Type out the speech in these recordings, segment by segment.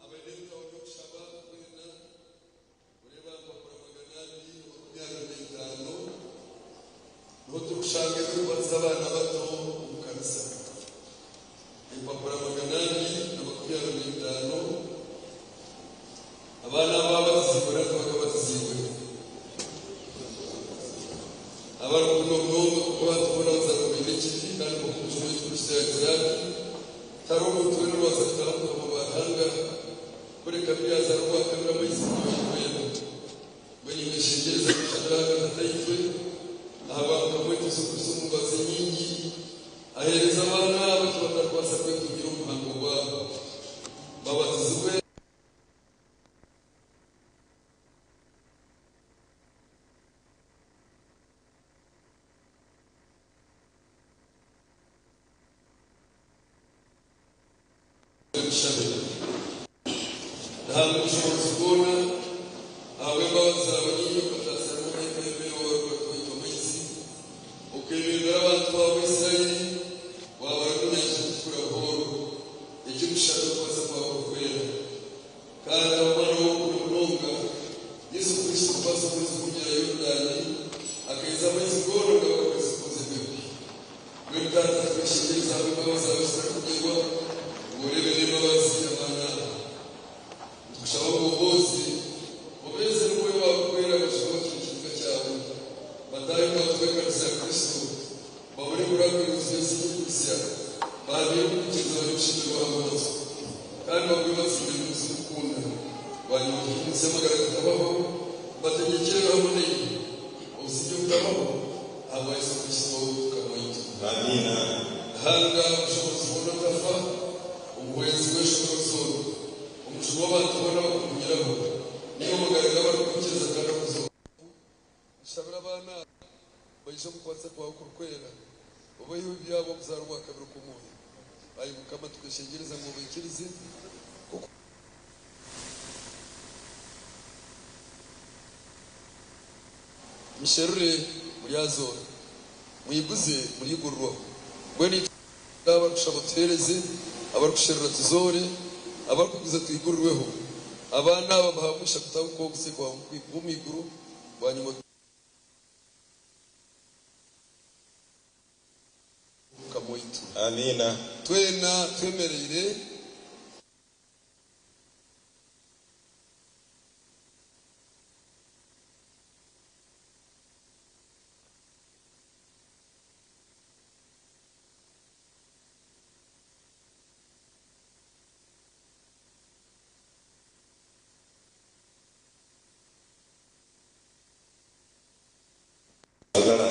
Abaine ebitabo by'okushaba twena kureeba empapura 225 niho turikushanga ebirikubatiza abaana bato omu kanisa. Empapura 225 abaana aba babatiziibwe nari tibakabatiziibwe. Abarikukunda munonga kuba abantu boona bazaarwa baine ekibi kandi nk'oku Omujuni waitu Kristo yaagira ati, Tihariho omuntu weena oribaasa kutaaha omu Bukama bwa Ruhanga, kureka biri yaazaarwa obwa kabiri amaizi n'Omwoyo Orikwera. Mbwenu niinyeshengyereza kushabira ahari Tataitwe ahabwa Mukama waitu Yesu Kristo omu mbabazi enyingi, aheereze abaana abo eki batarikubaasa kwetungira omu buhango bwabo, babatizibwe. Tushabe. Ruhanga Obushoboorozi bwona, ahabw'embabazi zaawe nyingi okataasya hamwe n'eka y'omweru ou warikuratwaitwe amaizi, okeebembera abantu baawe Israeli, waabarabya omu Nyanja Erikutukura buhooro. Ekirikushushana n'okubaasa kwawe kurikwera. Kandi ahabw'Omwana waawe okukunda munonga, Yesu Kristo, kubaasa okwezi kw'omugyera Yorudaani, akaiheza amaizi goona agaba gakwatsire kwozibwa ebibi. Mbwenu Taata, nitweshengyereza ahabw'embabazi zaawe ezitarikugyerwa, ngu oreebe n'embabazi abaana aba. Nitukushaba ngu oboozye, obeeze n'Omwoyo waawe Orikwera bajune bakire ekiniga kyawe, bataahe omu bantu b'ekanisa ya Kristo, babone kurangirira ensi y'okuhitsya, bahamire omu kwikiriza bari kushemererwa hamwe natwe, kandi bagume batsimbire emizi omu kukunda. Bwanyima otuhe omu nsi y'amagara agatahwaho, bategyekyerere hamwe naiwe obusingye obutahwaho. Ahabwa Yesu Kristo Mukama waitu. Amiina. Ruhanga Obushoboorozi bwona otafa, Omuhwezi w'enshonga zoona, Omujuni w'abantu boona abakuhungiraho, niiwe magara g'abarikwikiriza kandi okuzooka. Nshabira abaana aba baije omu kukwatisa kwawe okurikwera, obaiheho ebibi ahabw'okuzaarwa obwa kabiri okw'omwoyo. Ai Mukama, tukweshengyereza ngu obaikirize, nk'oku. Musherure, muryazoora, mwiguze, murigurirwaho. Mbwenu itwe abarikushaba tuheereze, abarikusherura tuzoore, abarikuguza twigurirweho. Abaana aba bahawe omugisha kutabuka obusya bw'omu iguru, bwanyima Mukama waitu. Amiina. Twena twemereire. Magara,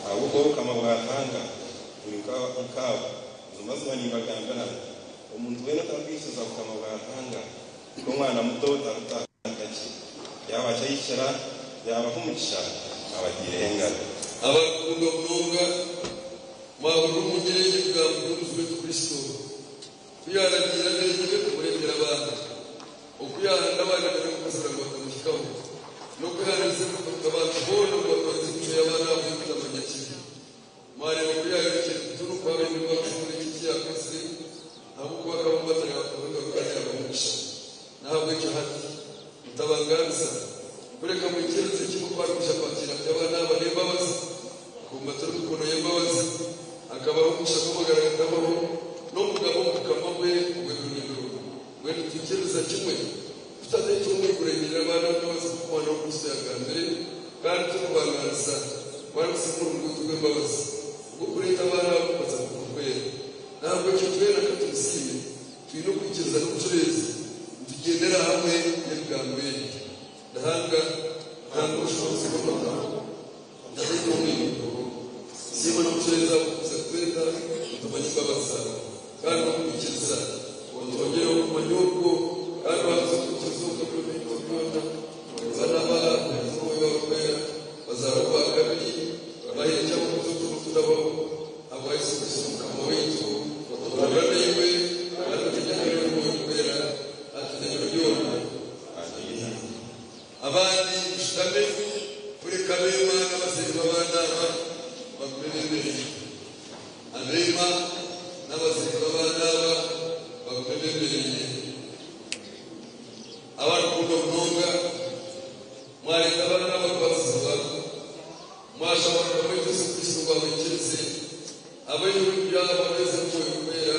ahabw'okuba obukama bwa Ruhanga buri nk'abo. Buzimazima nimbagambira nti, Omuntu weena otarikwikiriza bukama bwa Ruhanga nk'omwana muto, taributaahamu na kakye. Yaaba akyahikira, yaabaha omugisha abataireho engaro. Abarikukundwa munonga, mwahurira omu ngyeri egi ebigambo by'Omujuni waitu Kristo, ku yaaragiire abeegi be kumureetera abaana, oku yaahanda abaana be n'okubazibira ngu batamuhikaho, n'okwehaniriza abantu boona ngu batwarize emicwe y'abaana abo ey'okutamanya kibi. Mwareeba ku yaayorekire butunu ku abaine baakucungura ekyo eki yaakozire, ahabw'okuba akaba omubatari akabaho kandi yaabaha omugisha. N'ahabw'ekyo hati, mutabangaanisa, kureka mwikiririze kimwe ku arikwija kwakiira ati abaana aba n'embabazi, kukumbatira omu mikono y'embabazi, akabaha omugisha gw'amagara agatahwaho, n'omugabo omu bukama bwe obw'ebiro n'ebiro. Mbwenu nitwikiririza kimwe ku Tataitwe ow'omu iguru ainiire abaana be embabazi nk'oku Omwana we Kristo yaagambire, kandi titurikubangaanisa ku arikusiima omurimo gwaitu gw'embabazi ogw'okureeta abaana abo kubaza nk'okurikwera. N'ahabw'ekyo twena ka tumusiime twine okwikiriza n'obucureezi nitugyendera hamwe n'ebigambo ebi, Ruhanga, Ruhanga Ow'obushoboorozi bwona, Tataitwe ow'omu iguru, Siima n'obucureezi ahabw'okuza kutweta ngu tumanye embabazi zaawe kandi n'okukwikiriza. Otwongyereho okumanya okwo kandi ohanguze okwikiriza okwo ebiro byaitu byona. Abaana aba Omwoyo Orikwera bazaarwe obwa kabiri, baherekye abakuzi. Abandi mushutame kureka abeema n'abazaire b'abaana aba bagume bemereire. Abeema n'abazaire b'abaana aba bagume bemereire. Abarikukunda munonga mwareka abaana aba kubatizibwa, mwashaba Mukama waitu Yesu Kristo ngu abaikirize, abaihe omu byabo abeeze Omwoyo Orikwera,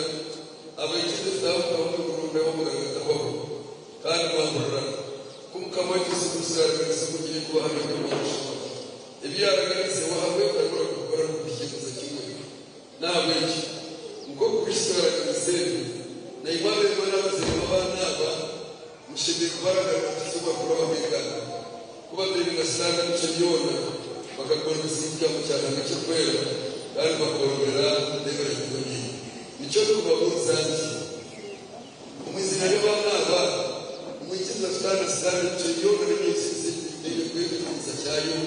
abaikirize kutaaha Obukama bw'eiguru n'amagara agatahwaho. Kandi mwahurira ku Mukama waitu Yesu Kristo yaaraganise ngu ngiye kubahamya buri Ebi yaaraganise we ahabwe taribura kubikora n'okubihikiiriza kimwe. N'ahabw'ekyo, nk'oku Kristo yaaraganise ebyo, naimwe abeema n'abazaire b'abaana aba mushemereire kubaraganira kukiza kuraba omu Kubateera na Sitaane emicwe yoona, bakakora emisingi ya Ruhanga ekirikwera kandi bakoorobera n'ebiragiro bye. Nikyo ndikubabuuza nti, Omu iziina ry'abaana aba, nimwikiriza kutaana Sitaane emicwe yoona n'emyehirizo ei erikwetegyereza kyayo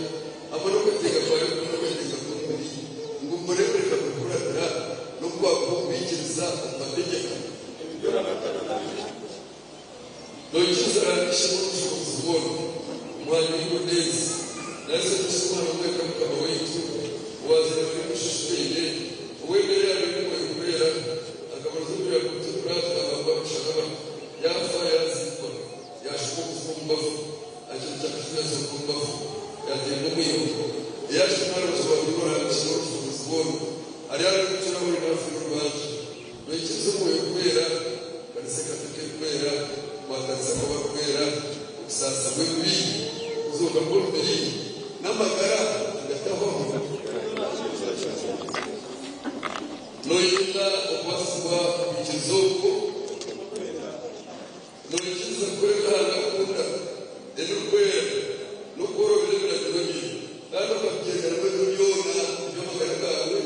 hamwe n'okwetenga kwayo kubi n'okwetenga kw'omubiri, ngu mubone kureka kubikuratira n'obu kwakuba okubiikiriza omu mategyeka? Noikiriza Ruhanga Ishebo ow'obushoboorozi bwona, Omuhangi w'eiguru n'ensi, na Yesu Kristo Omwana omwe wenka Mukama waitu, owaazairwe ori omushusha ohweire, ou embeera yaabaire eri Omwoyo Orikwera, akabaroza omu bya Pontio Pilaato yaabambwa aha musharaba, yaafa, yaaziikwa, yaashuuma okuzimu omu bafu, aha kiro kya kashatu yaazooka omu bafu, yaatemba omu iguru, yaashutama aha rubaju rwa buryo rwa Ruhanga Ishebo ow'obushoboorozi bwona, aryaagaruka kucwera aboine n'abafiire orubanja. Noikiriza Omwoyo Orikwera, Ekanisa Ekatolika Erikwera, okukwatanisa kw'abarikwera, okusaasirwa kw'ebibi, okuzooka kw'omubiri, n'amagara agatahwaho? Noyenda okubatizibwa okwikiriza okwo? Noikiriza kukora ebi Ruhanga akunda, ebirikwera, n'okworobera ebiragiro bye, kandi okabigyenderamu ebiro byona eby'amagara gaawe?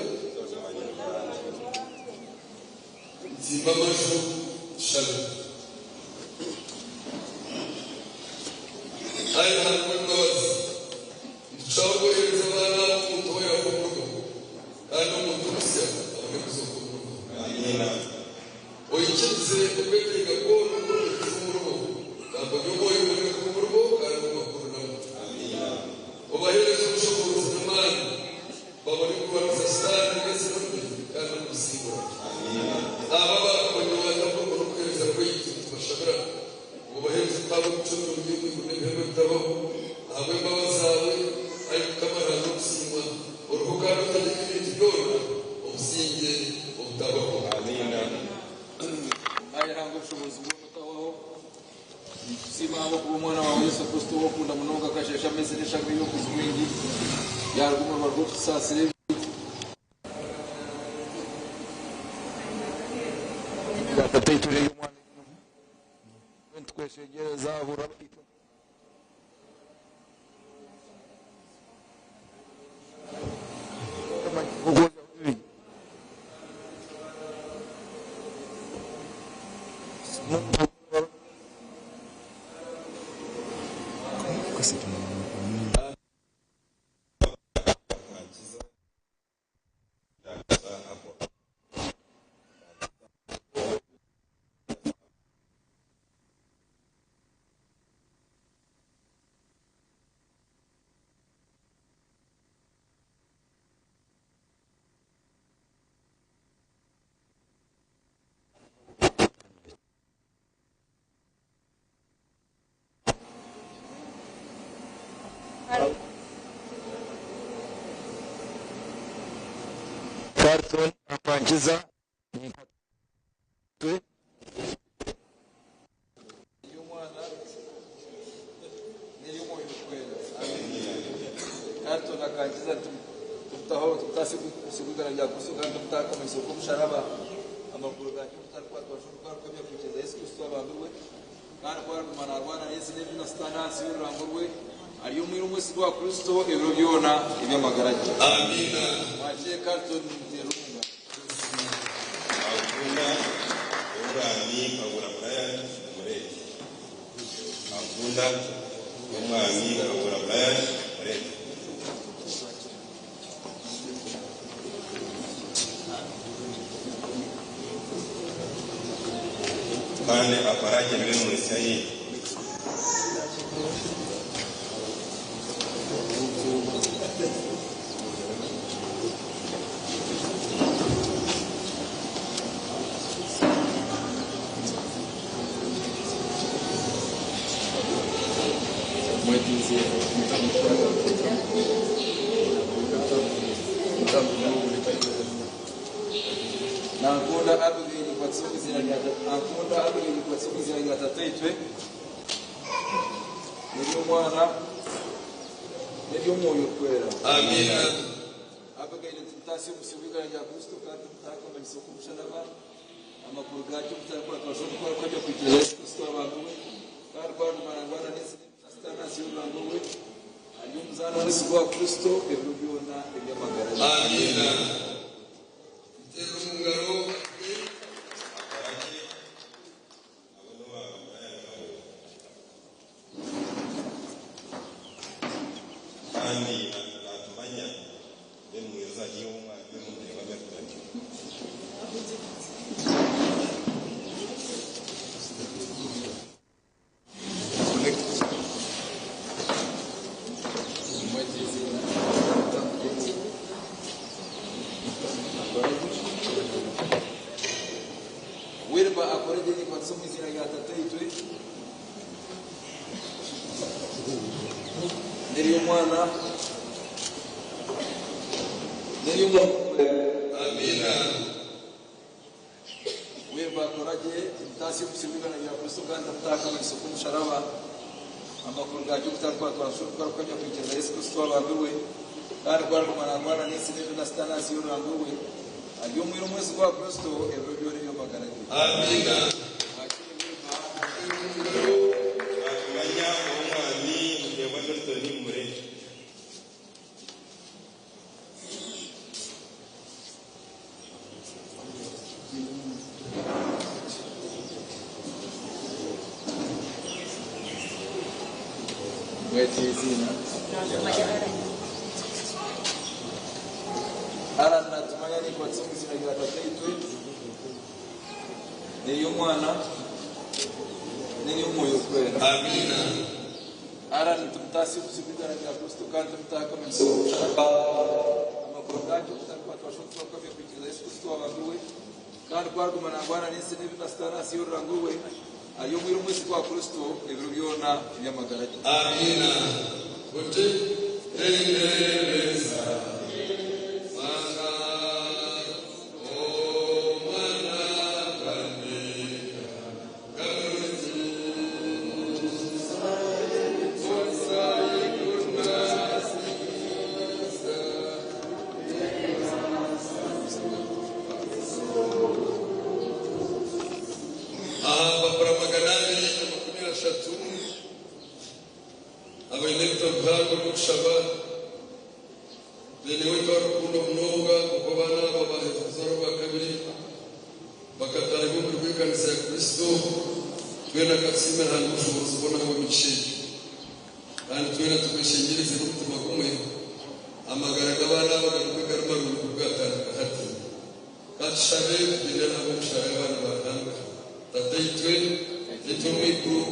Nsimba amaju tushabe. Ai Ruhanga ow'embabazi, nitukushaba kwohereza abaana aba omuntu ou yaafa omurugo, kandi omuntu omusya abone kuzooka omurugo. Oikirize okwetenga kwona okw'omuheereza omuribo, gamba ori Omwoyo oboneke omuribo kandi obakuriramu. Obaheereze obushoboorozi n'amaani, babone kurwanisa Sitaane n'ensi mbi kandi n'okugisingura. Abo abaakumanya waataho n'okuheereza kwaitu nitubashabira ngu obaheereze kuhabwa emico mirungi y'omu iguru n'ebihembo ebitabaho, ahabw'embabazi zaawe, ai Mukama Ruhanga orikusiimwa, oriho kandi otegyeka ebintu byona, obusingye obutabaho. Ai Ruhanga obushoboorozi bwona otahwaho, nitukusiima ahabw'okuba Omwana waawe Yesu Kristo ou okunda munonga akasheesha amaizi n'eshagama ey'obuguzi bwingi, yaaruga omu ruba rw'okutusaasira ebibi. Tataitwe ori Omwana nitukweshengyereza hurira itwe. Carlton Akankiza Ninkatwe. Ery'Omwana n'ery'Omwoyo Orikwera. Amiina. Carlton Akankiza tumutaho tumutaho aha igana rya Kristo kandi tumutaho akamanyiso k'omusharaba amaguru gangye omutarikukwatwa nshoni ku arikwemera kwikiriza Yesu Kristo abambirwe kandi ku ariguma naarwana n'ensi n'ebibi na Sitaane ahansi y'orurango rwe ari omwiru omwesigwa wa Kristo ebiro byona eby'amagara ge. Amiina. Mwakiire Carlton mumuteerere omu ngaro. Akunda ow'omwami Kabura Brian Mureete. Akunda ow'omwami Kabura Brian Mureete. Kandi akora emirimo nsya ye. Nankunda Abigail Kwatsi izina rya Nankunda Abigail Kwatsi izina rya tataitwe n'ery'omwana n'ery'omwoyo kwera. Amina. Abigail tumutasi omusibo w'igana rya Kristo kandi tumutaka akamanyiso k'omusharaba amakuru gakyo mutakwatwasha gukora kwajya kwikiriza Yesu Kristo abantu we kandi rwarumara n'ensi sitani y'orurango we ari omuzaana w'omusibo wa Kristo ebiro byona eby'amagara ge. Amina. Terera omu ngaro. Akorage abo n'owaaba Brian Howard. Kandi natumanya then mweza y'omwana y'omundeba Milton. Wilba akorege nikwatsa mu izina rya tataitwe n'ery'omwana n'ery'omwoyo. Amina. Wilba akorage mutasi omusibo w'igana rya Kristo kandi amutaka akamanyiso k'omusharaba amakuru gakyo kutarikwatwasha kwajya kwikiriza Yesu Kristo abantu we kandi rwarumara n'ensi n'ebyo na sitani y'orurango we ari omwira omwezi gwa Kristo ebiro byona eby'amagara ge. Amina. Mwakire Wilba. Natumanya omwami mundebwa Milton mure. Mwete izina. Alan natumanya nikwatsa mu izina rya tataitwe n'ery'omwana n'ery'omwoyo kwera. Amina. Alan tumutasi omusibo w'igana rya Kristo kandi tumutaka akamanyiso k'omusharaba amakuru gakyo kutarikwatwasha kwajya kwikiriza Yesu Kristo abantu we kandi rwarugumana ngwana n'ensi n'ebyo na sitani y'orurango we ari omwira omwezi gwa Kristo ebiro byona eby'amagara ge. Amina. Uti tendereza mwana omwana bandika kamuzi Aha bakora 230 abaine obuhango bw'okushaba bene waitu arukundo munonga kuko abaana aba baheza obuzaaro bwa kabiri bakataaha omuri bw'ekanisa ya Kristo twena akasiima Ruhanga obushobozi bwona bw'emigisha egyo kandi twena tukweshengyereze n'omutima gumwe amagara g'abaana aba garugwe gari marungi kugatandika hati katushabe kugendera hamwe omushara y'abaana ba Ruhanga. Tataitwe itwe omu iguru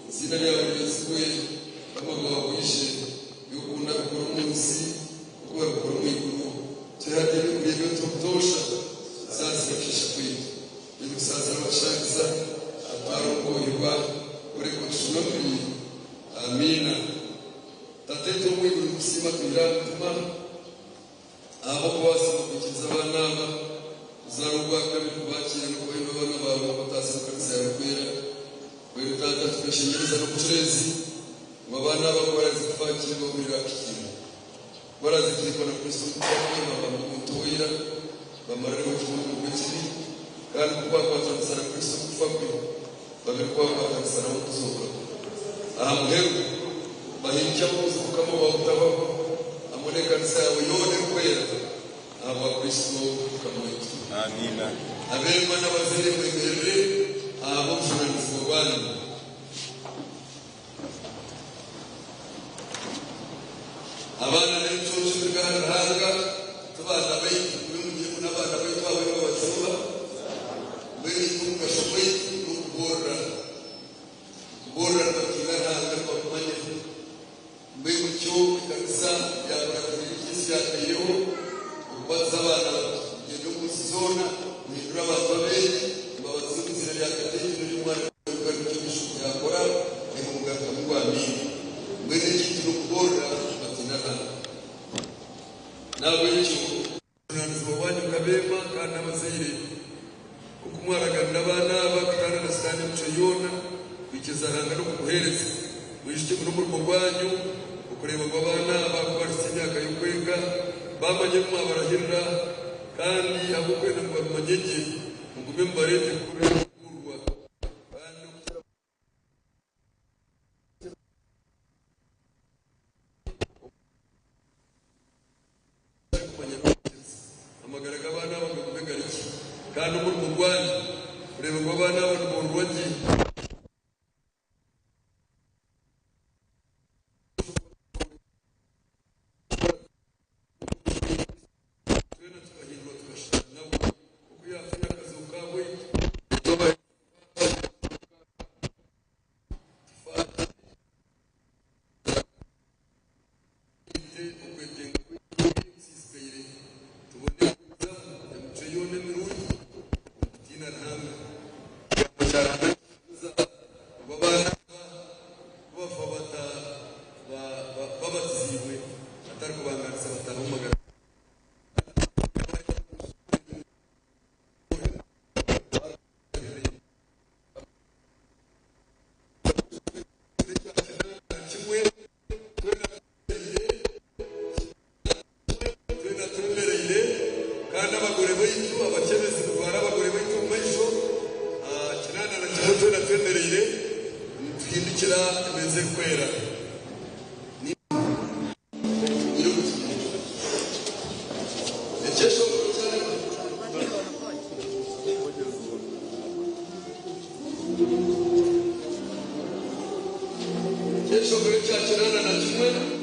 izina ryawe ryezibwe bamwe bwishe yokunda gukora omunsi uko babikora omu iguru tuhate ebyokurya byotutosha saasira kushisha kwaitu ebikusaasira abashagiza atwara okwohibwa oreka otushunomire. Amiina. Tataitwe omu iguru tukusiima twihire aha mutima ahabw'okubaasa kwikiriza abaana aba kuzaara ogwa kabiri kubakiira n'okubaha abaana baawe bataasa kanisa yawe kwera kwera tata tukweshengyereza n'obucureezi ngu abaana aba barazifakire bahurira akikira barazikirikwa na Kristo kwe baba omuntu wira bamarire okimungu gw'ekibi kandi kukwakwatanisa na Kristo kufa kwe babiri kwakwatanisa nawe kuzooka aha muheru bahindukye abakozi Mukama wawe utabaho hamwe n'ekanisa yawe yoona erikwera ahabwa Kristo Mukama waitu. Amina. Abeema n'abazaire mwemerere ahabw'obujunanizibwa bwanyu. Abaana n'ebiconco biri aha Ruhanga tubaana baitu kube mugimu n'abaana baitu abo nibabaziba mbwenu itwe omugasho gwaitu n'okuboorora kuboorora nibatiina Ruhanga nibakumanya mbwenu kyo ekanisa yakuratira eki Yesu yataireho okubatiza abaana bato kugyenda omu nsi zoona kuhindura abantu abeegi nibabatiza omu izina rya Tataitwe n'ery'Omwana yakora emugarukamu gwa amiina. Mbwenu ekintu n'okuboorora. Bamanye ebi mwabarahirira, kandi ahabw'okwenda ngu babimanye gye, mugume mubareete kukora ebirikukurwa. Kandi okukira kumanya n'obugyezi. Amagara g'abaana aba gagume gari gye, kandi omurimo gwanyu kureeba ngu abaana aba niboororwa gye. Twena tukahindurwa tukashushana nawe, oku yaafiire akazooka ahabwaitu, itwe abahindurwa tufa twite okwetenga kwaitu okusiisikaire, tubone kugumizamu emicwe yoona emirungi omu kutiina Ruhanga. Ekigambo kya Ruhanga nikituhamiza ngu abaana aba ku bafa babatiziibwe, hatari kubangaanisa bataaha omu magara. Kimwe twena twemereire kandi abagore baitu abakyebezi mutware abagore baitu omu maisho. 81 twena twemereire nituhindukira emeeza erikwera. Ekyeshongoro kyanyu. Ekyeshongoro ekya 81.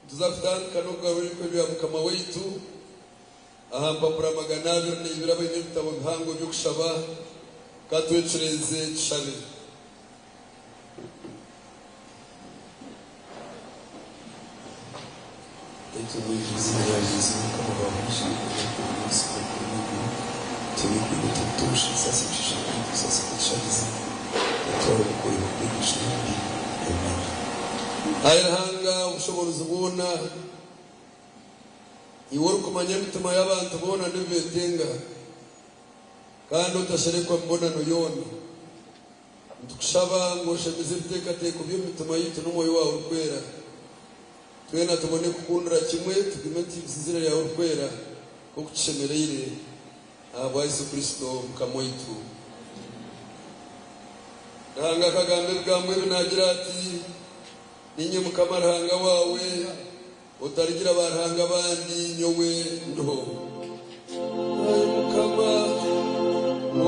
Tuzakutandika n'okugarurirwa ebya Mukama waitu aha mpapura 202 abaine ebitabo bihango by'okushaba katwecureeze tushabe. Izina rya Yesu Mukama wawe Ayi Ruhanga obushoboorozi bwona iwe orikumanya emitima y'abantu boona n'ebibeetenga kandi otasherekwa mibonano yoona nitukushaba ngu oshemeze ebiteekateeko by'emitima yaitu n'omwoyo waawe orikwera twena tubone kukundira kimwe tugume nituhikiza ryawe orikwera nk'oku kishemereire ahabwa Yesu Kristo Mukama waitu. Ruhanga akagamba ebigambo ebi naagira ati ninye Mukama Ruhanga waawe otarigira baruhanga abandi nyowe ndiho. Ai Mukama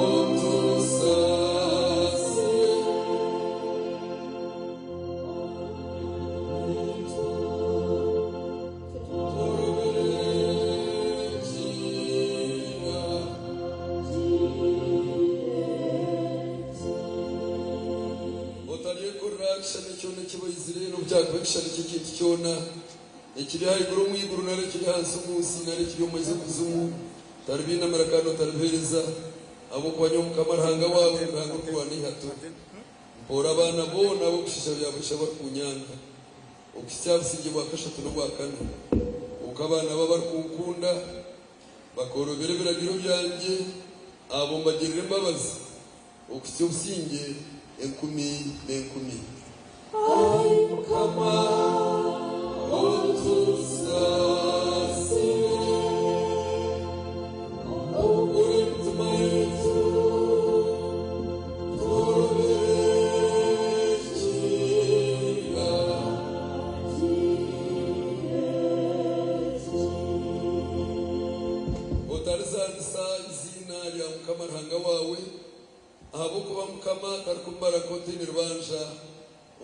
otusasire. Otaryekorera ekishushani kyona ekibaizire n'obukyakuba ekishushani ky'ekintu kyona ekiri ahaiguru omu iguru nari ekiri ahansi omu nsi nari ekiri omu maizi okuzimu taribinamira kandi otaribiheereza ahabw'okuba nyowe Mukama Ruhanga waawe Ruhanga orikurwana eihato mpoora abaana boona ab'okushiisha byabusha barikunyanga okuhitsya aha busingye bwa kashatu n'obwa kana kwonka abaana abo abarikunkunda bakorobera ebiragiro byangye abo mbagirira embabazi okuhitsya obusingye enkumi n'enkumi. Ai Mukama otusasire ohugure emitima yaitu tworobere ekira. Otarizanisa iziina rya Mukama Ruhanga waawe ahabw'okuba Mukama tarikumbara nk'otaine rubanja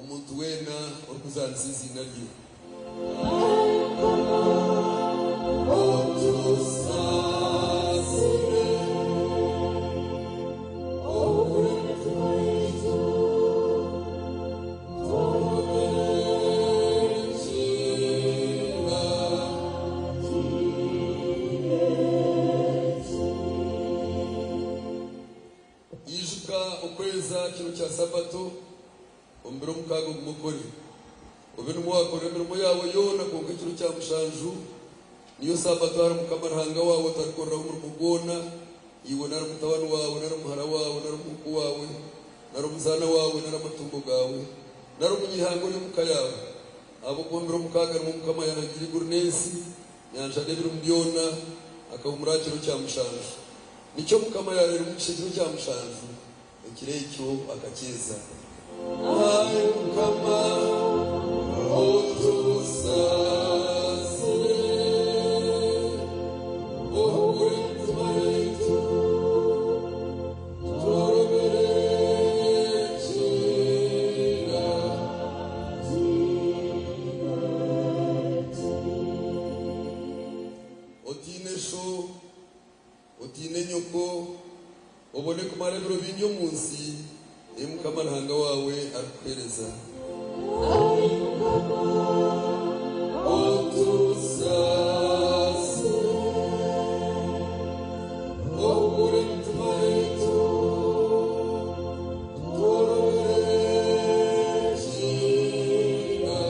omuntu weena orikuzanisa iziina rye. Otusasire ohugure emitima yaitu tworobere ekira. Ijuka okweza kiro kya Sabato omu biro 6 ogume okore obe nimwo wakora emirimo yawe yoona kwonka ekiro kya 7 niyo Sabato ahari Mukama Ruhanga waawe otarikoreraho omurimo gwona iwe nari mutabani waawe nari muhara waawe nari omuhuuku waawe nari omuzaana waawe nari amatungo gaawe nari omunyihanga ori omuka yaawe ahabw'okuba omu biro 6 nimwo Mukama yahangira iguru n'ensi nyanja n'ebirimu byona akahumura aha kiro kya 7 nikyo Mukama yareera omugisha ekiro kya 7 ekiro ekyo akakyeza. Ai Mukama otusasire ohugure emitima yaitu ebiro bingi omu nsi ei Mukama Ruhanga waawe arikukuheereza. Ai Mukama, otusaasire, ohugure emitima yaitu, tworobere ekiina.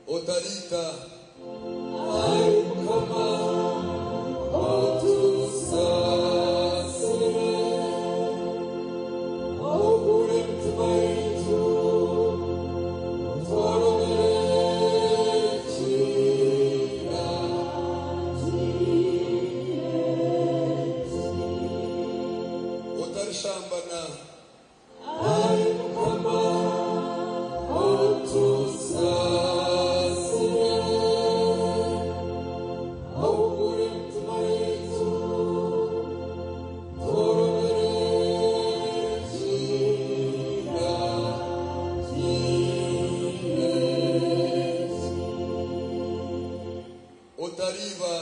Otariita. Ai Mukama, otusaasire, ohugure emitima yaitu, tworobere ekiina. Otarishambana. Ai Mukama, otusaasire, ohugure emitima yaitu, tworobere ekiina Otariiba.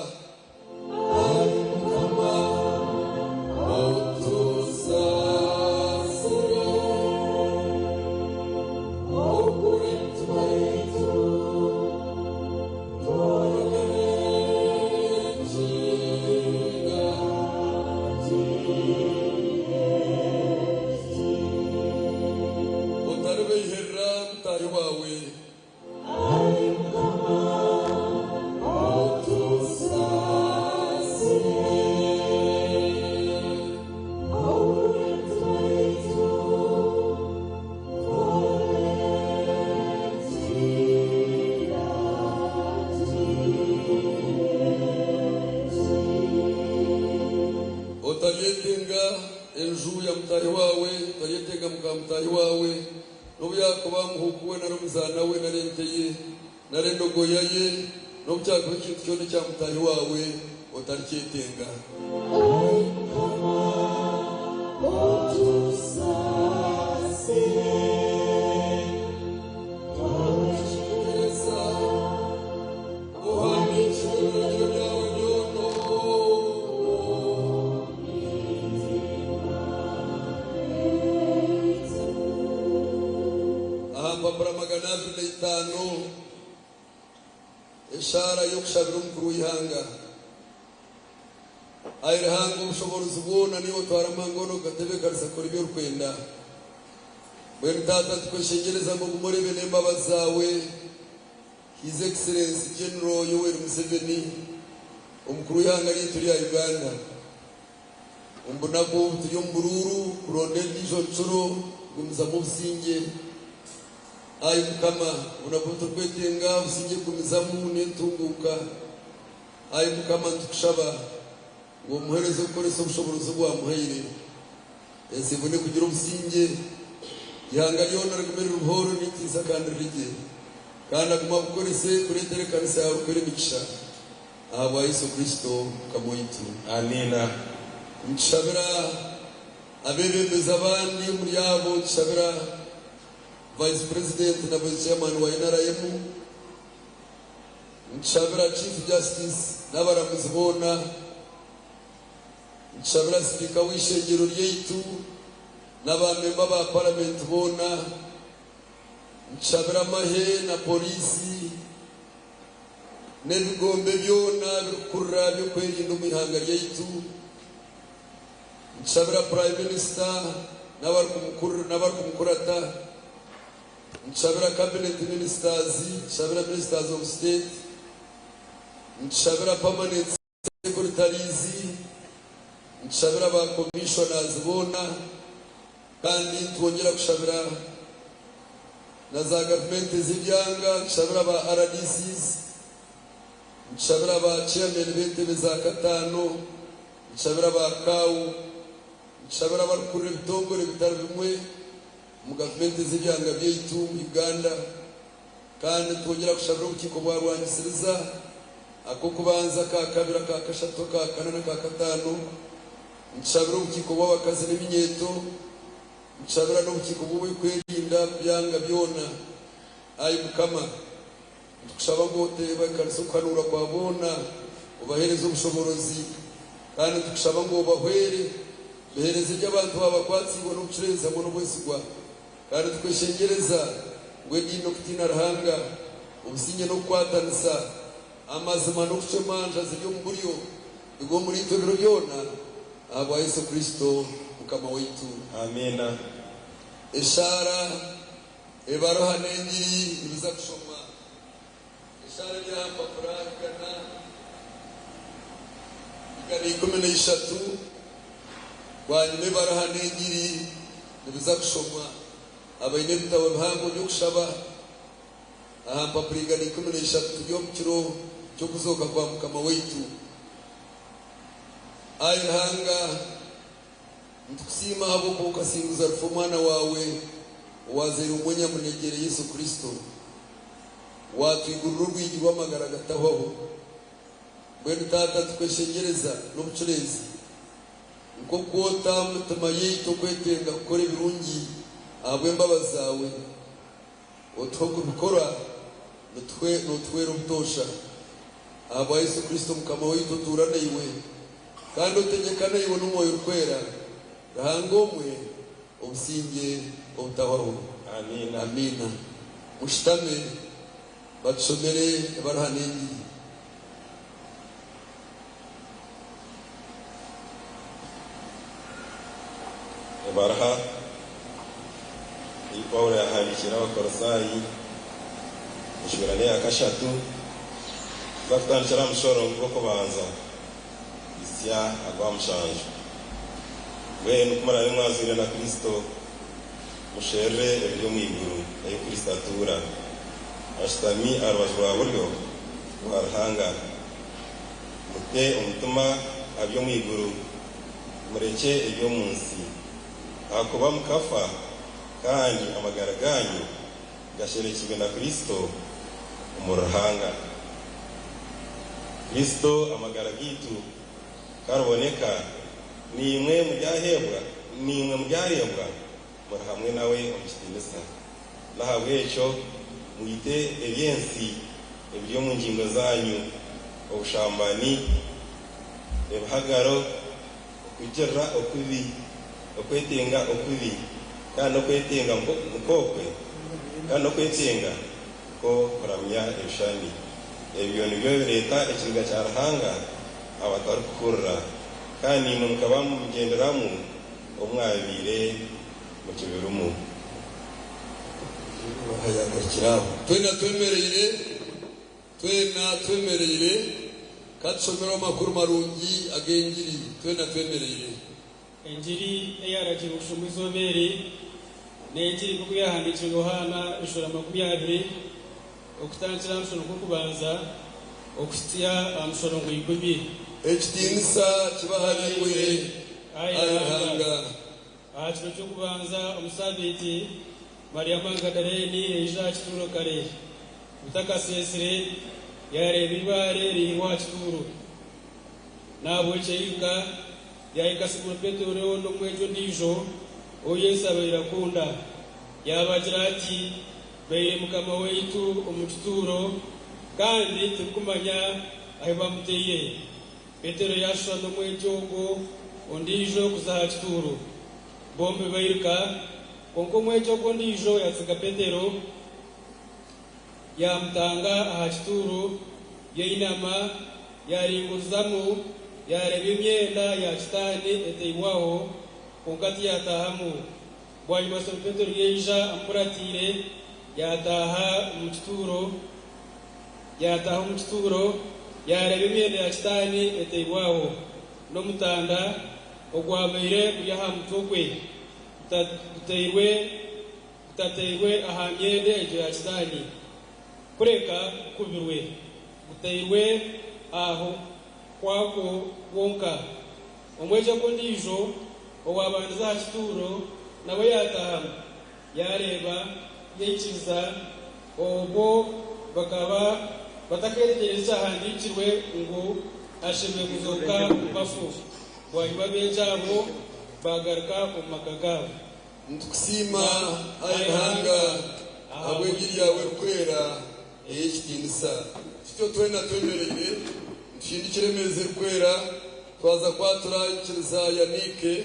Ai Mukama, otusaasire, ohugure emitima yaitu, tworobere ekiina. Otaribeiherera mutaahi waawe. Ai Mukama, otusaasire, ohugure emitima yaitu, tworobere ekiina. Otaryetenga enju ya mutaahi waawe, otaryetenga muka mutaahi waawe, n'obu yaakuba muhuuku we nari omuzaana we nari ente ye nari endogoya ye, n'obu kyakuba ekintu kyona ekya mutaahi waawe, otarikyetenga. Ai Mukama, otusaasire, twakutegereza, ohandiikire ebiragiro byawe byona. Aha mpapura 205, eshaara y'okushabira omukuru w'eihanga. Ai Ruhanga obushoboorozi bwona, niiwe otwara amaani goona okatebeekanisa kukora ebi orikwenda. Mbwenu Taata, tukweshengyereza ngu ogume oreebe n'embabazi zaawe His Excellency General Yoweri Museveni, omukuru w'eihanga ryaitu rya Uganda. Omu bunaku obu turi omu buruuru kuronda endiijo ncuro kugumizamu obusingye. Ai Mukama, obunaku obu turikwetenga obusingye kugumizamu n'entunguuka. Ai Mukama, nitukushaba ngu omuheereze kukoresa obushoboorozi obu wamuhaire, ensi ebone kugira obusingye, eihanga ryona rigume riri buhooro n'entiisa kandi riri gye. Kandi agume abukorese kureetera ekanisa yaawe kukora emigisha. Ahabwa Yesu Kristo Mukama waitu. Amiina. Nitushabira abeebembezi abandi, omuri abo nitushabira Vice President na Vice Chairman wa NRM, nitushabira Chief Justice n'abaramuzi boona, nitushabira Sipiika w'eishengyero ryaitu n'abamemba ba Paramenti boona, nitushabira amahe na poriisi n'ebigombe byona birikukurira by'okwerinda omu ihanga ryaitu. Nitushabira Prime Minister n'abarikumukurata, nitushabira Cabinet Ministers, nitushabira Ministers of State, nitushabira Permanent Secretaries, nitushabira ba Commissioners boona, kandi nitwongyera kushabira na za gavumenti z'ebyanga, nitushabira ba RDCs, nitushabira ba chairman b'entebe za kataano, nitushabira ba CAO, nitushabira abarikukurira ebitongore bitari bimwe omu gavumenti z'ebyanga byaitu Uganda, kandi nitwongyera kushabira obukiiko bwa rwangisiriza, ak'okubanza, aka kabiri, aka kashatu, aka kana n'aka kataano. Nitushabira obukiiko bw'abakazi n'eminyeeto, nitushabira n'obukiiko bw'obw'okwerinda byanga byona. Ai Mukama, nitukushaba ngu oteebekanise okuhanuura kwa boona Obaheereze obushoboorozi, kandi nitukushaba ngu obahwere beheereze gye abantu baabakwatsiibwe n'obucureezi hamwe n'obwesigwa. Kandi nitukweshengyereza ngu ediini n'okutiina Ruhanga, obusingye n'okukwatanisa, amazima n'okucwa emanja ziri omu buryo bigwe omuriitwe ebiro byona, ahabwa Yesu Kristo Mukama waitu. Amiina. Eshaara, ebaruha n'engiri nibiza kushomwa. Eshaara eri aha mpapura 113. Bwanyima ebaruha n'engiri nibiza kushomwa. Abaine ebitabo bihango by'okushaba aha mpapura 113 turi omu kiro ky'okuzooka kwa Mukama waitu. Ai Ruhanga, nitukusiima ahabw'okuba okasinguza rufu Omwana waawe owaazairwe omwe nyamunegyere Yesu Kristo. Waatwigurira orwigi rw'amagara agatahwaho. Mbwenu Taata nitukweshengyereza n'obucureezi nk'oku ota omu mitima yaitu okwetenga kukora ebirungi ahabw'embabazi zaawe, otuhe okubikora nootuhwera obutoosha. Ahabwa Yesu Kristo Mukama waitu otuura naiwe kandi otegyeka naiwe n'Omwoyo Orikwera, Ruhanga omwe, obusingye obutahwaho. Amiina. Amiina. Mushutame batushomere ebaruha n'engiri. Ebaruha ei Paulo yaahandiikiire Abakolosaayi, eshuura n'eya kashatu, tuza kutandikira aha mushororongo gw'okubanza kuhitsya aha gwa mushanju. Mbwenu ku muraabe mwazoirwe na Kristo, musherure ebiri omu iguru, ahi Kristo atuura, ashutami aha rubaju rwa buryo rwa Ruhanga. Mute omutima aha by'omu iguru, murekye eby'omu nsi, ahakuba mukafa, kandi amagara gaanyu gasherekirwe na Kristo omuri Ruhanga. Kristo amagara gaitu ku ariboneka, naimwe muryaheebwa, naimwe muryareebwa muri hamwe nawe omu kitiinisa. N'ahabw'ekyo mwite eby'ensi ebiri omu ngingo zaanyu, obushambani, ebihagaro, okugirira okubi, okwetenga okubi, kandi n'okwetenga nk'okwe, kandi n'okwetenga nk'okuramya ebishushani. Ebyo nibyo bireeta ekiniga kya Ruhanga aha batarikuhurira. Kandi naimwe mukaba mubigyenderamu obu mwabaire mukibirimu. Twena twemereire, twena twemereire, ka tushomerwe amakuru marungi ag'engiri, twena twemereire. Engiri eyaaragiirwe kushomwa eizooba eri, n'engiri nk'oku yaahandiikirwe Yohaana eshuura 20, okutandikira aha mushoro gw'okubanza okuhitsya aha mushoro gwa ikumi. Ekitiinisa kibe ahariiwe, Ai ai Ruhanga! Ruhanga. Aha kiro ky'okubanza omu saabiiti, Mariya Magadaleene yaija aha kituuro kare butakaseesire, yaareeba eibaare riihirwe aha kituuro. N'ahabw'ekyo yairuka, yaahika Simooni Petero n'omwegi ondiijo ou Yesu abaire akunda, yaabagira ati, Baihire Mukama waitu omu kituuro, kandi titurikumanya ahu bamutaire. Petero yaashusha n'omwegi ogwo ondiijo kuza aha kituuro. Bombi bairuka, kwonka omwegi ogwo ondiijo yaatsiga Petero, yaamutanga aha kituuro, yainama, yaaringurizamu, yaareeba emyenda ya kitaani etairwe aho, kwonka tiyaataahamu. Bwanyima Simooni Petero yaija amukuratiire, yaataaha omu kituuro. Yaataaha omu kituuro, yaareeba emyenda ya kitaani etairwe aho, n'omutanda ogwabaire guri aha mutwe gwe gutairwe gutateirwe aha myenda egyo ya kitaani, kureka gukubirwe, gutairwe aho kwagwo kwonka. Omwegi ogwo ondiijo owaabandize aha kituuro nawe yaataahamu. Yaareeba, yaikiriza, obwo bakaba batakeetegyereza ekyahandiikirwe ngu ashemereire kuzooka omu bafu. Bwanyima abeegi abo baagaruka omu maka gaabo. Nitukusiima, ai Ruhanga, ahabw'engiri yaawe erikwera ey'ekitiinisa. Tutyo twena twemereire. Nituhindukira emeeza erikwera twaza kwatura enyikiriza ya Niike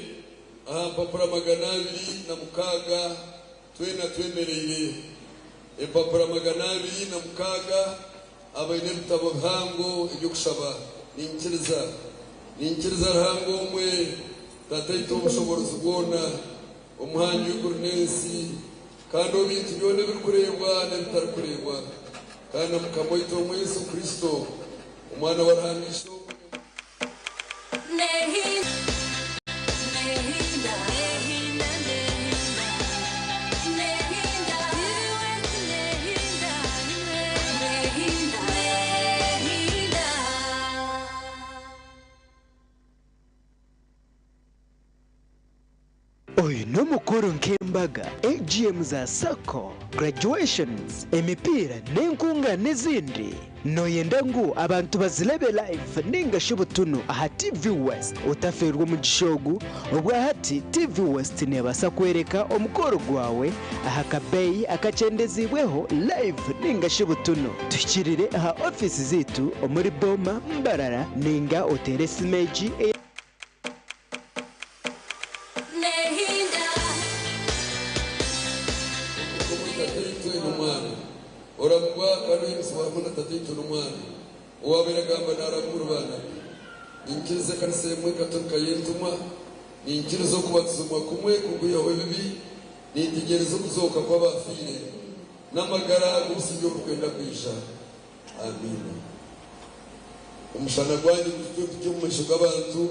aha mpapura 206 twena twemereire. Empapura 206 abaine ebitabo bihango eby'okushaba. Niinyikiriza. Niinyikiriza Ruhanga omwe, Tataitwe ow'obushoboorozi bwona, Omuhangi w'eiguru n'ensi, kandi ow'ebintu byona ebirikureebwa n'ebitarikureebwa, kandi na Mukama waitu omwe Yesu Kristo, Omwana wa Ruhanga Ishe omwe, Oyu n'omukoro nk'embaga, AGM za sacco, graduations, emipiira n'enkungaana ezindi. Noyenda ngu abantu bazirebe live ninga shi butunu aha TV West? Otafeerwa omugisha ogu, obwahati TV West nebaasa kworeka omukoro gwawe aha kabeeyi akakyendeziibweho live ninga shi butunu. Tuhikirire aha ofiisi zaitu omuri Boma, Mbarara ninga oteere esimu egi eya. Omuri Tataitwe n'Omwana. Oramugwa kandi ohimbisibwa hamwe na Tataitwe n'Omwana, owaabaire agamba naaraba omuri baanabi. Niinyikiriza ekanisa emwe Katolika y'entumwa, niinyikiriza okubatizibwa kumwe kugwihaho ebibi, nintegyereza okuzooka kw'abaafiire, n'amagara g'obusingye oburikwenda kwija. Amiina. Omushana gwanyu gujwe gutyo omu maisho g'abantu,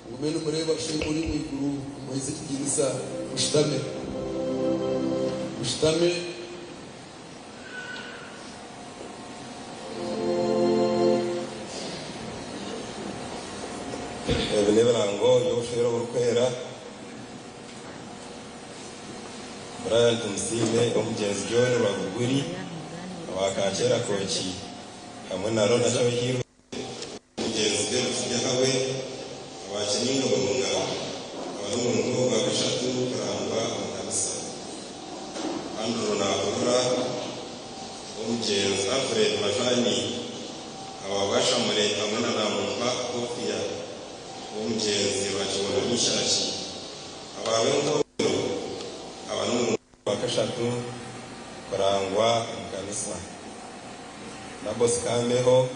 mugume nimureeba Shoimwe ori omu iguru, mumuhaise ekitiinisa. Mushutame. Mushutame. Ebi n'ebirango by'obushwere oburikwera. Brian Tumusiime, Omugyenzi John Rwabuguri owa Kakyeera Kooki hamwe na Rhona Kyohirwe, Omugyenzi David Byahabwe owa Kininga Burunga aba n'omurundi gwe ogwa kashatu kurangwa omu kanisa. Andrew Nahurura, Omugyenzi Alfred Majwani owa Bwashamure hamwe na Namumpa Ophia Omugyenzi Rwakibondo Mishaki. Aba Rwentooro aba n'omurundi gwa kashatu kurangwa omu kanisa. Nabosi Kambeho,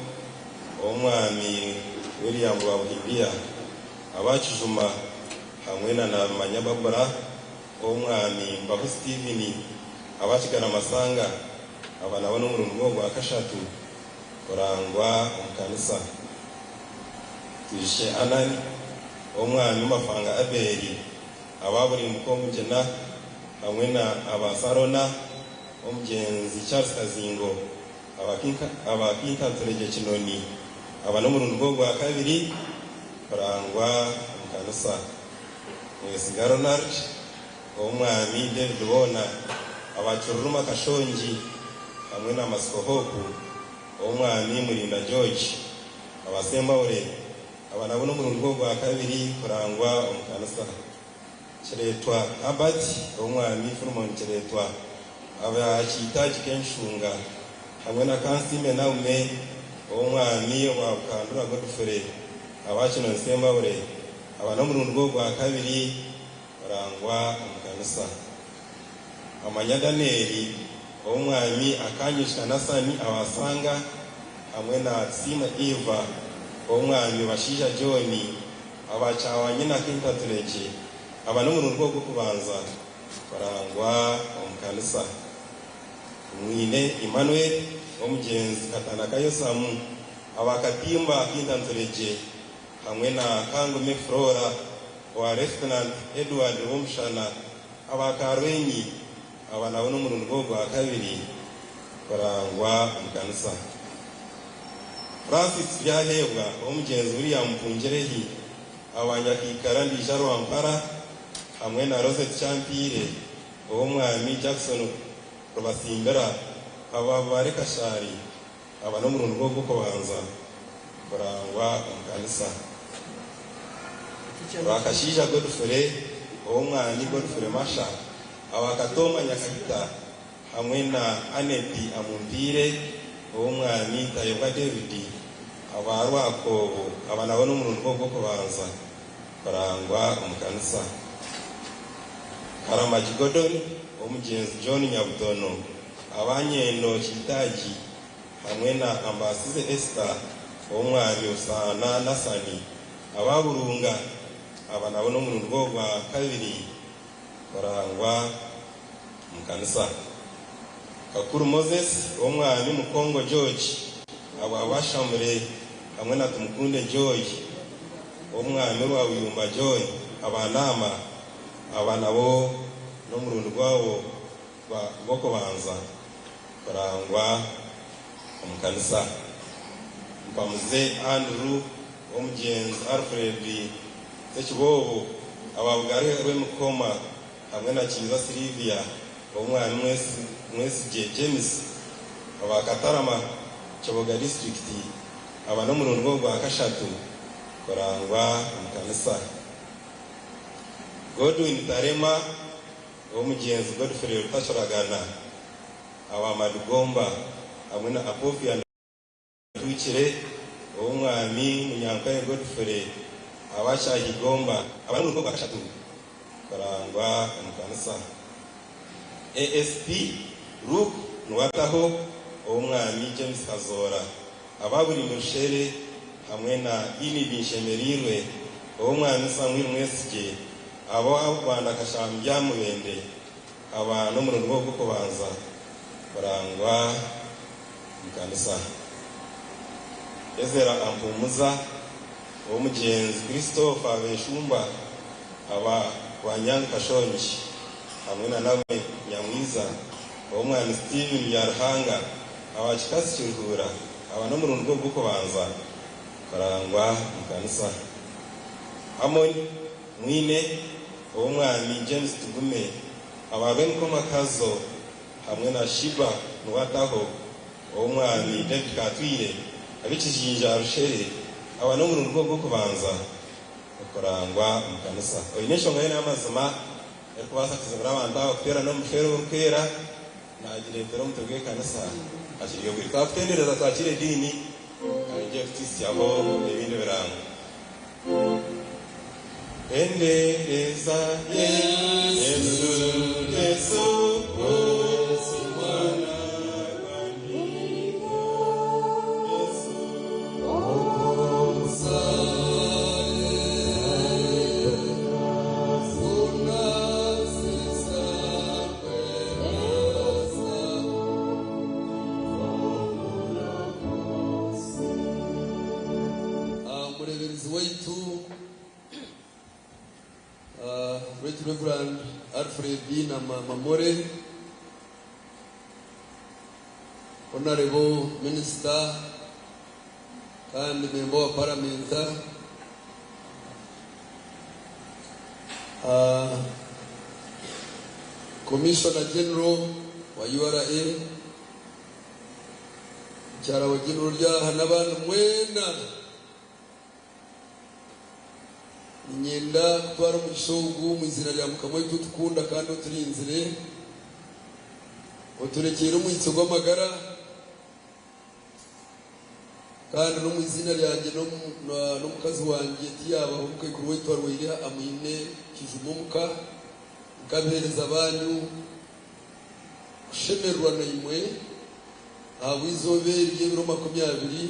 ow'Omwami William Rwabuhimbia, aba Kijuma hamwe na Nabimanya Barbara, ow'Omwami Mbahu Stephen, aba Kigarama-Sanga, aba nabo n'omurundi gwabo gwa kashatu kurangwa omu kanisa. Twijukye Anani, ow'omwami Mafanga Abeli, aba Burimbuka Omugyena, hamwe na aba Sarona, omugyenzi Charles Kazingo, aba Kinkanturegye Kinoni, aba n'omurundi gwabo gwa kabiri kurangwa omu kanisa. Mwesiga Ronald, ow'omwami David Boona, aba Kiruruma Kashongi, hamwe na Matsiko Hope, ow'omwami Murinda George. Aba Sembabule aba nabo n'omurundi gwabo gwa kabiri kurangwa omu kanisa. Kireetwa Herbert ow'omwami Philemon Kireetwa aba Kiitaagi Kenshunga hamwe na Kansiime Naume ow'omwami owa Bukandura Godfrey aba Kinoni Sembabule aba n'omurundi gwabo gwa kabiri kurangwa omu kanisa. Amanya Danieli ow'omwami Akanyishika Nasani aba Sanga hamwe na Tusiima Eva ow'omwami Bashaija John aba Kyawanyina Kintaturegye aba n'omurundi gwe ogw'okubanza kurangwa omu kanisa. Mwine Emmanuel ow'omugyenzi Katanaka Yosamu aba Katimba Kintanturegye hamwe na Kangume Flora owa Lieutenant Edward Rwomushana aba Karwenyi aba nabo n'omurundi gwabo gwa kabiri kurangwa omu kanisa. Francis Turyahebwa ow'omugyenzi William Mpungirehi aba Nyakaikara Ndiija Rwampara hamwe na Rosette Kyampiire ow'omwami Jackson Rubasimbira aba Bubare Kashaari aba n'omurundi gwabo gw'okubanza kurangwa omu kanisa. Rwakashaija Godfrey ow'omwami Godfrey Masha aba Katooma Nyakahita hamwe na Annet Amumpiire ow'omwami Tayebwa David Aba Rwakoobo aba nabo n'omurundi gwabo gw'okubanza kurangwa omu kanisa. Karamagi Gordon, Omugyenzi John Nyabutono, aba Nyendo Kiitaagi hamwe na Ambasize Esther ow'Omwami Busaana Nasani, aba Burunga aba nabo n'omurundi gwabo gwa kabiri kurangwa omu kanisa. Kakuru Moses ow'Omwami Mukongo George, aba Bashamure hamwe na Tumukunde Joy ow'Omwami Rwabuyumba John, aba Naama aba nabo n'omurundi gwabo gw'okubanza kurangwa omu kanisa. Mpamuze Andrew ow'omugyenzi Alfred Ssekiboobo, aba Bugari Rwemikoma hamwe na Kiiza Sylvia ow'Omwami Mwesigye James, aba Katarama Kyoboga disiturikiti, aba n'omurundi gwabo gwa kashatu kurangwa omu kanisa. Godwin Tarema ow'omugyenzi Godfrey Rutakiragana, aba Madigomba hamwe na Apophia Nduhukire ow'Omwami Munyankore Godfrey, aba Kyahigomba, aba n'omurundi gwa kashatu kurangwa omu kanisa. ASP Luke Niwataho ow'Omwami James Kazoora, aba Burimbi Rushere hamwe na Enid Nshemereirwe ow'Omwami Samuel Mwesigye, aba Rwanda Kashambya Mubende, aba n'omurundi gwabo gw'okubanza kurangwa omu kanisa. Ezera Ampumuza, ow'omugyenzi Christopher Beshumba, aba Rwanyange Kashongi hamwe na Naomi Nyamwiza, ow'omwami Steven Byaruhanga, aba Kikasi Kiruhura, aba n'omurundi gwabo gw'okubanza kurangwa omu kanisa. Amon Mwine, ow'omwami James Tugume, aba Rwenkoma Kazo hamwe na Shiba Niwataho, ow'omwami David Katwire, ab'ekijinja Rushere, aba n'omurundi gwabo gw'okubanza okurangwa omu kanisa. Oine enshonga yoona y'amazima erikubaasa kuzibira abantu aba kuteerana omu bushwere oburikwera, naagireetera omutwe gw'ekanisa hakiri obwire. Twakutendereza twakiira ediini aije kutuhitsyaho ebindi birango. Tendereza Yesu, Yesu, Mwana Omureeberezi waitu Right Reverend Alfred na Maama More, Honourable Minister kandi memba wa Paramenta, Commissioner General wa URA, Mukyara wa General ori aha n'abandi mwena. Niinyenda kutwara omugisha ogu omu iziina rya Mukama waitu otukunda kandi oturinzire, oturekyeire omwitsyo gw'amagara, kandi n'omu iziina ryangye n'omukazi wangye tiyaabaho omukaikuru waitu arwaire amwine kijuma omuka, nkabiheereza baanyu kushemererwa naimwe ahabw'eizooba eri ry'ebiro 20.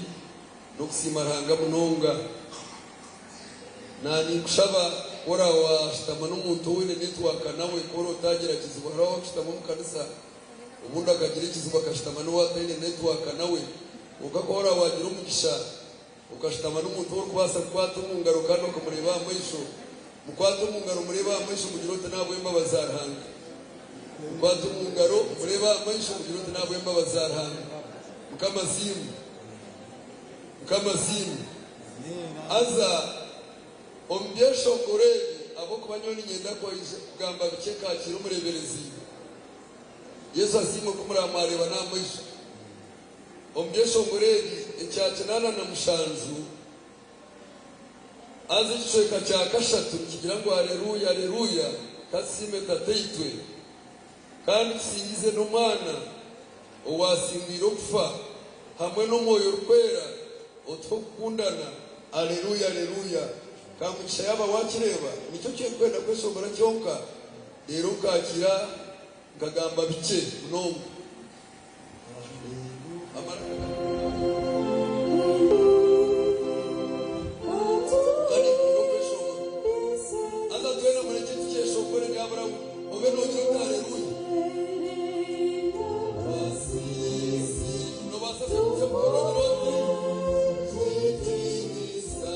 N'okusiima Ruhanga munonga. Na ninkushaba ku oraabe waashutama n'omuntu ou oine netiwaaka nawe, ku oraabe otaagira kizibu, hariho abarikushutama omu kanisa obundi akagira ekizibu akashutama n'ou ataine netiwaaka nawe, kwonka ku oraabe waagira omugisha okashutama n'omuntu ou orikubaasa kukwata omu ngaro kandi okamureeba aha maisho, mukwate omu ngaro omureebe aha maisho omugire oti n'ahabw'embabazi za Ruhanga. Mukwate omu ngaro omureebe aha maisho omugire oti n'ahabw'embabazi za Ruhanga. Mukama asiimwe. Mukama asiimwe. Haza omu byeshongoro ebi, ahabw'okuba nyowe niinyenda kugamba bikye nkakiira omureeberezi. Yesu asiimwe ku muraamwareeba n'amaisho. Omu byeshongoro ebi, ekya 87, haza ekicweka kya kashatu nikigira ngu Areruya, Areruya, ka tusiime Tataitwe, kandi tusingize n'Omwana owaasingwire okufa hamwe n'Omwoyo Orikwera. Otuhe okukundana. Aleluya, aleluya! Kamugisha yaaba waakireeba, nikyo kyerikwenda kweshongora kyonka, reero nkaakira nkagamba bikye munonga. Kwonka ninkunda okweshongora. Haza twena murekye tukyeshongore nyabura obe noogira oti aleluya. Noobaasa kwimutsya omukono ogire oti, Kitiinisa.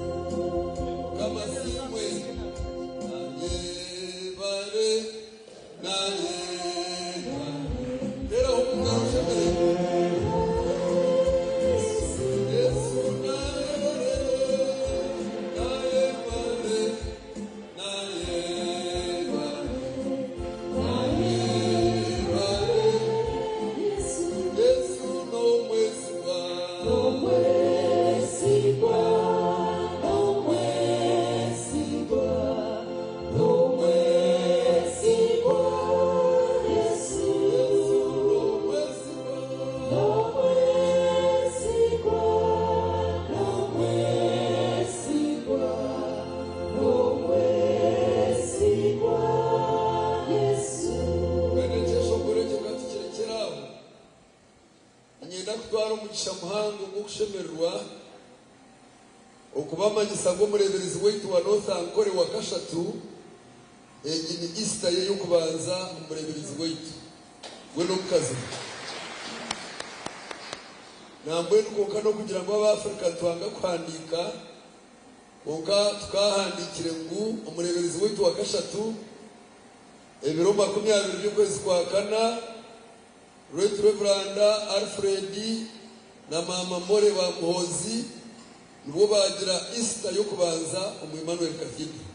Mukama asiimwe. Nayebare, nayebare. Teeraho omu ngaro oshemererwe. Yesu nayebare, nayebare, nayebare, nayebare. Yesu n'omwesigwa. Yesu n'omwesigwa. Mbwenu ekyeshongoro ekyo ka tukirekyere aho. Niinyenda kutwara omugisha muhango gw'okushemererwa okubamanyisa ngu omureeberezi waitu wa North Ankole wa kashatu, egi ni Easter ye y'okubanza omureeberezi waitu we n'omukazi we. Nambwenu kwonka n'okugira ngu Abaafrika nitwanga kuhandiika, kwonka tukaahandiikire ngu omureeberezi waitu wa kashatu, ebiro 20 by'okwezi kwa kana, Right Reverand Alfred na Maama Molly ba Muhoozi nibwo baagira Easter y'okubanza omu Emmanuel Cathedral.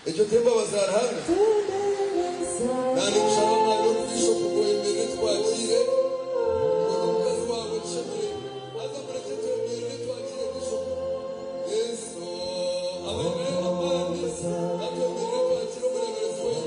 Ekyo t'embabazi za Ruhanga? Naanye nkushaba my Lord Bishop ngu oyemerere tukwakiire iwe n'omukazi waawe tushemererwe. Haza murekye twemerere twakiire Bishop. Yesu abemerere amaani atwemerere twakire omureeberezi waitu.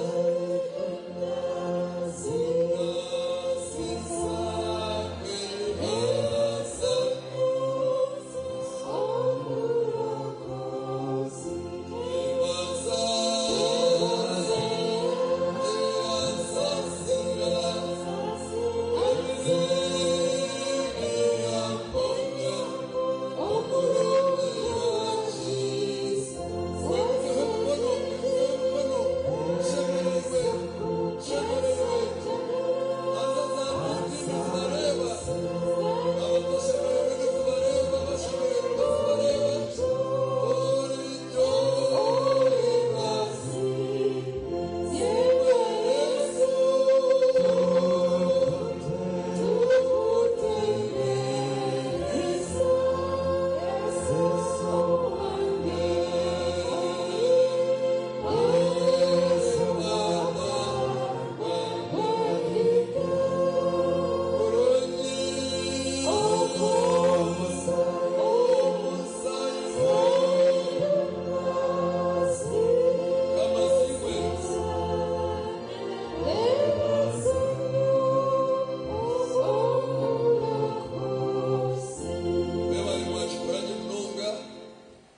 Mwebare mwakikora gye munonga.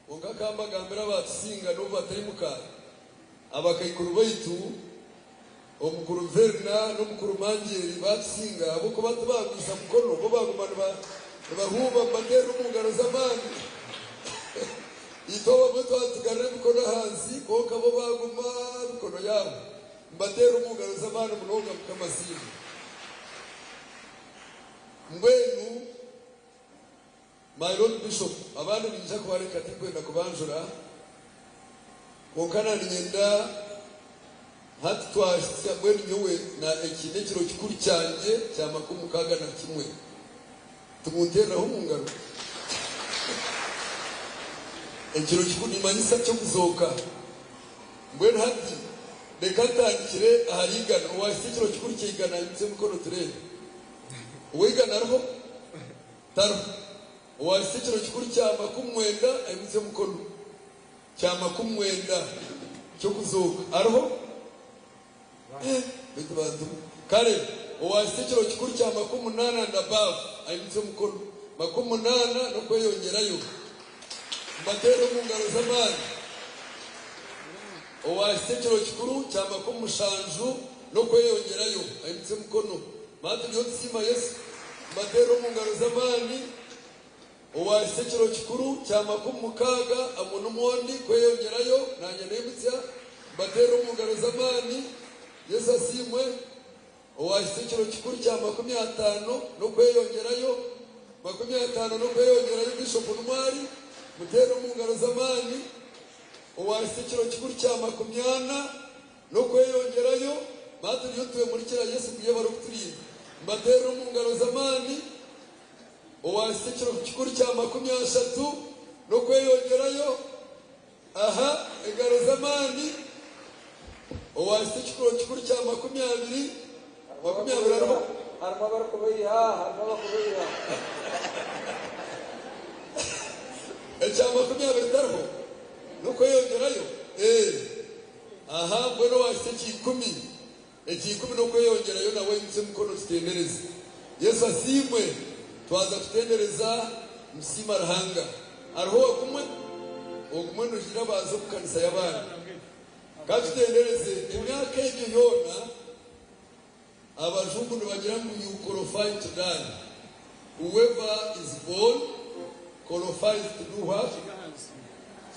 Kwonka ka mbagambire abatusinga n'obu batari muka abakaikuru baitu omukuru Verna n'omukuru Mangyeri batusinga ahabw'okuba tibagwisa mukono bo baguma nibahuuba nibateera omu ngaro z'amaani. Itwe abamwe twatugarura emikono ahansi kwonka bo baguma emikono yaabo nibateera omu ngaro z'amaani munonga. Mukama asiimwe. Mbwenu My Lord Bishop, abandi niinyija kubareka tinkwenda kubanjura, kwonka na niinyenda hati twahitsya mbwenu nyowe na eki n'ekiro kikuru kyangye kya 61. Timunteereraho omu ngaro. Ekiro kikuru nimanyisa ky'okuzooka. Mbwenu hati Reka ntandikire ahari igana. Owaahitsya ekiro kikuru kya igana aimutsye emikono tureebe. Ow'eigana ariho? Tariho. Owaahitsya ekiro kikuru kya makumwenda aimutsye omukono. Kya makumwenda ky'okuzooka ariho? Eh, beitu bantu mwe. Kare, owaahitsya ekiro kikuru kya makumunana and above aimutsye omukono. Makumunana n'okweyongyerayo. Mbateere omu ngaro z'amaani. Owaahitsya ekiro kikuru kya makumushanju n'okweyongyerayo aimutsye omukono. Maatu niyo tusiima Yesu. Mbateere omu ngaro z'amaani. Owaahitsya ekiro kikuru kya makumumukaaga amwe n'omwondi kweyongyerayo, naanye naimutsya, mbateerera omu ngaro z'amaani. Yesu asiimwe. Owaahitsya ekiro kikuru kya makumyataano n'okweyongyerayo, makumyataano n'okweyongyerayo, Bishopu Numwari, muteerere omu ngaro z'amaani. Owaahitsya ekiro kikuru kya makumyana n'okweyongyerayo, maatu niyo twemurikira Yesu ngu yebare okuturinda. Mbateerere omu ngaro z'amaani. Owaahitsya ekiro kikuru kya makumyashatu n'okweyongyerayo, aha, engaro z'amaani. Owaahitsya ekikuro kikuru kya makumyabiri, makumyabiri hariho. Harimu abarikubeiha, harimu abakubeiha. Ekya makumyabiri tariho n'okweyongyerayo? Ee. Aha, mbwenu owaahitsya ekya ikumi. Eky'ikumi n'okweyongyerayo nawe aimutsye omukono tutendereze. Yesu asiimwe! Twaza kutendereza nitusiima Ruhanga. Hariho ogumwe? Ogumwe nogira baaza omu kanisa y'abandi. Ka tutendereze. Emyaka egyo yoona abajungu nibagira ngu you qualify to die. Whoever is born qualifies to do what?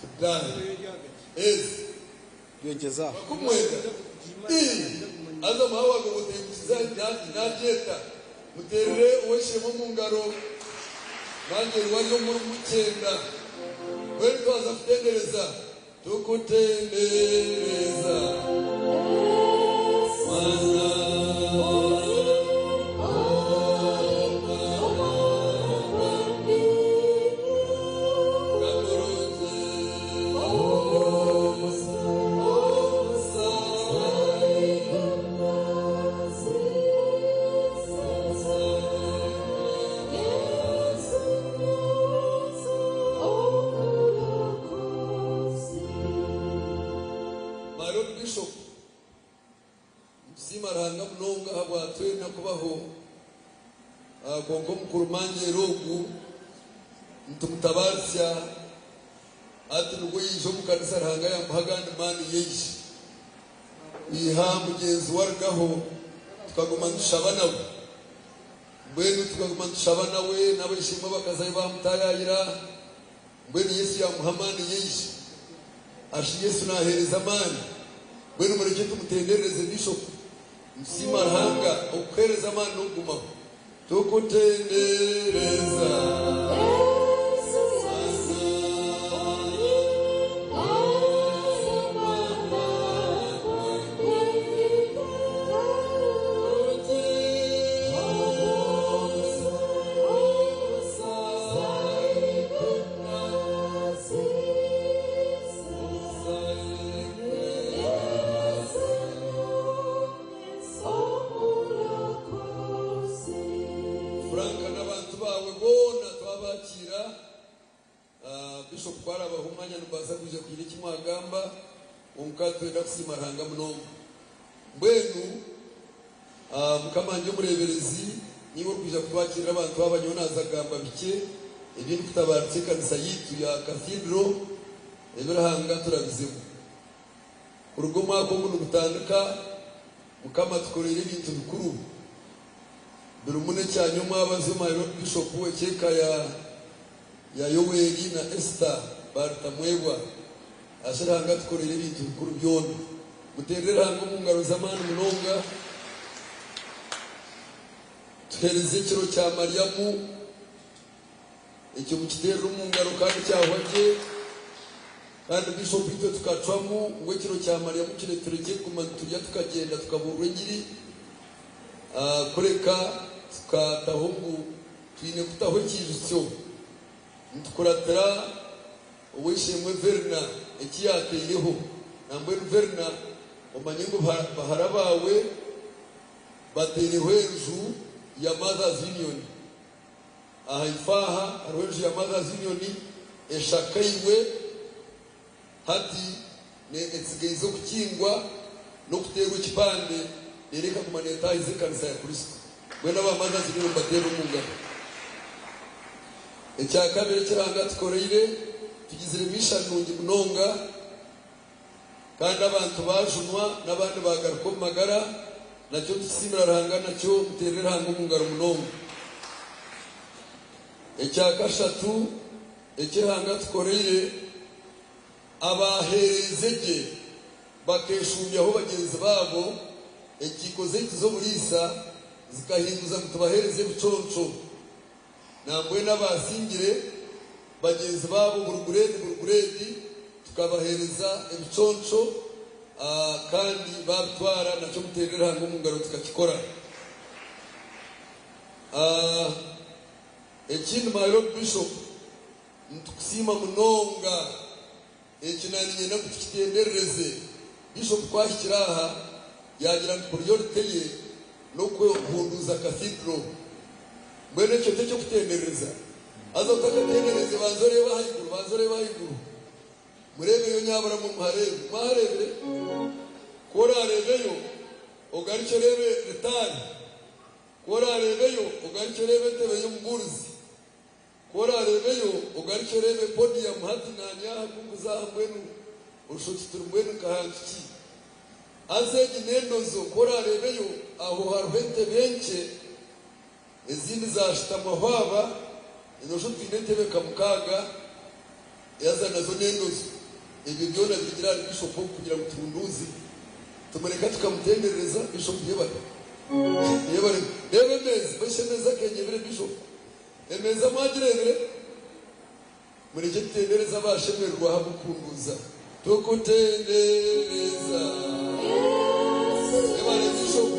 To die. Yes. Yongyeza aho. Bakumwenda. Ii, Haza muha wange oguteemukiza naagyeta, muteerere ow'eishe-emwe omu ngaro, Mangyeri wari omuri mukyenda. Mbwenu twaza kutendereza, tukutendereza Mwana. Ka murungi. My Lord Bishop, nitusiima Ruhanga munonga ahabwa twena kubaho, kwonka omukuru Mangyera ogu nitumutabaaritsya. Hati nibwo yaija omu kanisa Ruhanga yamuha agandi maani yaija. Kwiha mugyenzi we arugaho tukaguma nitushaba nawe. Mbwenu tukaguma nitushaba nawe n'abaishemwe bakazayo bamutayaayira. Mbwenu Yesu yamuha amaani yaija. Ashi Yesu naheereza amaani. Mbwenu murekye tumutenderereze Bishop. Nitusiima Ruhanga okukuheereza amaani n'okugumaho. Tukutendereza Frank n'abantu baawe boona twabakiira. Bishop ku araabahe omwanya nimubaasa kwija kugira eki mwagamba kwonka nitwenda kusiima Ruhanga munonga. Mbwenu Mukama ndi omureeberezi niiwe orikwija kutwakirira abantu aba nyowe naaza kugamba bikye ebi ndikutabaarisa ekanisa yaitu ya Cathedral ebi Ruhanga aturabizemu. Kuruga omwaka ogu nigutandika, Mukama atukoreire ebintu bikuru birimu n'ekya nyomwabazo my Lord Bishop eky'eka ya ya Yoweri na Esther Baritamwebwa. Ashe Ruhanga atukoreire ebintu bikuru byona. Muteerere Ruhanga omu ngaro z'amaani munonga. Tuheereze ekiro kya Mariamu Ekyo mukiteerere omu ngaro kandi kyahwa gye. Kandi Bishop itwe tukacwamu ngu ekiro kya Mariamu kire turekye kuguma niturya tukagyenda tukabuurira engiri, kureka tukataho ngu twine kutaho ekiijutsyo nitukuratira ow'eishe-emwe Verna eki yaataireho. Nambwenu Verna. Omanye ngu bahara baawe bataireho enju ya Mothers Union. Ahaifo aha hariho enju ya Mothers Union eshakairwe hati etsigaize okukingwa n'okuteerwa ekipande reero ekaguma neetaahiza ekanisa ya Kristo. Mbwenu aba Mothers Union mbateerere omu ngaro. Ekyakabiri eki Ruhanga atukoreire, tugizire mission nungi munonga. Kandi abantu baajunwa, n'abandi baagaruka omu magara, nakyo tukisiimira Ruhanga, nakyo muteerere Ruhanga omu ngaro munonga. Ekya kashatu eki Ruhanga atukoreire, abaaheereize gye bakeeshumbyaho bagyenzi baabo, enkiiko zaitu z'oburiisa zikahinguza ngu tubaheereze ebiconco. Nambwenu abaasingire bagyenzi baabo buri gureedi buri gureedi tukabaheereza ebiconco kandi baabitwara nakyo muteerere Ruhanga omu ngaro tukakikora. Ekindi my Lord Bishop nitukusiima munonga eki naniinyenda ngu tukitenderereze. Bishop ku ahikire aha yaagira ngu priority ye n'okuhunduuza Cathedral. Mbwenu ekyo t'eky'okutenderereza? Haza otakatendereize banza oreebe ahaiguru, banza oreebe ahaiguru. Mureebeyo nyabura mwe muhareebe. Mwahareebire? Ku oraareebeyo, ogarukye oreebe ritaari. Ku oraareebeyo, ogarukye oreebe entebe y'omubuurizi. Ku oraareebeyo, ogarukye oreebe podium hati naanye aha ku nkuza aha mbwenu oshusha oti turi mbwenu nka hantu ki. Haza egi n'endozo, ku oraareebeyo aho hariho entebe nkye ezindi zaashutamwaho aba, enoshusha oti twine entebe nka mukaaga haza nazo n'endozo. Ebyo byona birugire ahari Bishop ogu kugira ngu tuhunduuze. Tumureka tukamutenderereza, Bishop yebare. Yebare. Reeba emeeza, mbwenu shi emeeza kenyebire Bishop? Emeeza mwagireebire? Murekye tutendereze abaashemererwa ahabw'okuhunduuza. Tukutendereza. Yebare Bishopu.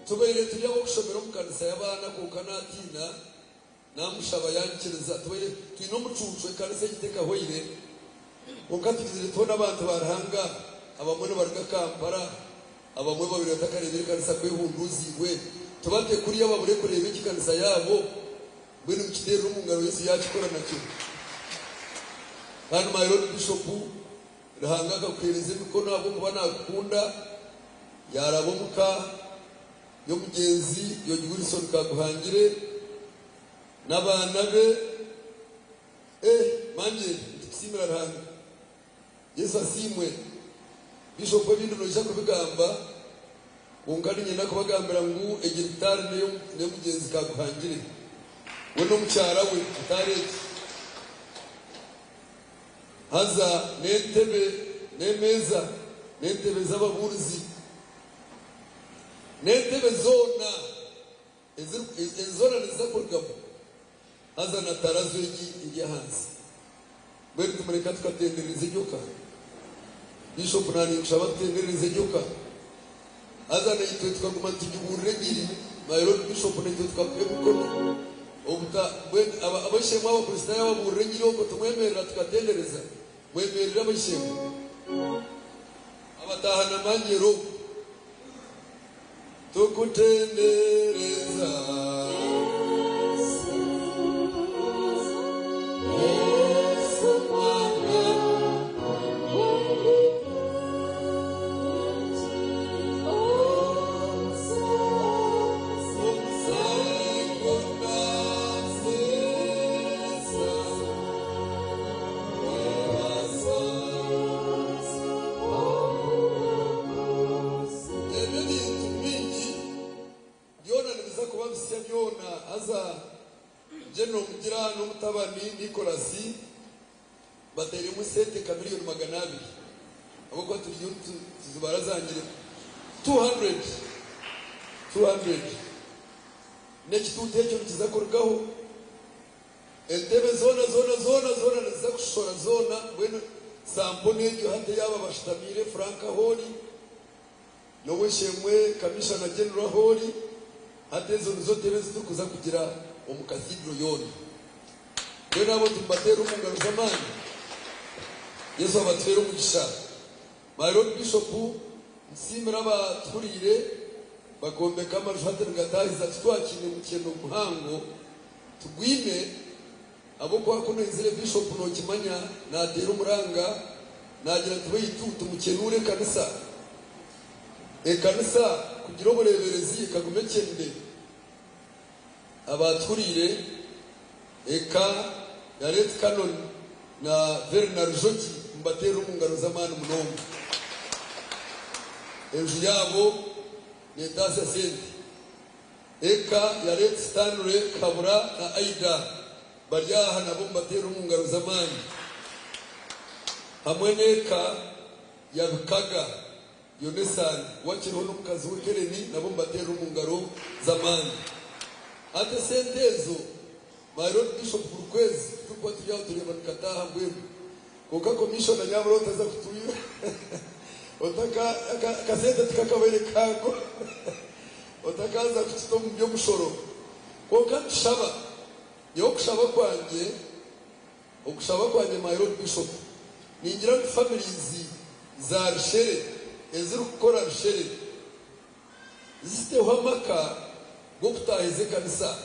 Tubaire turi ab'okushomera omu kanisa y'abaana kwonka naatiina naamushaba yanyikiriza. Tubaire twine omucuucu ekanisa egi tekahwaire kwonka tugizire tuho n'abantu ba Ruhanga abamwe nibaruga Kampala abamwe babaire batakareebire ekanisa ku ehunduuziibwe. Tubate kuriya babure kureeba egi kanisa yaabo. Mbwenu mukiteerere omu ngaro Yesu yaakikora nakyo. Kandi my Lord Bishop, Ruhanga akakuheereza emikono ahabw'okuba naakukunda, yaaraba omu ka y'omugyenzi George Wilson Kaguhangire n'abaana be. Eh mangye nitukusiimira Ruhanga. Yesu asiimwe. Bishop ebindi noija kubigamba kwonka niinyenda kubagambira ngu egi ritaari neyomugyenzi Kaguhangire we nomukyara we ritaari egi haza nentebe nemeeza nentebe zababuurizi nentebe zoona Ezi zoona niziza kurugamu haza na tarazo egi eri ahansi. Mbwenu tumureka tukatenderereza enyoka? Bishop naninkushaba tutenderereze enyoka haza naitwe tukaguma nitugiburira engiri. My Lord Bishop naitwe tukakuha emikono obuta mbwenu abaishemwe abakristaayo ababurira engiri okwo tumwemerera tukatendereza. Mwemerere abaishemwe abataaha na mangyera okwo. Tukutendereza. Yesu Mwana Omusango naseesa, Ebyo ebintu bingi byona nibiza kuba bisya byona. Haza General Mugira n'omutabani Nicholas bateiremu sente nka miriyoni 200 ahabw'okuba turiyo nituzibara zangire 200, 200. N'ekituuti ekyo nikiza kurugaho. Entebe zoona zoona zoona zoona niziza kushushora zoona mbwenu sampo n'egyo hati eyaaba bashutamiire Frank ahoori n'ow'eishe-emwe Kamishana General ahoori hati ezo nizo ntebe ezi turikuza kugira omu Cathedral yoona. Mbwenu abo tumubateere omu ngaro z'amaani. Yesu abatuheere omugisha. My Lord Bishop nsiimire abatuhuriire bakombeka amaju hati nigataahiza titwakiine mukyeno muhango tugwine ahabw'okuba ku naizire Bishop nokimanya nateera omuranga nagira nti beitu timukyenuure ekanisa ekanisa kugira obureeberezi ekaguma ekyenire Abaatuhuriire eka ya Late Canon na Verna Rujoki nibateerera omu ngaro z'amaani munonga. Enju yaabo neetaasya sente. Eka ya Late Stanley Kabura na Aida bari aha nabo nibateerera omu ngaro z'amaani. Hamwe n'eka ya Bikaga Yonesani wakiriho n'omukazi we Heleni nabo nibateerera omu ngaro z'amaani. Hati esente ezo my Lord Bishop buri kwezi kuturikuba turi aho tureeba nikataaha mbwenu. Kwonka Commissioner nyabura otaza kutwiba otaka akasente tikakabaire kahango otakaza kututa omu by'omushoro. Kwonka nitushaba nyowe okushaba kwangye Okushaba kwangye my Lord Bishop ningira ngu families za Rushere ezirikukora Rushere ziteho amaka gokutahiza ekanisa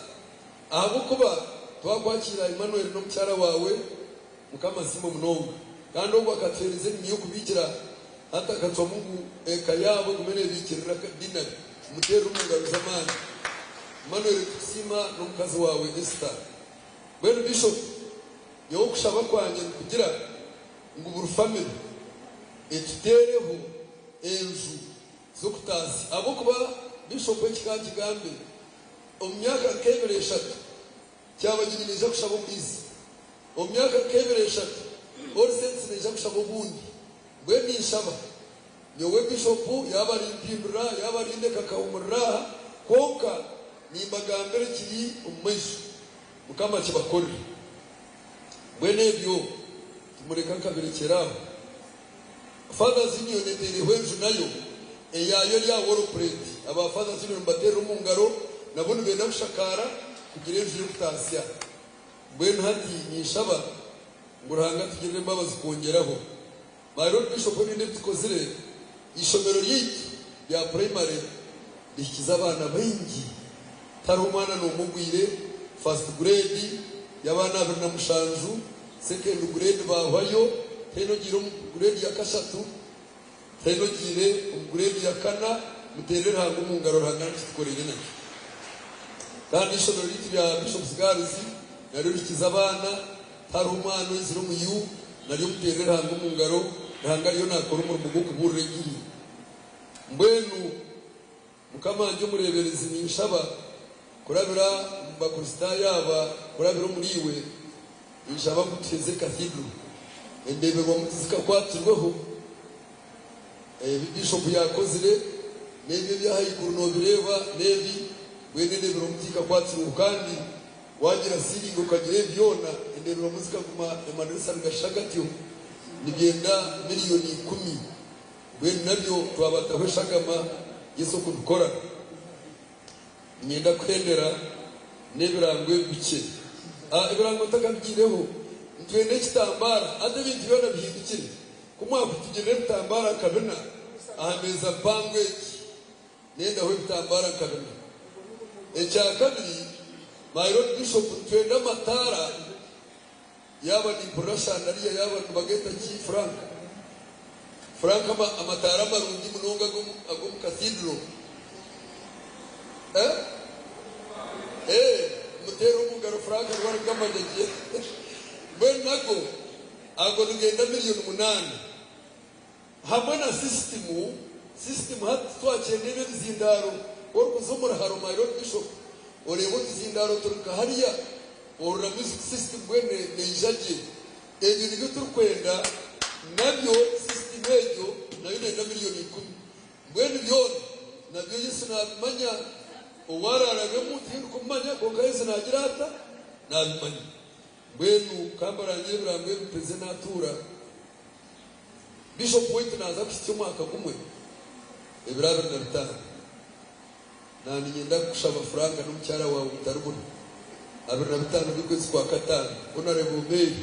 ahabwokuba twakwakiira Emmanuel nomukyara wawe Mukama asiimwe munonga kandi ogwo akatuhereza enyimi yokubikira hati akacwamu ngu eka yaabo egume nebikirira dinari tumuterere omungaro zamaani Emmanuel nitukusiima nomukazi wawe Esther. Mbwenu Bishop nyowe okushaba kwangye nikugira ngu buri family etuteereho enju z'okutaasya ahabw'okuba Bishop eki ka nkigambe omu myaka nk'ebiri eshatu Kyabagyenyi neija kushaba omuriisa omu myaka nk'ebiri eshatu All Saints neija kushaba obundi mbwenu ninshaba nyowe Bishop yaaba arimpindura yaaba arindeka nkahumurira aha kwonka nimbagambira ekiri omu maisho. Mukama akibakorere. Mbwenu ebyo timureka nkabirekyera aho. Fathers Union eteireho enju nayo eyaayo eri aha wall plate. Aba Fathers Union nibateerera omu ngaro nabo nibenda kushakaara kugira enju y'okutaasya. Mbwenu hati ninshaba ngu Ruhanga atugirire embabazi kwongyeraho. My Lord Bishop ebindi ebi tukozire, eishomero ryaitu rya primary rihikize abaana baingi tihariho mwana n'omwe ogwire first grade y'abaana 27, second grade baahwayo, tihaine ogiire omu grade ya kashatu, tihaine ogiire omu grade ya kana, muteerere Ruhanga omu ngaro Ruhanga nikitukoreire nakyo. Kandi eishomero ryaitu rya Bishop's Girls naryo rihikize abaana. Tihariho omwana oizire omu U nari omuteerere Ruhanga omu ngaro, Ruhanga ariyo naakora omurimo gw'okubuurira engiri. Mbwenu Mukama wangye omureeberezi ninshaba kurabira omu Bakristaayo aba, kurabira omuri iwe, ninshaba ngu tuheze Cathedral. Endeeberwamu tizikakwatirweho. Ebi Bishop yaakozire n'ebi eby'ahaiguru noobireeba n'ebi, mbwenu endeeberwamu tiikakwatirweho kandi Wagira siringi okagira ebi byona, endeeberamu zikaguma amadirisa nigashusha gatyo, nibyenda miriyoni ikumi. Mbwenu nabyo twabataho eshagama Yesu okubikora. Niinyenda kuhendera n'ebirango ebi bikye. Ah, ebirango ntakabigiireho, nitwenda ekitambaara. Hati ebintu byona bihindukire. Ku mwakutugirira ebitambaara nka bina aha meeza mpango egi, Nendaho ebitambara nka bina. Ekya kabiri, my Lord Bishop nitwenda amataara yaaba nimpurira shandariya yaaba nibageta ki Frank? Frank ama amataara amarungi munonga agomu agomu cathedral. Eh? Eh, muteere omu ngaro Frank ariho arikugamba gye. Mbwenu nago ago nigenda miriyoni munaana. Hamwe na sisitimu, system, hati titwakyenda ebi ebizindaaro, ku orikuza omu ruharo my lord Bishop oreeba otuzindaaro turi nka hariya, orora music system mbwenu neija gye. Ebyo nibyo turikwenda nabyo system egyo nayo nenda miriyoni ikumi. Mbwenu byona nabyo Yesu nabimanya. Owaararabemu tindikumumanya, kwonka Yesu naagira ata? Naabimanya. Mbwenu ka mbarangire ebirango ebi mpeze naatuura. Bishopu waitu naaza kuhitsya omwaka gumwe ebiro 25. Naaniinyenda kukushaba Frank n'omukyara waawe mutaribura 25 by'okwezi kwa kataano. Honourable Mary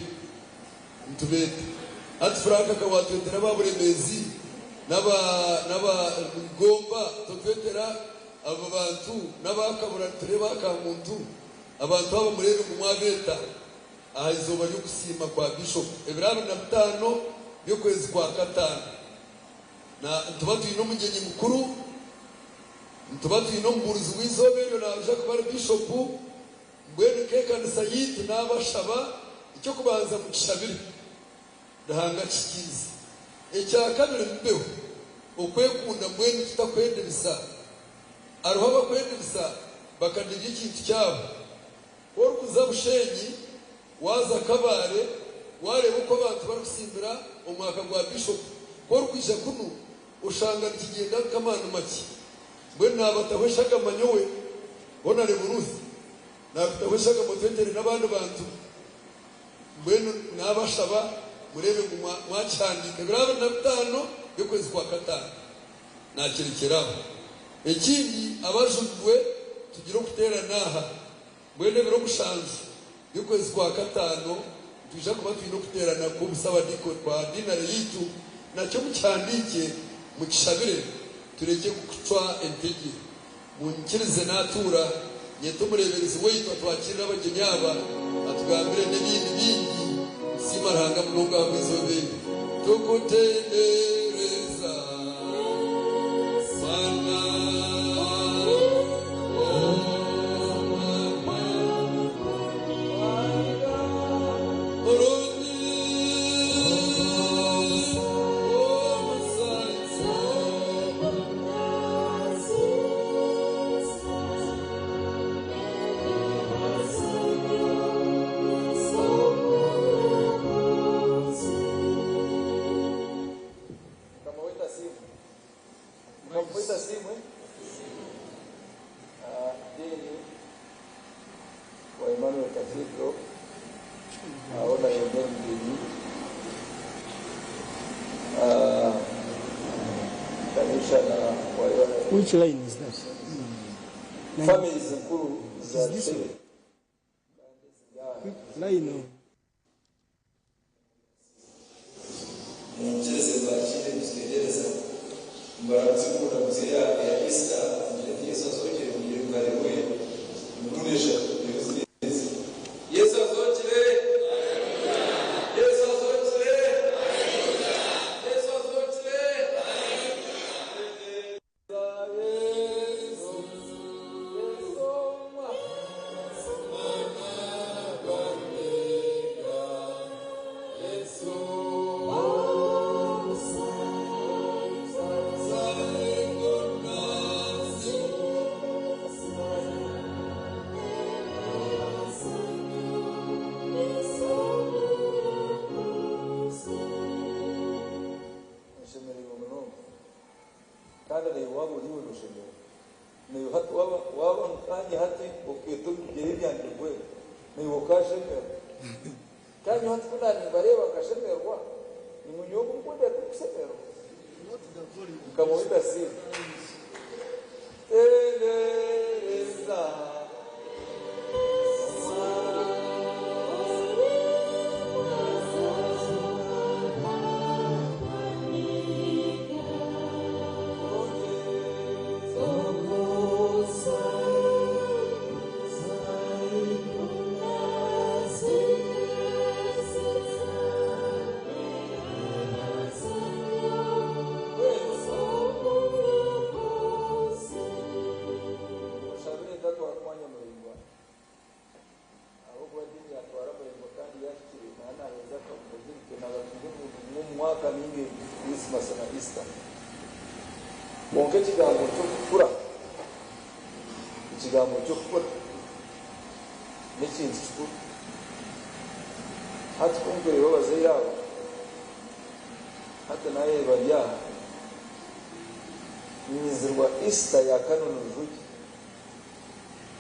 nitubeeta. Hati Frank ka waatwetera aba Buremeezi n'aba n'aba Gomba totwetera aba bantu n'aba Kabura nitureeba aka muntu. Abantu aba mureebe ngu mwabeeta aha izooba ry'okusiima kwa Bishop ebiro 25 by'okwezi kwa kataano. Na nituba twine omugyenyi mukuru, nituba twine omubuurizi w'eizooba eryo naija kuba ari Bishopu, mbwenu nk'ekanisa yaitu naabashaba eky'okubanza mukishabire Ruhanga akihikiirize. Ekya kabiri mubeho okwekunda mbwenu tutakwendibisa. Hariho abakwendibisa bakadibya ekintu kyabo. Ku orikuza Bushenyi, waaza Kabale, waareeba oku abantu barikusimbira omwaka gwa Bishopu, ku orikwija kunu oshanga nikigyenda nk'amaani makye. Mbwenu naabataho eshagama nyowe, Honarebo Ruth, naakutaho eshagama otwetere n'abandi bantu. Mbwenu naabashaba mureebe ngu mwakihandiika ebiro 25 by'okwezi kwa kataano. Naakirekyera aho. Ekindi, abajunirwe tugire okuteerana aha. Mbwenu ebiro 7 by'okwezi kwa kataano nitwija kuba twine okuteerana kw'obusabadiikoni kwa dinare yaitu, nakyo mukihandiikye, mukishabire, turekye kucwa entegye. Munyikirize naatuura, nyete omureeberezi waitu atwakiirire abagyenyi aba, atugambire n'ebindi bingi. Nsiima Ruhanga munonga ahabw'eizooba eri. Tukutendereza Mwana, oh Mwana murungi, omusaasi. Mukama waitu asiimwe. Mukama waitu asiimwe. Ah, Dean wa Emmanuel Cathedral aho na Yomeri Mugenyi Ah, Commissioner wa Yohana Which line is that? Families nkuru za Is this Kitebe. one? Line of Munyikirize mbakire nikitendereza mbaramutse mundamutse ya ya Easter ngira nti Yesu azokire mugire ngu haleluya emirundi eshatu reero zireeze Yesu azokire Yesu azokire Yesu azokire Yesu Yesu Nshemereirwe munonga kandi naiwe waaba ori iwe noshemererwa naiwe hati waaba waaba nkaanye hati okeeta omu bigyere byangye mbwenu naiwe okaashemererwa kandi nyowe hati ku naaba nimbareeba nkashemererwa nimwe nyowe oku mukundeeta okushemererwa Mukama waitu asiimwe tendereza Mushabire ndatwara omwanya muraingwa ahabw'okuba diini yatwara muraingwa kandi yahikire naba naheza akabuzirike nabatunga omuntu gumwe omu mwaka ninga ebiri Christmas na Easter. Kwonka ekigambo ky'okukura ekigambo ky'okukura n'ekintu kikuru. Hati ku nkureeba abazaire aba hati naye bari aha nyizirwa Easter ya Canon Rujugi.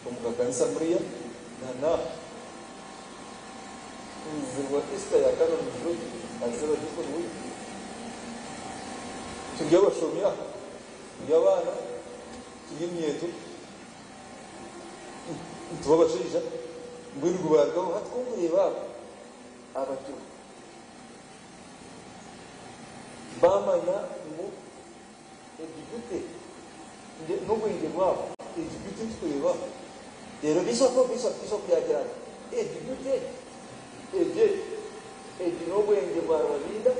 Omu kakanisa muriya na na nzirwa Easter ya Canon Rujoki as a deacon waitu. Turi abashomi aha, turi abaana, turi eminyeeto, nituba abashaija, mbwenu gubarugaho hati ku nkureeba aba abakiriho baamanya ngu Egi duty n'obwengye bwabo, egi duty tukureeba reero bishop bishop bishop yaagira ati egi duty egi egi egi egi n'obwengye bwa Rwabinda,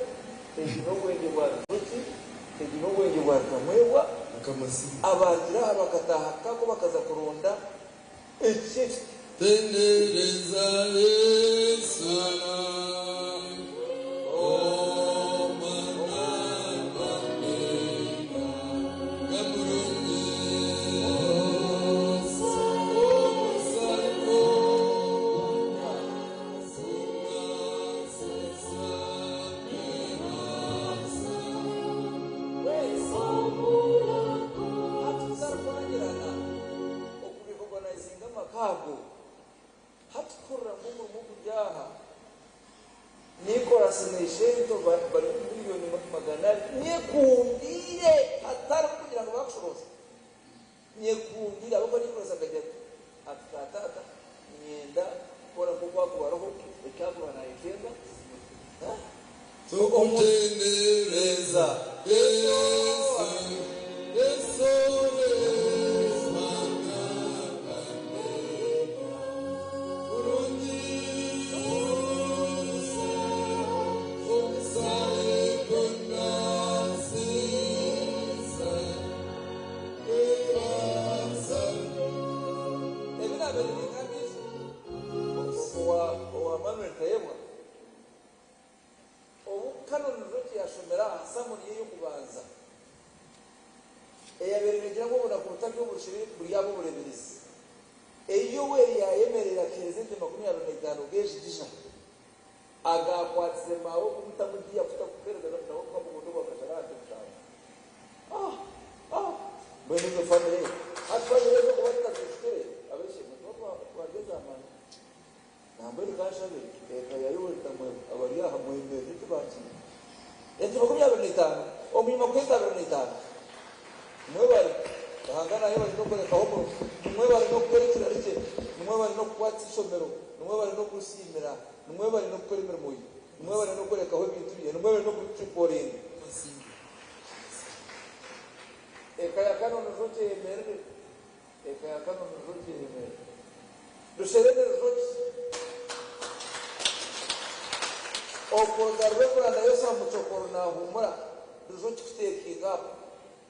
egi n'obwengye bwa Rujoki, egi n'obwengye bwa Rutamwebwa, abaarugire aha bakataaha kako bakaza kuronda eki eki. Tendereza Yesu, Hati okurecognizinga amaka ago, hati kuhurira ngu omurimo guri aha, Nicholas Neshento bari miliyoni 200 nyekundiire hatari kugira ngu bakushoroza, nyekundiire ahabw'okuba Nicholas akagira ati, ati taataata niinyenda kukora nk'oku akubaraho ekyakuba nayetenga. Tukutendereza Yesu, Yesu Ebi naabaire ningamba ijo, owa owa Manuel Tayebwa, obu Canon Rujoki yaashomera aha sermon ye y'okubanza eyabaire neegira ngu obunaku butari obushire buri ab'obureeberezi, ei Yoweri yaayemerera akaheereza ente 25 g'ejigija agaakwatize maawe kumutamu giya kuta kuheereza nawe kuha mugondo gwa kashara aha nte mushanju. Ah! Ah! Mbwenu ezo famire, hati famire ezo kuba tutazishukire, ab'eishe-emwe tuba twarya amaani. Nambwenu kanshabe eka ya Yoweri Tamwebwa abari aha mwemerere tibakiire. Ente 25 omu 25. Mwebare, Ruhanga naayebare n'okurekaho omurimo. Nimwebare n'okukora ekirari kye. Nimwebare n'okukwatsa ishomero. Nimwebare n'okurisiimira. Nimwebare n'okukora emirimo ye. Nimwebare n'okurekaho ebintu bye. Nimwebare n'okubicokoringa. Eka ya Canon Rujoki eyemerere. Eka ya Canon Rujoki eyemerere. Rusherene Rujoki. Okuruga Reverand Yosa Mucokoro naahumura, Rujoki kutekinga up,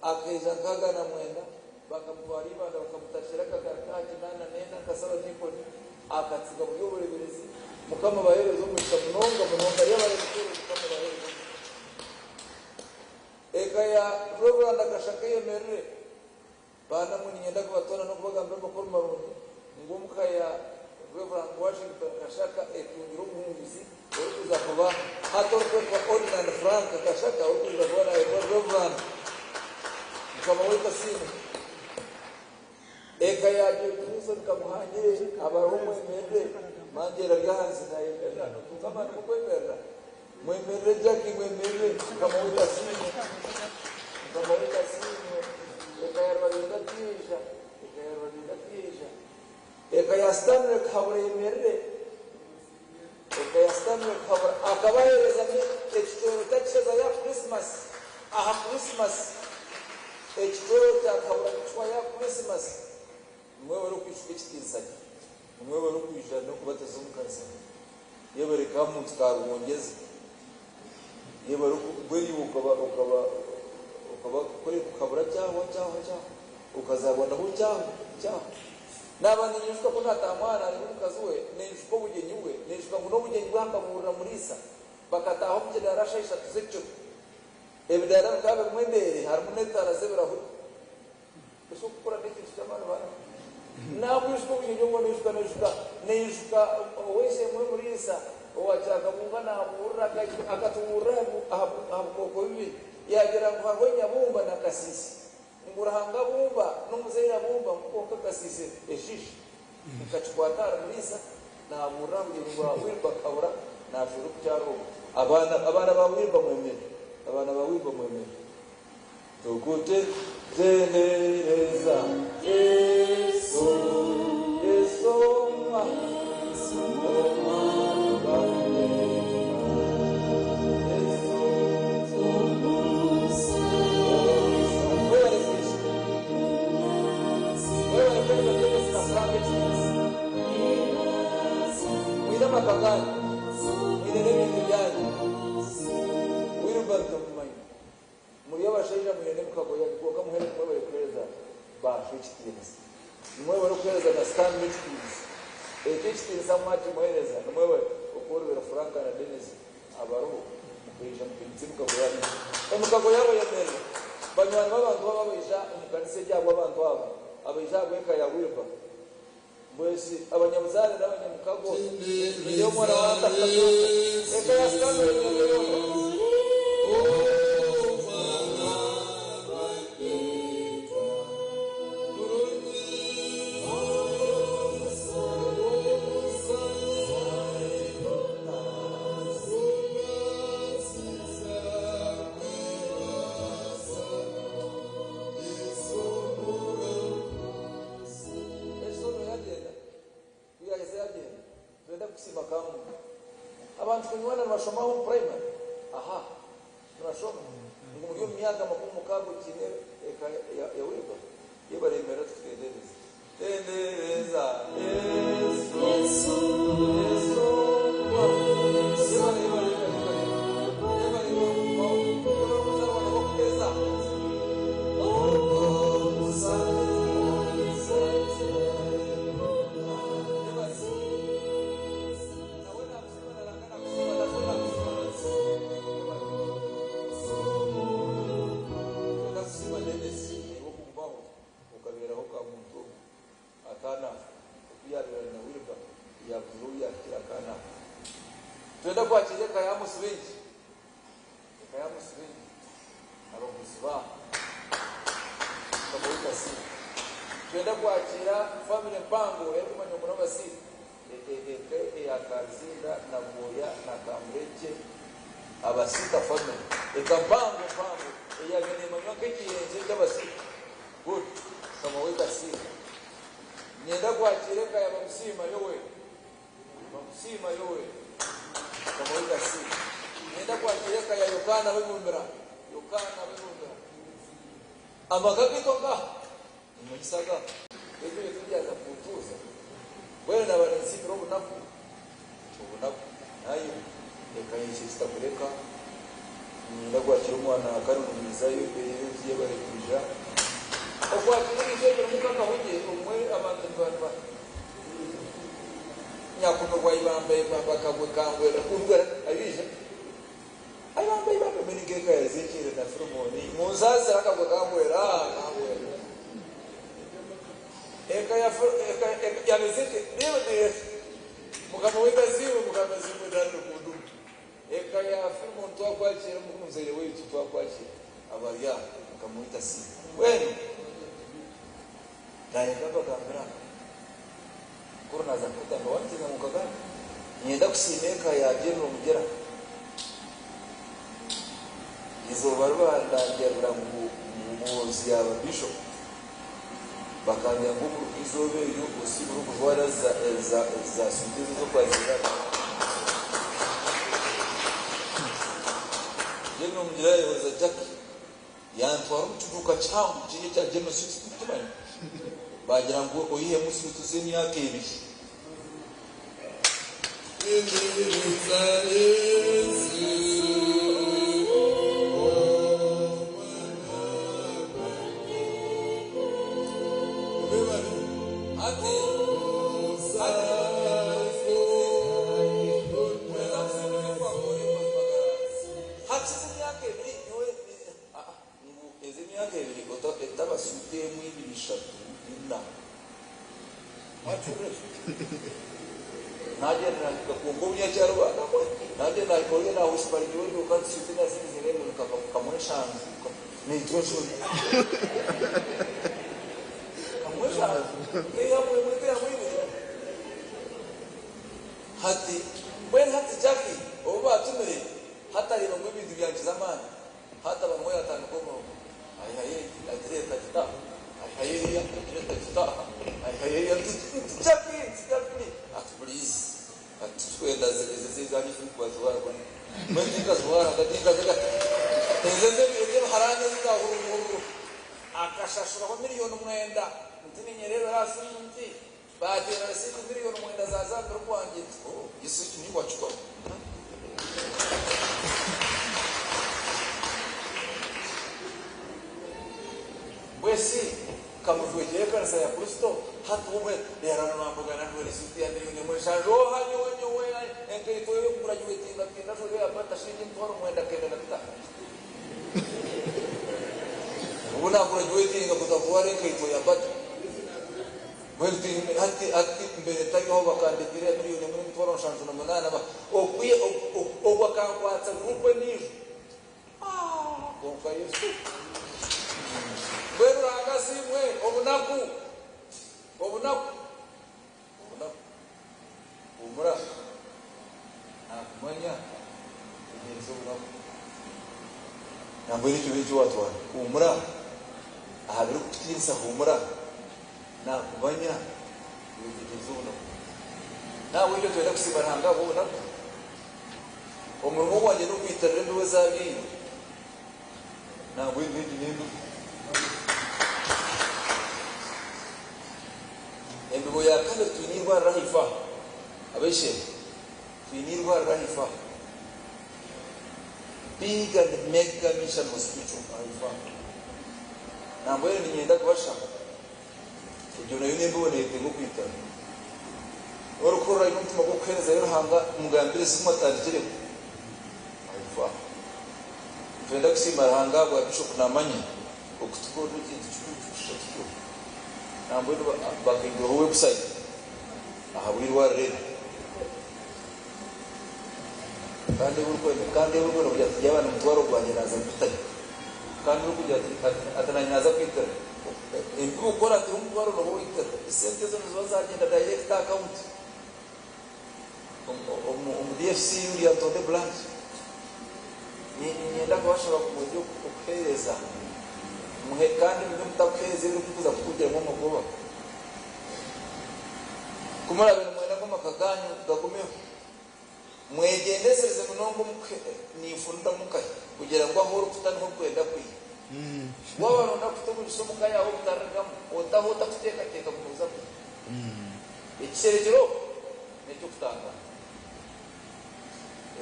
akaija 69 bakamutwara Ibanda bakamutashira akagaruka aha 84 nka Sabadiikoni akatsiga buri obureeberezi. Mukama abaheereze omugisha munonga munonga. Yebare kuheereza Mukama abaheereze omugisha. Eka ya Reverand Kashaka eyemerere. Baana mwe niinyenda kubatwara n'okubagambira amakuru marungi ngu omuka ya Reverand Washington Kashaka etungire omuhunguzi orikuza kuba hati orikwetwa Ordinand Frank Kashaka orikuza kuba nayetwa Reverand. Mukama waitu asiimwe. Eka ya Wilson Kamuhangire abariho mwemerere mangyera ari ahansi nayemerera notunga amaani g'okwemerera. Mwemerere Jackie mwemerere Mukama waitu asiimwe. Mukama waitu asiimwe. Eka ya Rwabinga Twiija, eka ya Rwabinga Twiija. Eka ya Stanley Kahabura eyemerere. Eka ya Stanley Kahabura akabaheereza ekitwero kyakisheza ya Christmas aha Christmas. Ekitwero kya Kahabura kucwa ya Christmas. Nimwebare okwishuka ekitiinisa kye. Nimwebare okwija n'okubateza omu kanisa. Yebare ka muntu karuhongyeza. Yebare mbwenu iwe okaba okaba okaba kukabura kyahwa kyahwa kyahwa okazabonaho kyahwa kyahwa. Naaba ninyijuka ku naataaha mwana ari n'omukazi we, ninyijuka obugyenyi bwe, ninyijuka ngu n'obugyenyi bwe akabuurira Muriisa. Bakataaha omu kidaara shaaha ishatu z'ekiro. Ebidaara bikaba birimu embeere harimu n'etaara z'ebirahuri. Eki orikukora n'ekintu ky'amaani bana. Naakwijuka obugyenyi obwo naijuka naijuka naijuka ow'eishe-emwe Muriisa owa Kyakabunga naabuurira akatubuurira aha aha bukooko bubiri. Yaagira ngu hariho Nyabumba na Kasiisi. Ngu Ruhanga abumba n'omuzaire abumba ngu kwonka Kasiisi eshiisha. Nkakikwata ahari Muriisa naabuurira aha bugyenyi bwa Wilber Kabura naashwera okukyara obwo. Abaana abaana ba Wilber mwemere. Abaana ba Wilber mwemere. Tukutendereza Yesu, Yesu omwa omwana Yesu Webale kwija. Webale kwenda Dennis na Frank ekitiinisa. Mwine amaka ganyu, mwine n'ebintu byanyu. Wilber tumumanya. Muri abashaija mwine n'emikago yanyu kwonka muhere mwebale kuheereza baasho ekitiinisa. Nimwebale kuheereza na Stanley ekitiinisa. Ekyo ekitiinisa mwakimuheereza nimwebale okworobera Frank na Dennis abariho mukaija mukaimutsa emikago yanyu. Emikago yaabo yemerera. Banywani b'abantu aba abaija omu kanisa egi ahabw'abantu aba, abaija ahabw'eka ya Wilber. Mbwenu abanyabuzaare n'abanyamukago nindeeba omwana wa Ntakasongo. Eka ya Stanley yemerera yoona. Esono yagyenda, ku yaaheza yagyenda, twenda kusiima Kamunye. Abantu kunywana nibashoma omu primary, aha nibashoma ngu muri omu myaka 60 okiine eka ya ya Wilber, yebaremerera tukutendereze. Tendereza Yesu, Yesu wa yebare yebare yebare yebare yebare yebare okubaho, yebare okuzaarwa n'okuheereza. Twenda kwakira eka ya Amos baingi, eka ya Amos baingi, abaguzi baaho. Kagoyi Kasiima. Nitwenda kwakira famire mpango erikumanywa muno Abasiima, eka eya Karuzinda na Bwoya na Kamuregye, Abasiita family. Eka mpango mpango eyabaire nemanywa nk'ekiyenje ky'Abasiita. Good. Kamowe Kasiima. Niinyenda kwakira eka ya Bamusiima Yoweri. Bamusiima Yoweri. Kamowe Kasiima. Niinyenda kwakira eka ya Yokaana Bebumbira. Yokaana Bebumbira. Amaka gaitu aga nimanyisa aga ebyo ebyo tibyaza kuntuuza mbwenu naaba ninsiimira obunaku obunaku nayo eka yaishe kitakureka niinyenda kwakira omwana Karen Mwizayo embere egi yebare kwija okwakira ebintu ebyo birimu nk'akahugye obumwe abantu niba nyakumirwa ibamba ibamba akagwe kangwera kundwera abiija Aibamba ibamba mbwenu nk'eka ya Ezekieli na Filimoni munsaasire akagwe kangwera kangwera eka ya eka eka ya Ezekieli reeba reeba mukama waitu asiimwe mukama asiimwe tandire kunduma eka ya Filimoni twakwakira omuzaire waitu twakwakira abari aha mukama waitu asiimwe mbwenu nayenda mbagambire aha kuri naaza kukutamba wampitiriza ngu nkagamba niinyenda kusiima eka ya General Mugyera. Eizooba ribandangarira ngu Muhoozi yaaba Bishop, bakambira ngu okuruga eizooba eryo osiibure okujwara za suuti ezo ez'okwakiirira abantu. General Mugira yayohereza Jackie yantwara omu kiduuka kihango kiri ekya General Suites mukimanya? Baagira ngu oihemu suuti z'emyaka ebiri. Hakize emyaka ebiri nyowe ngu ezi emyaka ebiri etaba suuti emwe ibiri ishatu ina. Nagyenda nahika kwonka omunyakyaro bakamwe nagyenda nahika oriya nahwisiparinga nyowe nyoka nti suuti nazinzire ngu kamweshanju neitwa enshoni kamweshanju nkeihamu emwe nkeihamu ibiri. Hati mbwenu hati Jackie obu baatumire hati areeba ngu ebintu byankiza amaani hati aba niwe yaatandika omurimo aihayo egi agireeta agita aha aihayo eriya agireeta agita aha aihayo eriya nti nti Jackie nti Jackie ati puriizi ati titurikwenda ezi ezanyu ezirikubazwarwa mbwenu tinkazwara nka tinkazega ezo ez'ebiharaani ezi za huruhururu akashashuraho miriyoni mwenda nti ninyereebera aha simu nti Baateera risiiti miriyoni mwenda za zaabu erikwangye nti, Oo, Yesu eki niiwe wakikora? Mbwenu shi kamujwekyere ekanisa ya Kristo hati obwe yararurambugana ajwaire esuuti ya miriyoni emwe nshanju? Oha nyowe nyowe enkaito y'okugurajuwetinga tinda ajwaire eya bata shiringi emitwaro mwenda kenda na bitaano. Obu naagurajuwetinga kuza kujwara enkaito ya bata. Mbwenu twine hati hati mberetayo aho bakandetera eya miriyoni emwe n'emitwaro 78 ba okwiha ogwo akankwatsa guruupu endiijo. Aah kwonka Yesu! Mbwenu Ruhanga asiimwe obunaku obunaku obunaku huumura naakumanya tegyereza obunaku. Nambwenu ekyo eki waatwara huumura aha birikukutiinisa huumura. Naakubanya, wetegyereze obunaku. N'ahabw'ekyo nitwenda kusiima Ruhanga ahabw'obunaku. Omurimo gwangye n'okwitirira embibo ezabyairwe. Nambwenu egi n'embibo. Embibo ya kabiri twine eirwariro ahaifo aha. Ab'eishe-emwe, twine eirwariro ahaifo aha. Big and Mega Mission Hospital ahaifo aha. Nambwenu niinyenda kubashaba. Egyo nayo n'embibo neyetenga okwitana. Orikuhurira aine omutima gw'okuheerezayo Ruhanga mugambire esimu atandikireho. Ahifa. Nitwenda kusiima Ruhanga ahabwa Bishop Namanya okutukorera ekintu kikuru kikushusha kityo. Nambwenu bakaiguraho website ahabw'eirwariro eri. Kandi kandi orikwenda kugira ati yaaba n'omutwaro gwangye naaza kugutayo. Kandi orikugira ati nanye naaza kwitira. Embibo ku orateho omutwaro nooba oitira. Esente ezo niziba zagyenda direct aha account omu DFCU Lyantonde branch. Niinyenda kubashaba ngu mwegye okuheereza muhe kandi mube mutakuheereza ebirikuza kukugiramu amagoba. Ku muraabe nimwenda ngu amaka gaanyu gagumeho, Mwegyendesereze munonga omu ninfunda mukahi kugira ngu ahu orikuta niho orikwenda kwiha. Waaba nooyenda kuta omugisha omu ka yaawe ogutarirugamu, otaho otarikuteekateeka ngu nooza kwiha. Ekisherekire okwo n'eky'okutangaaza.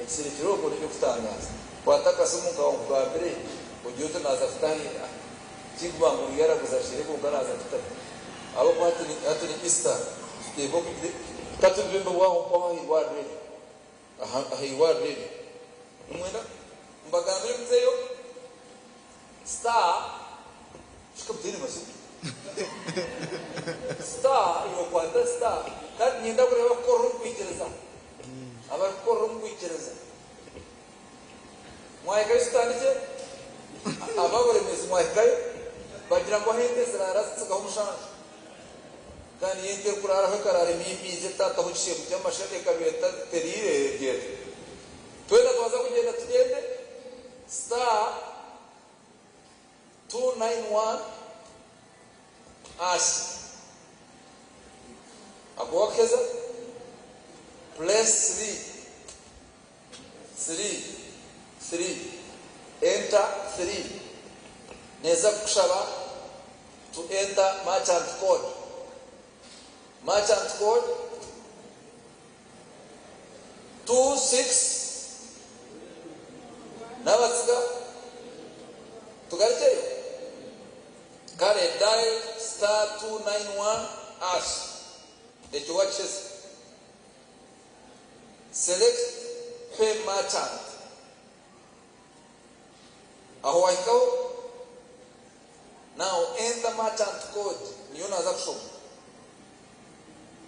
Ekisherekire okwo n'eky'okutangaaza. Kwata akasimu nkawe nkugambire ogire oti naaza kutaha Tinkuba ngu yaraguza ashere kwonka naaza kutaha. Ahabw'okuba hati ni hati ni Easter tuteekwa kugira ka tubibembe bwaho mpaho aha irwariro eri aha aha irwariro eri. Nimwenda mbagambire muzeyo star shika mutaine masimu star iwe kwata star kandi niinyenda kureeba kukorera omu kwikiriza abarikukorera omu kwikiriza. Mwahikayo tutandikye? Ababuremeezi mwahikayo? Bagira ngu ahu ente ziraara zitsigaho omushanju. Kandi iyo ente erikuraaraho ekaraara emiimiize etaataho ekishegu ky'amashega ekaba eteriire egyenda. Twena twaza kugyenda tugyende star 291 hash ako wakuheza press 3. Three, three, enter three Neeza kukushaba to enter merchant code Merchant code 26 Nabatsiga tugarukyeyo? Kare dial star 291 hash Ekyo wakiheza. Select Pay Merchant. Aho wahikaho, now enter merchant code niyo naza kushoma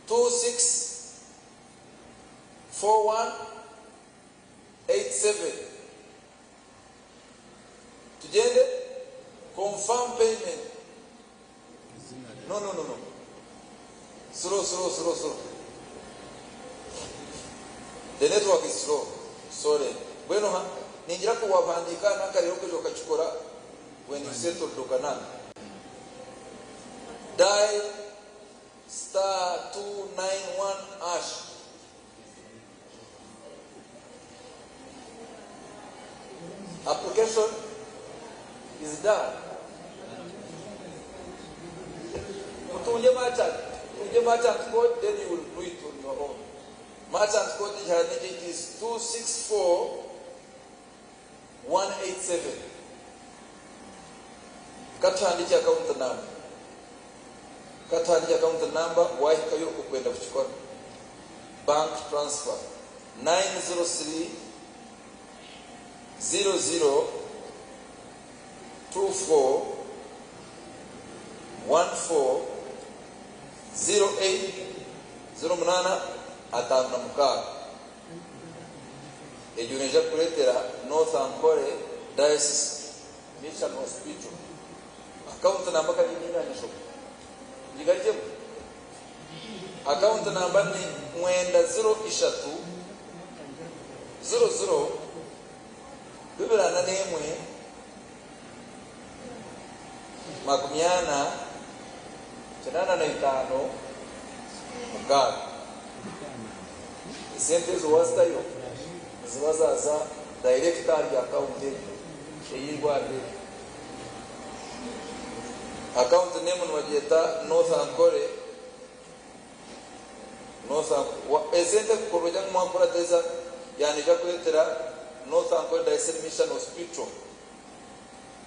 264187 tugyende confirm payment No no no no slow slow slow slow. The network is slow. Sorry. Mbwenu ha ningira ku wabihandiika nanka reero okaija okakikora when you settled okananga. Dial star 291 hash. Application is done. Mutunge merchant. Mutunge merchant code, then you will do it on your own. Merchant code it is 264187. Katandike account number. Katandike account number wahikayo okwenda kukikora. Bank transfer 903 00 24 14 08 08 56. Egyo neija kukureetera North Ankole Diocese Mission Hospital. Account number kandi ninganishoka. Ngigarukyemu. Account number ni mwenda ziro ishatu ziro ziro 21 40 85 6. Esente ezo wazitayo niziba zaza direct ahari account egyo ey'eirwariro eryo. Account name nibagyeta North Ankole North Ankole. Esente kukorwa ngu mwakurateza yaneija kuretera North Ankole Diocesan Mission Hospital.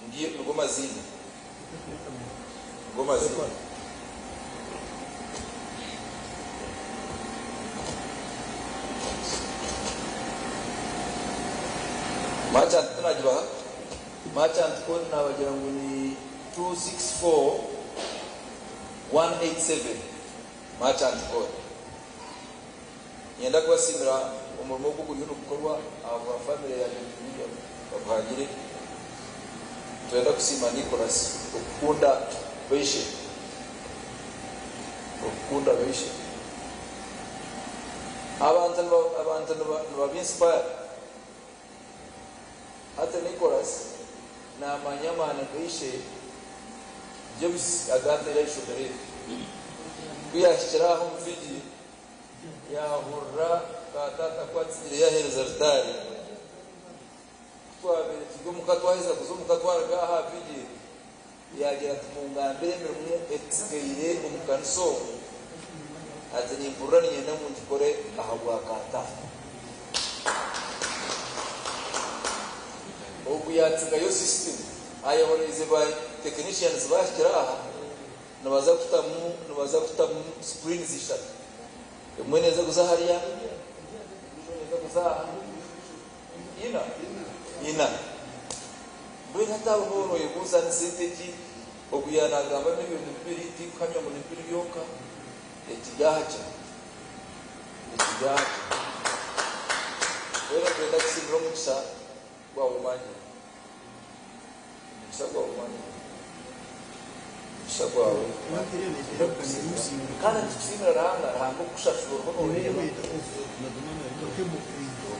Ndiyo nigo maziina. Nigo maziina. Merchant tunagibaha. Merchant code nabagira ngu ni 264187 merchant code. Nyenda kubasimira omurimo ogu guriyo nigukorwa ahabwa family ya William Babuhangire. Twenda kusiima Nicholas okukunda beishe. Okukunda beishe. Abantu nibaba inspired. Hati Nicholas namanya amaani geishe James agateera eishomero eri. Ku yahikire aha omu Fiji yahurira ka taata ku atsigire yaheereza ritari. Ku twabaire turi omuka twaheza kuza omuka twaruga aha Fiji yagira ati mungambire emirimo etsigaire omu kanisa omu ati nimpurira niinyenda ngu ngikore ahabwa ka taata. Ogu yatsigayo system ayehoreize ba technicians bahikire aha nibaza kutamu nibaza kutamu screens ishatu. Emwe neeza kuza hariya, endiijo neeza kuza aha. Ina ina. Mbwenu hati aho hoona oyebuuza ni sente ki? Ogu yaanagamba n'ebintu bibiri tinkuhamya ngu ni bibiri byonka ekiri aha kye. Ekiri aha kye. Mbwenu twenda kusiimira omugisha gwawe manyire. Omugisha gwawe manyire. Omugisha gwawe. Kandi nitukusiimira Ruhanga, Ruhanga okukushashura oriho nooreeba.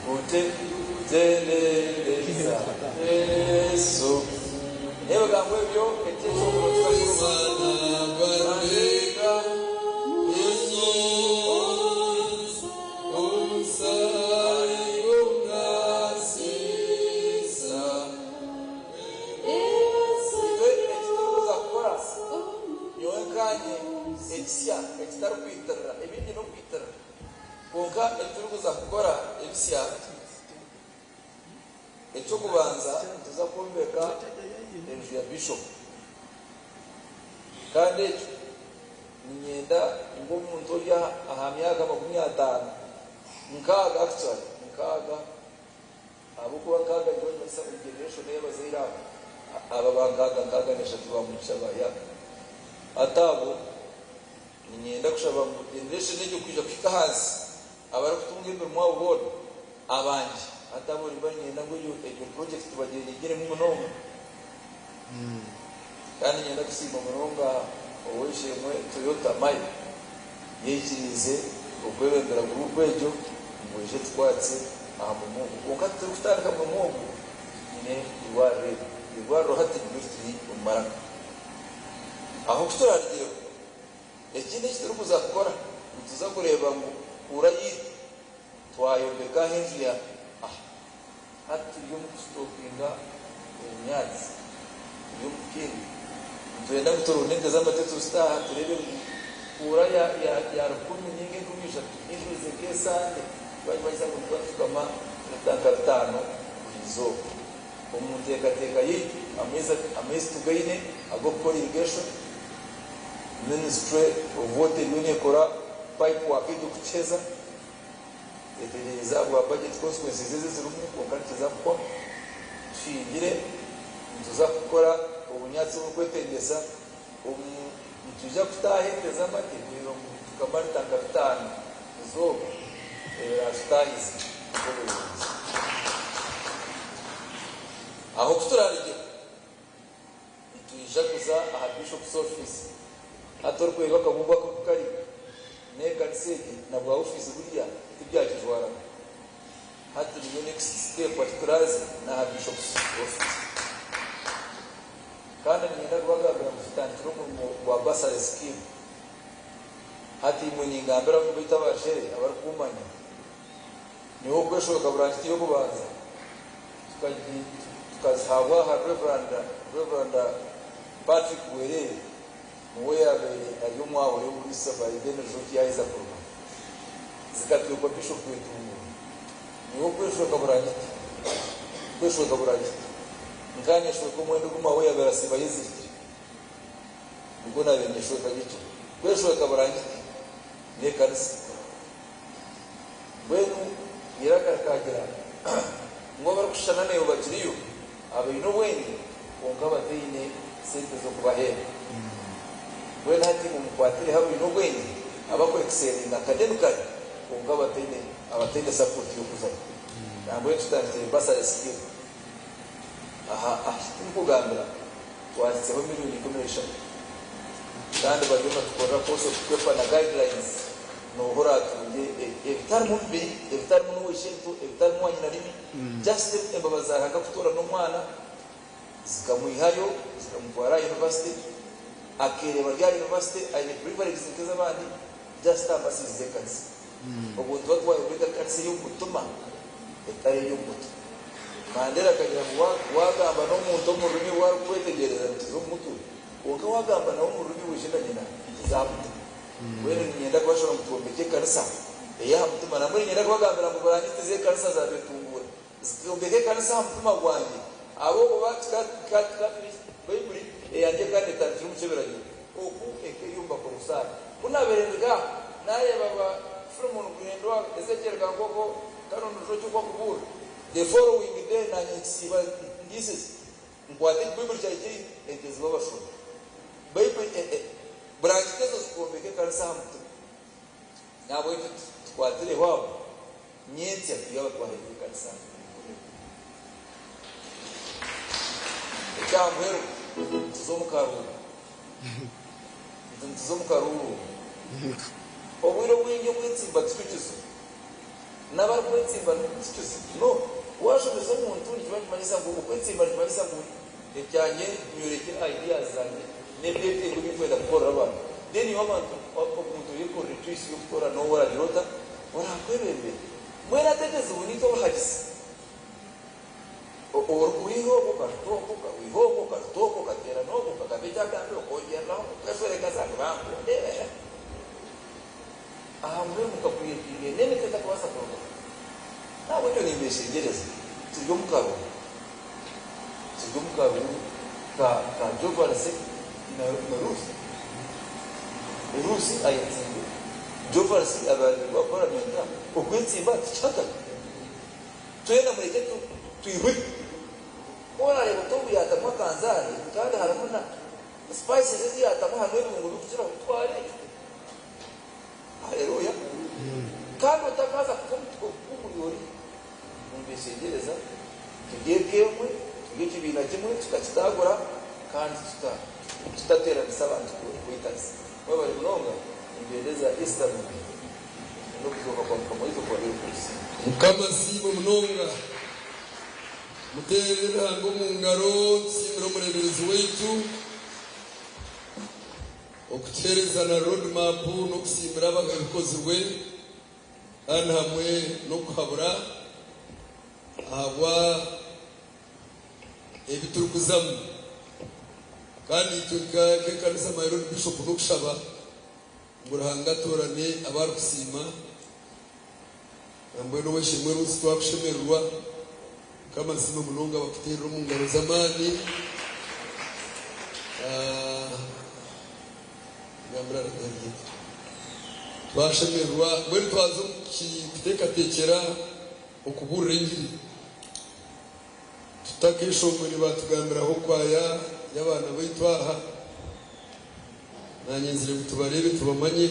Okutereereza Yesu. N'ebigambo ebyo ekyeshongoro kikafuruma. Handiika Itwe eki turikuza kukora nyowe nkanye ekisya ekitarikwitirira ebindi n'okwitirira kwonka ebi turikuza kukora ebisya ekyokubanza nituza kwombeka enju ya bishop kandi ekyo niinyenda ngu omuntu ori aha myaka 50 nkaaga actually nkaaga ahabw'okuba nkaaga nibo nibaisa buri generation ey'abazaire aba aba ba nkaaga nkaaga n'eshatu ba Mugisha ba Yaka hati abo niinyenda kushaba ngu generation egyo kwija kuhika ahansi abarikutunga emirimo abo boona abangye hati abo nimba niinyenda ngu egyo egyo project bagyenyigiremu munonga kandi niinyenda kusiima munonga ow'eishe-emwe Toyota Mike yaikiriize okwebembera guruupu egyo ngu Mwije tukwatse aha murimo ogu. Kwonka titurikutandika murimo ogu twine eirwariro eri. Eirwariro hati niryo rikiri omu maraka. Aho ku turaarugireho, ekindi eki turikuza kukora, nituza kureeba ngu kuura yaitu twayombeka aha enju ya aha. Hati turi omu kusitookinga obunyaatsi, turi omu kuhinga. Nitwenda ngu turonde ente z'amate tuzite aha tureebe ngu kuura ya rukumi nainga 3000 ijwize nk'esande. Twakimanyisa ngu nituba nitukama lita nka bitaano buri izooba. Omu nteekateeka yaitu, amaizi tugaine ag'okukora irrigation, Ministry of Water eriyo neekora pipe work egyo kutuheza. Yetegyereze ahabwa budget consequences ezi ezirimu kwonka nikiza kuhwa tuhingire nituza kukora obunyatsi oburikwetengyesa omu nitwija kutaaha ente z'amate kureeba ngu nitukama lita nka bitaano izooba ebiratutaahize nk'obwebembezi. Aho kuturarugyeho Nitwija kuza aha Bishop's Office. Hati orikureeba akabumbu ako oku kari, n'ekanisa egi na bwa ofiisi buriya tibyakijwarana. Hati niyo next step ahi turaaze n'aha Bishop's Office. Kandi niinyenda kubagambira ngu tutandikire omurimo gwa bursary scheme. Hati imwe ningambira baitu abashere abarikuumanya, nyowe okweshoka burangiti y'okubanza, Tukazihabwa aha Rev. Patrick Bwerere, niwe yaabaire ari omwahuri omuriisa by then Rujoki yaaheza kuruga. Zikatwekwa Bishop Wetunguura. Nyowe okweshweka burangiti, okweshweka burangiti, nkaba nyeshweka omwenda ogu maawe yaabaire asiiba ayezirikire. Nigwo naabaire nyeshweka nyekiro. Kweshweka burangiti n'ekanisa. Mbwenu eiraka rikagira ngu abarikushushana naiwe bakiriyo, abaine obwengye kwonka bataine sente z'okubaheera. Mbwenu hati imwe mukwatireho abaine obwengye abakwexcelinga academically kwonka abataine support y'okuzayo. Nambwenu tutandikire bursary scheme. Aha ahu turikugambira twahitseho million 13 kandi bariyo nibatukorera course of paper na guidelines nooha oraatungye ebitarimu mubiri, ebitarimu n'ow'eishe-ento, ebitarimu wa nyina-rimi, just embabazi za Ruhanga kutoorana omwana zikamwihayo zikamutwara aha university akeereeba ari aha university aine privileges nk'ez'abandi just aha mercies z'ekanisa. Obwo nituba twayombeka ekanisa ey'omu mutima etari ey'omu mutwe. Mandela akagira ngu waagamba n'omuntu omu rurimi oru arikwetegyereza nikiza omu mutwe, kwonka waagamba nawe omu rurimi rw'ishe na nyina nikiza aha mutima. Mbwenu niinyenda kubashaba ngu twombekye ekanisa ey'aha mutima. Nambwenu niinyenda kubagambira ngu burangiti z'ekanisa zaabetunguura zikombeka ekanisa aha mutima gwangye ahabw'okuba Baibuli eyangye kandi etandikire omu ky'ebiragiro oku eka eri omu Bakolosaayi. Ku naabaire ndi aha, naareeba ba Filimoni Guhendwa, Ezekiel Kankoko, Canon Rujoki oku akubuurira. The following day naanye nkisiiba ndiisize, nkwata ekibaibuli kyangye kiri ente ziba abashuma. Baibuli burangiti ezo zikombeka ekanisa aha mutima. Nahabwekyo tukwatireho aho, nyentsya turyaba twaherize ekanisa kuyombeka. Ekyaha muheru nituza omu karuuru. Nituza omu karuuru. Obwire obwingi okwetsimba tikyo kizibu. N'abarikwetsimba tikyo kizibu. No, waashomesa omuntu nikiba nikimanyisa ngu okwetsimba nikimanyisa ngu ekyangye nyoreke ideas zangye n'ebyetengo ebi ndikwenda kukorera abantu. Then iwe abantu omuntu oyekorere choice y'okutoora n'ou oragira ota? Oraakwebembere. Mbwenu hati ekizibu niitwe abahagizi. Orikwiha oku okaruta oku, okwiha oku okaruta oku, okateerana oku, okagamba eki agambire, okongyereraho, okeshwereka za ngu bankunde. Aha muheru mukakuriyetinga enene etakubaasa kurugaho. N'ahabw'ekyo nimbeeshengyereza, turi omu karuuru, turi omu karuuru ka ka Jovanse na na Ruusi. Ruusi ayetsimbire, Jovanse abaire ari owa paramenta, okwetsimba tikihakana. Twena mureke tu twihwire. Ku oraareeba oti ogu yaatamu akanzaari kandi harimu na spices ezi yaatamu harimu ebirungo birikukiraho, twara ekyo. Haleluya! Kandi otakaaza kufa omuri ori, nimbeshengyereza turi eka emwe, turi ekibiina kimwe, tutakitaagura kandi tutateeranisa abantu kwetanisa. Mwebare munonga, nimbendeza Easter nungi. N'okuzooka kwa Mukama waitu okubabeere okw'okusiima. Mukama asiimwe munonga. Muteerere Ruhanga omu ngaro tusiimire omureeberezi waitu okutuheereza na road map n'okusiimira ebikozirwe kandi hamwe n'okuhabura ahabwa ebi turikuzamu. Kandi itwe nk'ekanisa my Lord Bishop n'okushaba ngu Ruhanga atoorane abu arikusiima. Nambwenu ow'eishe-emwe Ruth twakushemererwa. Mukama asiimwe munonga bakuteerere omu ngaro z'amaani. Ngambira Twashemererwa mbwenu twaza omu kuteekateekyera okubuurira engiri. Tutakeshongwire baatugambiraho kwaya y'abaana baitu aha. Naanye nzire ngu tubareebe tubamanye.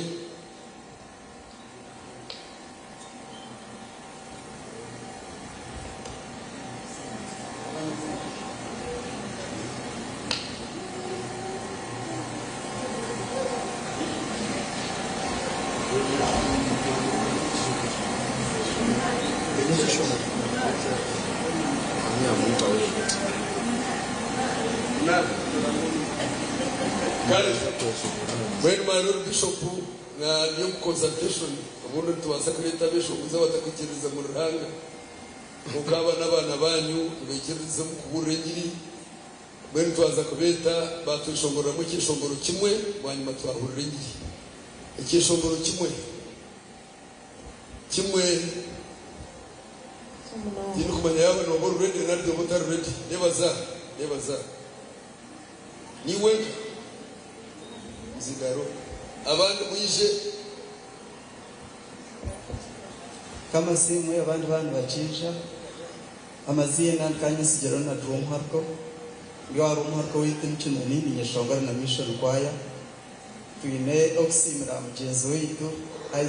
Kare mbwenu my lord bishop na ndi omu consultation obundi nitubaasa kureeta abeshongozi abatakwikiririza muri Ruhanga kwonka aba n'abaana banyu nibaikiririza omu kubuurira engiri mbwenu twaza kubeeta batweshongoreramu ekyeshongoro kimwe bwanyima twahurira engiri ekyeshongoro kimwe Kimwe, Tindikumanya yaaba nooba ori ready nari oba otari ready. Nebaza, nebaza. Niiwe wenka? Muzindaro. Abandi mwije. Mukama asiimwe abandi baaba nibakiija. Amaziina ni Kanyesigye Ronald W'omuhariko. Ndi ahari Omuhariko waitu ni Kinoni ninyeshongora na Mission Choir. Twine okusiimira mugyenzi waitu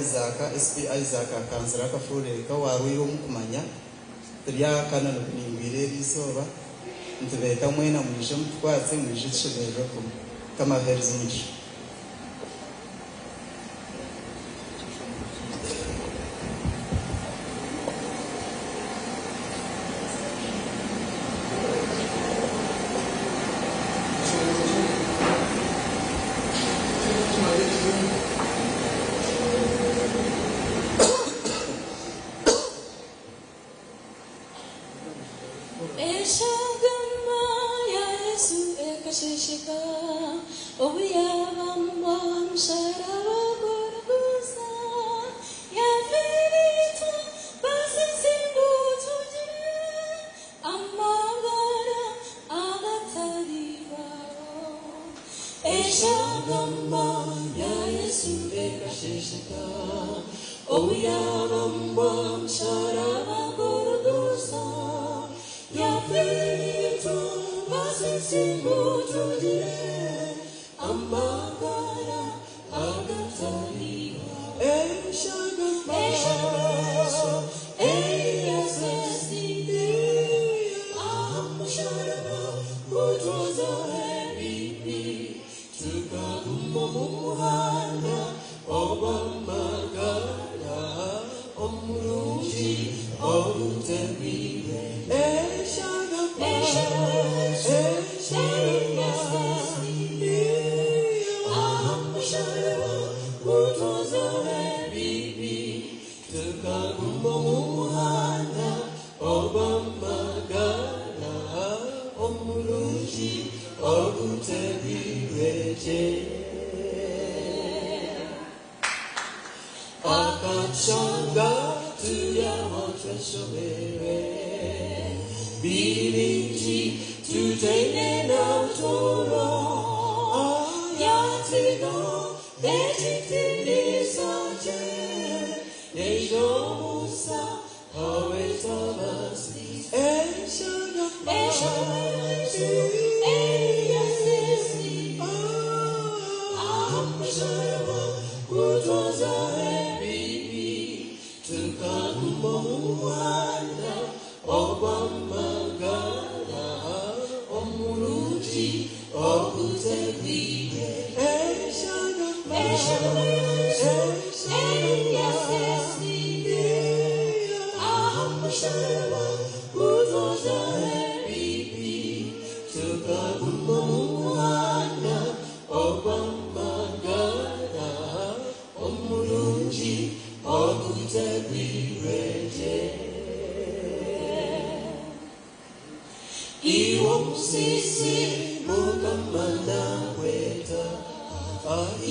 Isaac, SP Isaac Akanzira Akafuureka owaarwaire omu kumanya. Turi aha Kanoni kuningwire eri izooba. Nitubeeta mwena mwije mutukwatse, mwije tushemererwe kumwe. Mukama abaheereze omugisha. Eshagama ya Yesu ekashesheka obu yabambwa aha musharaba Gologosa, Yafeerwa basiisi ngu tugire amagara agataribaho. Eshagama ya Yesu ekashesheka obu yabambwa aha musharaba Gologosa, Yafeerwa basiisi ngu tugire amagara agataribaho. Eshagama aha musharaba kutuza ebibi, tukaguma omu muhanda ogw'amagara omurungi ogutegwire. Eshagama aha musharaba kutuza ebibi, tukaguma omu muhanda ogw'amagara omurungi ogutegwire gye. Akashanga tuyaho tweshoberwe biringi tutaine na butoro yatigo ekitiinisa kye ejomusa owetabasi eshagama aha musharaba kutoza ebibi, tukaguma omu muhanda ogw'amagara. Iwe omusisi Mukama nakweta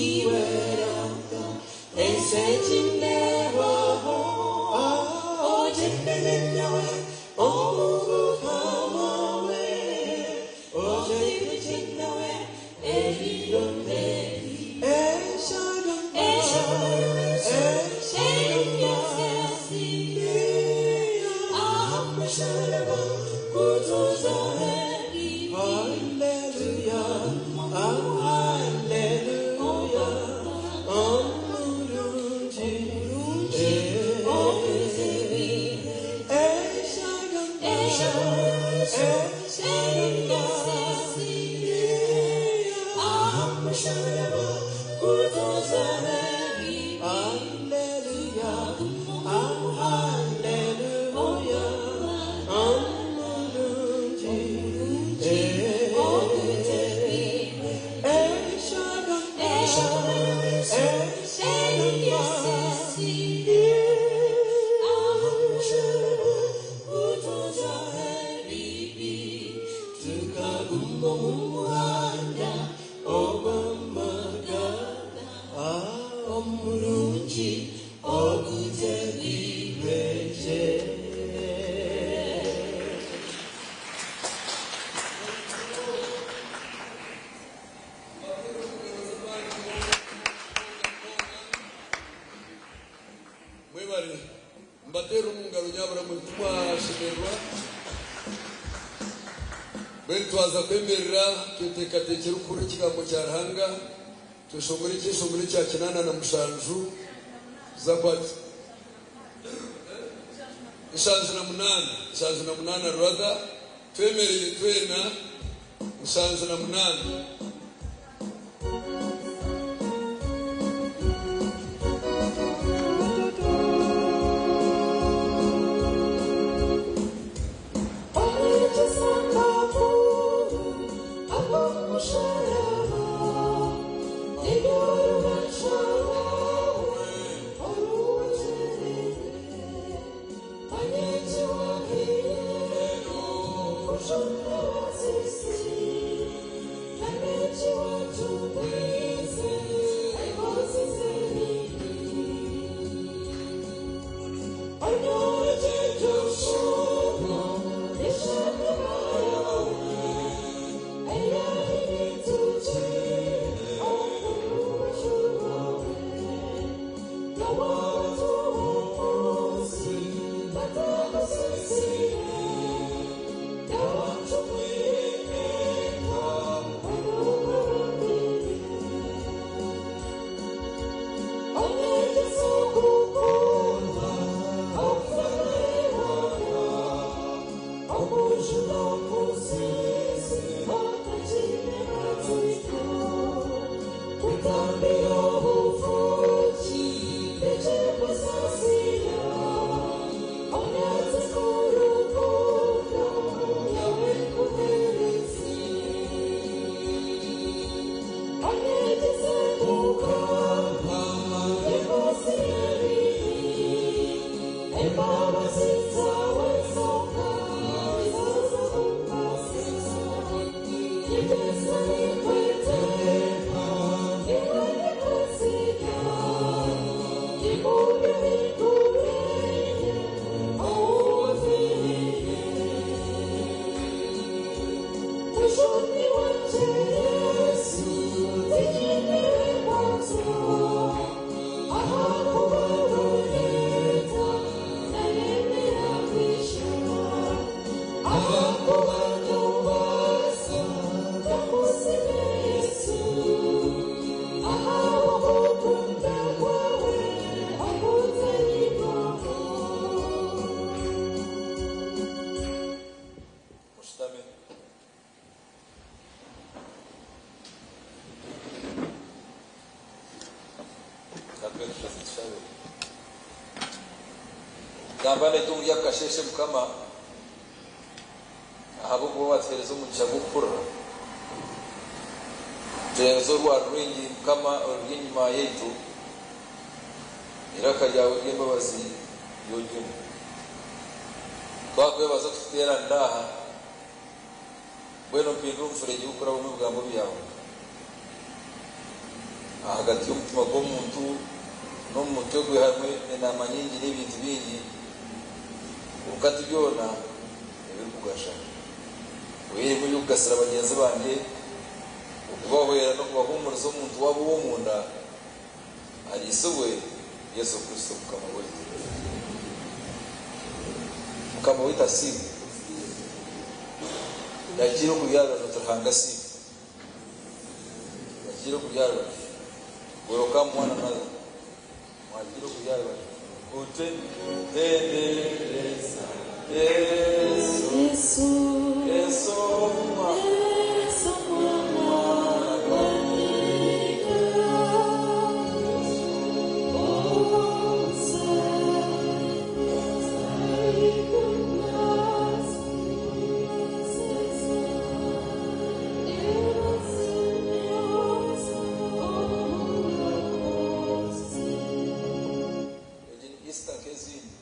Iwe raka Ensi ekinebaho Ogyendere nawe Omukama we Ogyendere nawe Ebiro n'ebi Mwebale mbateera omu ngaro nyabura mwe tumwashemererwa mbwenu twaza kwemerera tweteekateekere okuhurira ekigambo kya Ruhanga tweshongore ekyeshongoro ekya 87 zakwati 78 78 ruraga twemerere twena 78. Gamba n'eitungo ry'akasheeshe Mukama ahabw'okuba watuheereza omugisha gw'okuhurira. Tuheereza orwari rwingi Mukama oruri enyima yaitu, eiraka ryawe ry'embabazi ryogyemu. Twakwebaza kututeeranira aha, Mbwenu mpindura omufuregye gw'okurabamu ebigambo byawe ahagati y'omutima gw'omuntu n'omu mutwe gwe hamwe enaama nyingi n'ebintu bingi, kwonka ti byona ebirikugasha. Oiheho eby'okugasira bagyenzi bangye, okubahwera n'okubahuumuriza omuntu waabo ow'omunda, ariisibwe Yesu Kristo Mukama waitu. Mukama waitu asiimwe. Yakiire okubyarwa oti Ruhanga asiimwe. Yakiire okubyarwa Welcome one another. Mwakiire okubyarwa Kutendereza Yesu, Yesu Egi ni Easter nk'ezindi.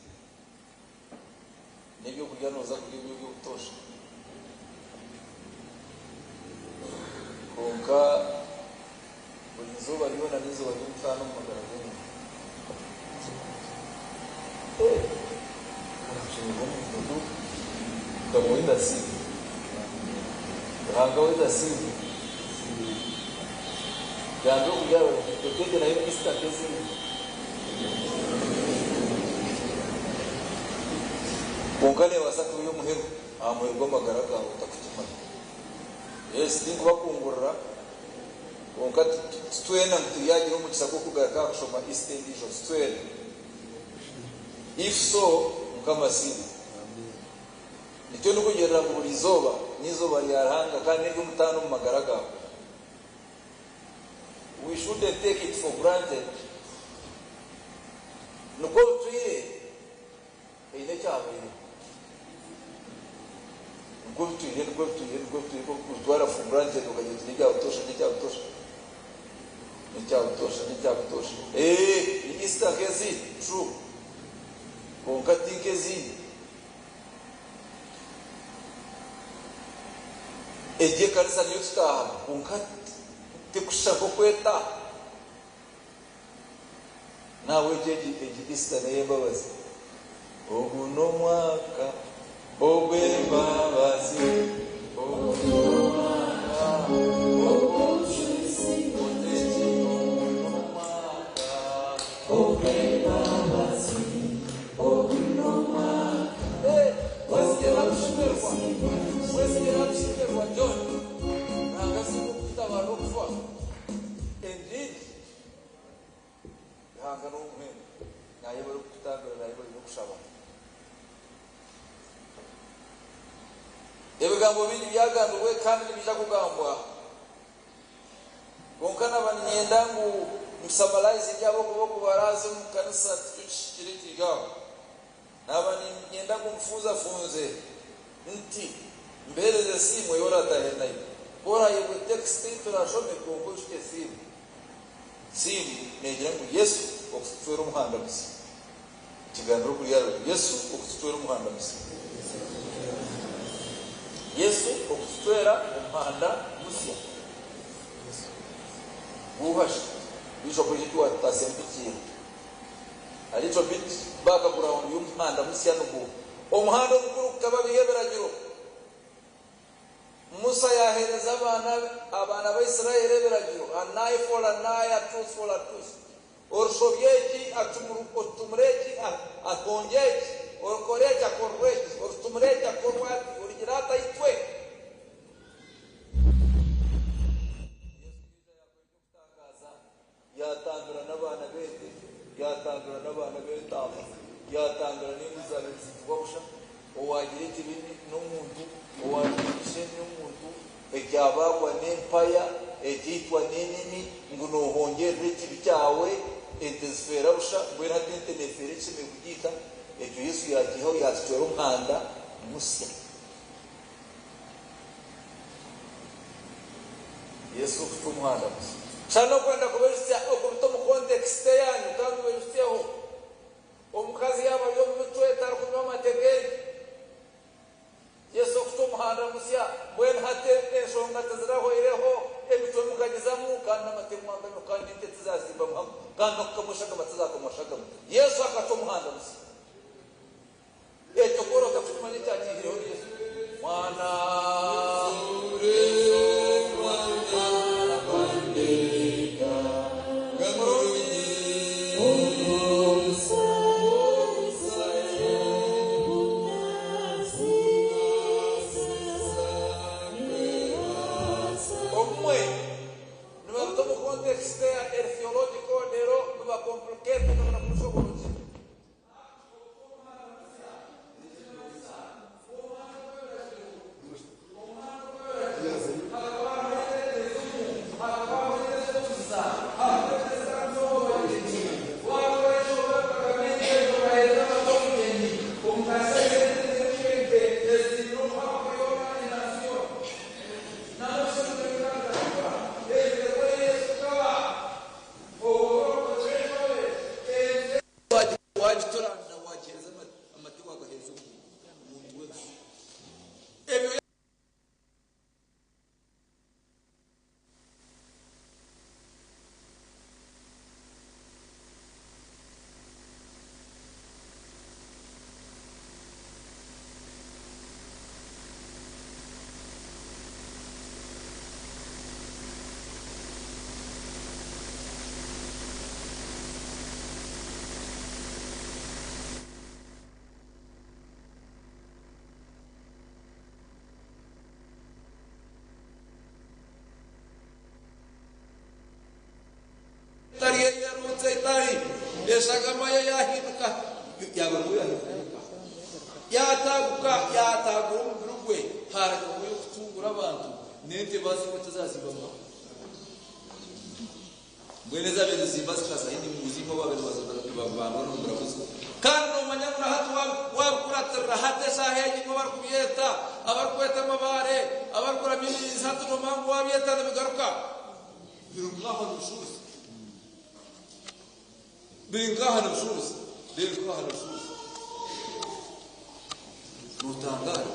N'ebyokurya nooza kurya ebyo eby'obutoosha. Kwonka buri izooba ryona n'eizooba ry'omutaano omu magara g'omuntu. Okushemererwa omu muntu Mukama waitu asiimwe. Ruhanga waitu asiimwe. Yanga okubyarwa oteete nayo Easter nk'ezindi. Kwonka neebaasa kuba ey'omuheru aha muheru gw'amagara gaawe otarikukimanya. Yes, tinkubakungurira, kwonka titwena ngu turyagira omugisha gw'okugaruka aha kushoma Easter endiijo, titwena. If so, Mukama asiimwe. Nikyo ndikugirira ngu buri izooba n'eizooba rya Ruhanga kandi n'ery'omutaano omu magara gaawe. We shouldn't take it for granted. Nikwo bitwire haine ekyabaireho. Nikwo bitwire, nikwo bitwire, nikwo bitwire, kubitwara for granted okagira oti n'ekya butoosha, n'ekya butoosha, n'ekya butoosha, n'ekya butoosha. Eeh, ni Easter nk'ezindi, true, kwonka ti nk'ezindi. Egi ekanisa niyo tutaahamu kwonka tekushusha nk'oku etaaha. Nahabwekyo egi egi Easter n'ey'embabazi. Ogu n'omwaka ogw'embabazi. Ogu n'omwaka ogw'obujuzi. Ogu n'omwaka ogw'embabazi. Wesigye nakushemererwa, wesigye nakushemererwa John. Ruhanga asiimwe okukutabarira okufa. Indeed, Ruhanga n'owomuhendo. Nayebare okukutambira, nayebare n'okushaba. Ebigambo bingi byagambirwe kandi nibiija kugambwa. Kwonka naba niinyenda ngu mbisamarayizinge ahabw'okuba okubaraaza omu kanisa tikyo kihikire ekiri aho. Naba niinyenda ngu mbifunzafunze nti, mbeereze esiimu ei oraataahe nayo. Ku oraayebwe tekisiti ei turaashome, kwonka oijuke esiimu. Siimu neegira ngu Yesu okututwera omuhanda musya. Kigambire okuri aha rubaju, Yesu okututwera omuhanda musya. Yesu okututwera omuhanda musya. Guuha shi? Bishop ekyo eki waatutaasya mpikiire. A little bit background y'omuhanda musya nigwo. Omuhanda omukuru gukaba biri ebiragiro. Musa yaaheereza abaana abaana ba Israeli ebiragiro, an eye for an eye, a tooth for a tooth. Orishobya eki, otutumura eki, ahongye eki, orikora eki, akorwe eki, oritumura eki, akorwe ati, origira ati, aitwe. Yesu yaija yaakora eky'okutangaaza, yaatambira n'abaana b'ente, yaatambira n'abaana b'entaama, yaatambira n'embuzi zaabaire niziitibwa busha. Owaagira ekibi n'omuntu, owaagira ishe n'omuntu, ekyabaagwa n'empaya, ekyaitwa n'enimi, ngu noohongyerera ekibi kyawe, ente zifeera busha, mbwenu hati ente neefeera ekishemereire kugiita, ekyo Yesu yaakiihaho yaakitwera omuhanda musya. Yesu okucwa omuhanda musya. Shana okwenda kubaijutsya okubita omu context eyaanyu kandi obaijutseho. Omukazi yaaba ari omu micwe tarikunywa amate g'ente. Yesu okucwa omuhanda musya. Mbwenu. Mbwenu hati enshonga tizirahweireho, emicwe mukagizamu kandi n'amate mwaganywa kandi n'ente tizazimbamu hamwe kandi n'okukamwa eshagama tizakamwa shagama. Yesu akacwa omuhanda musya. Ekyo ku orikuba otakimanya ekyakiihireho ni Yesu. Mwana Obumwe nibaruta omu context ya theological rero biba complicated na kushoboroki. Wagituranda wagihereza amate wagahereza omuntu wese ebyo. Itari yarutse itari eshagama ye yahinduka, yaba ngo yahinduka, yataguka, yatagura umubiri gwe haraga yo kutungura abantu nente bazi ko tazazibamo. Mbwene zabere zimba zikaza hindi mu buzima babere bazabana no murabuze kandi nomanya ngo hati wabukuratirira hati esaha egi ngo barikubyeta abarikweta amabare abarikora byinshi hati nomanya ngo wabyeta nibigaruka biri nkaho n'obushuuzi, biri nkaha n'obushuuzi, biri nkaha n'obushuuzi. Notangara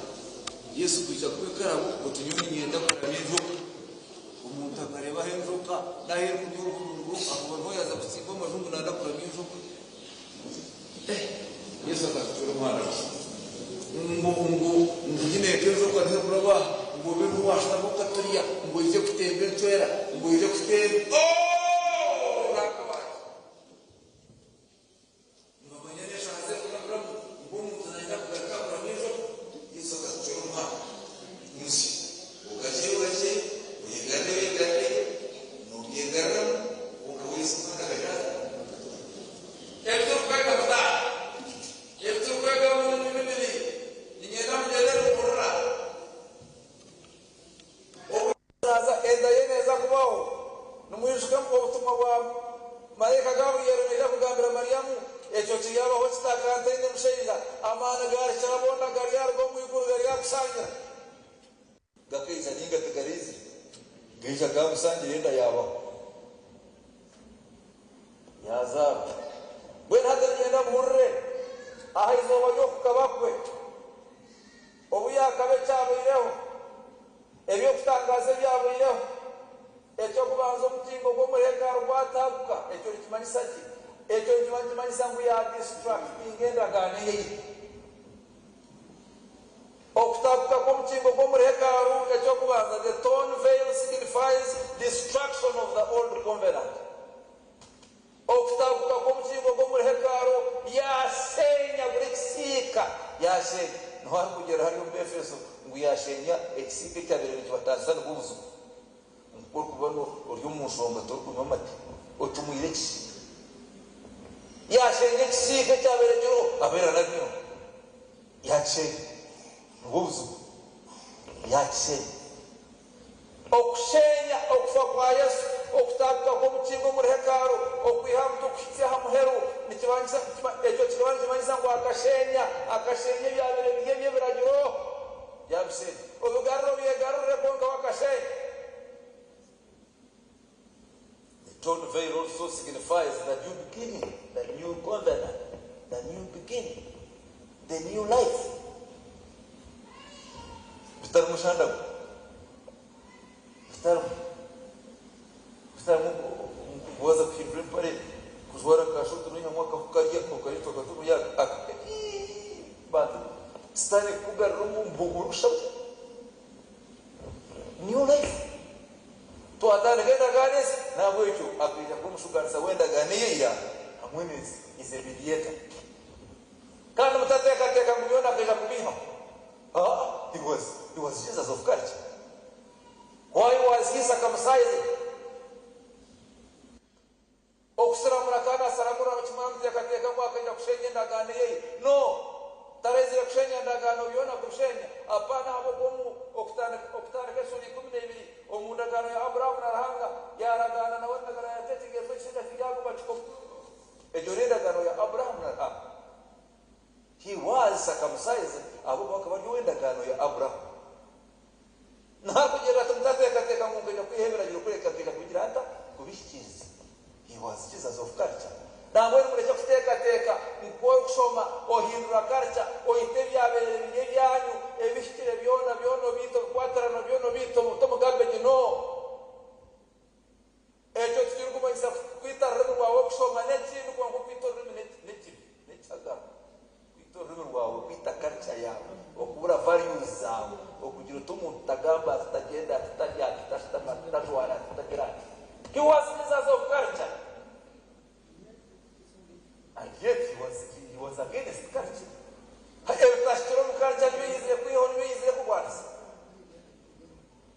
Yesu kwija kubikarabo otunyoni nyenda kuramya enjoka, omuntu akarebaho enjoka naho eri kurya oruhururu akuba niho yaza kusimba amajungu nanda kuramya enjoka. Yesu akatucura omwana gusa ngo ngo ngo nyine enjoka ntikuraba ngo ube ntiwashaka ukaturya ngo ije kutemba encwera ngo ije kutemba. Oh! Rakabaye. Nibamanya n'eshaaha z'okurabiramu ngu omuntu naija kugaruka kuramya enjoka. Yesu akatucura omwana musya ogakye ogakye oyegane oyegane nobyegarramu kwonka Yesu omwana akajaaza. Ebiturikwega buta ebiturikwega mu mibiri niinyenda mugyende nimuhurira obuzaza enda ye neeza kubaho. Nimwijuke obutumwa bwa malayika Gaburiyeli naija kugambira Mariyamu ekyo kiryabaho kitakantaine mushaija, amaani garikirabona garyaruga omu iguru garyakushangira gakaija ninga tigariizire gaija gamusangira enda yabaho yazaarwa. Mbwenu hati niinyenda muhurire aha izooba ry'okukaba kwe obu yakaba ekyabaireho eby'okutangaaza ebyabaireho. Ekyokubanza, omukingo gw'omuhekaru gwataguka. Ekyo nikimanyisa ki? Ekyo nikimanyisa ngu yadestructinga endagaano eyaitu. Okutaguka kw'omukingo gw'omuhekaru ekyokubanza, the torn veil signifies destruction of the old covenant. Okutaguka kw'omukingo gw'omuhekaru yashenya buri kisiika, yashenya. Niho harikugera hari omu Efeso ngu yashenya ekisiika ekyabire nikibatandisa nibwo buzibu nkuko orikuba ori omu nshonga torikunywa amate ocumwire ekisiika. Yashenya ekisiika ekyabire kiriho abeera nabyo yakishenya nibwo buzibu yakishenya. Okushenya okufa kwa Yesu, okutaguka kw'omukingo omuri hekalu okwiha mutu okuhitsya aha muheru, ekyo kikaba nikimanyisa ngu akashenya, akashenya ebyabire biri eby'ebiragiro yabishenya obigarure obyegarurire kwonka wakashenya. The torn veil also signifies the new beginning, the new covenant, the new beginning, the new life. Bitari mushandago. Kitarimu kitarimu kubaasa kuhindura empare, kujwara akashuuti noihamu akahu karya okareetwa akatubu aka bantu sitaane kukugarura omu mbugu orikushabe. New life. Twatandika endagaano ensya, nahabwekyo akaija kuba omushugaanisa w'endagaano eya ira hamwe n'ensi. He's a mediator. Kandi mutateekateeka ngu byona akaija kubiihamu. Aa, he was, he was Jesus of culture. Why was he circumcised? Okusiramura kandi asaramura nikimara muteekateeka ngu akaija kushenya endagaano eye ira. No! Taraizire kushenya ndagaano byona kubishenya. Apana ahabw'okuba omu Okutandika, Okutandika eshuura 12, omu ndagaano ya Abrahamu na Ruhanga, yaaragaana nawe endagaano yaati ekigezo ekishaija kiryaguma kikoma. Egyo n'endagaano ya Abrahamu na Ruhanga. He was circumcised ahabw'okuba akaba ari ow'endagaano ya Abrahamu. Nakugira ati, Mutateekateeka ngu nkaija kwiha ebiragiro kureka nkaija kubigira nta? Kubihikiiriza. He was Jesus of culture. Nambwenu murekye kuteekateeka ngu ku orikushoma ohindura culture, oita ebyabaire biri ebyanyu, ebihikire byona byona obiita obikwatirana byona obiita omu omu garbage. No! Ekyo tikirikumanyisa kwita rurimi rwawe okushoma n'ekindi kwonka okwita orurimi n'ekibi, n'ekihagaro. Kwita orurimi rwawe, kwita culture yaawe, okubura values zaawe, okugira oti omuntu tagamba ati, tagyenda ati, tarya ati, tashutama ati, tajwara ati, tagira ati. He was Jesus of culture and yet he was, he was against culture. Ebitahikire omu culture nibyo yaizire kwihaho, nibyo yaizire kurwanisa.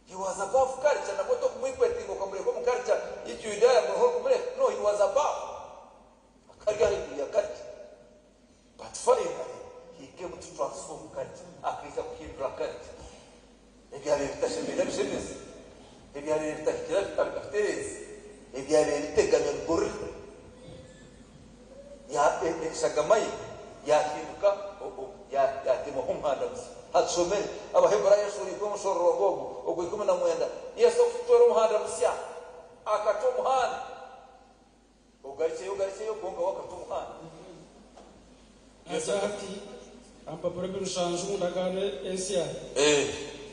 He was above culture nabwo tokumwikwetinga okamureka omu culture y'ekiyudaaya ngu niho orikumureka no he was above akari ahaiguru ya culture but finally he came to transform culture akaija kuhindura culture ebyabaire bitashemeire abishemeze ebyabaire bitahikire abitereeze ebyabaire bitegami abigorore Eshagama ye yaahinduka yaatemwaho omuhanda musya. Hatushomere Abaheburaayo eshuura ikumi omushororongo ogwo ogwa 19. Yesu okutucwera omuhanda musya, akacwa omuhanda. Ogarukyeyo ogarukyeyo kwonka we akacwa omuhanda. Yesu ati, Aha mpapura 7 omu ndagaano ensya.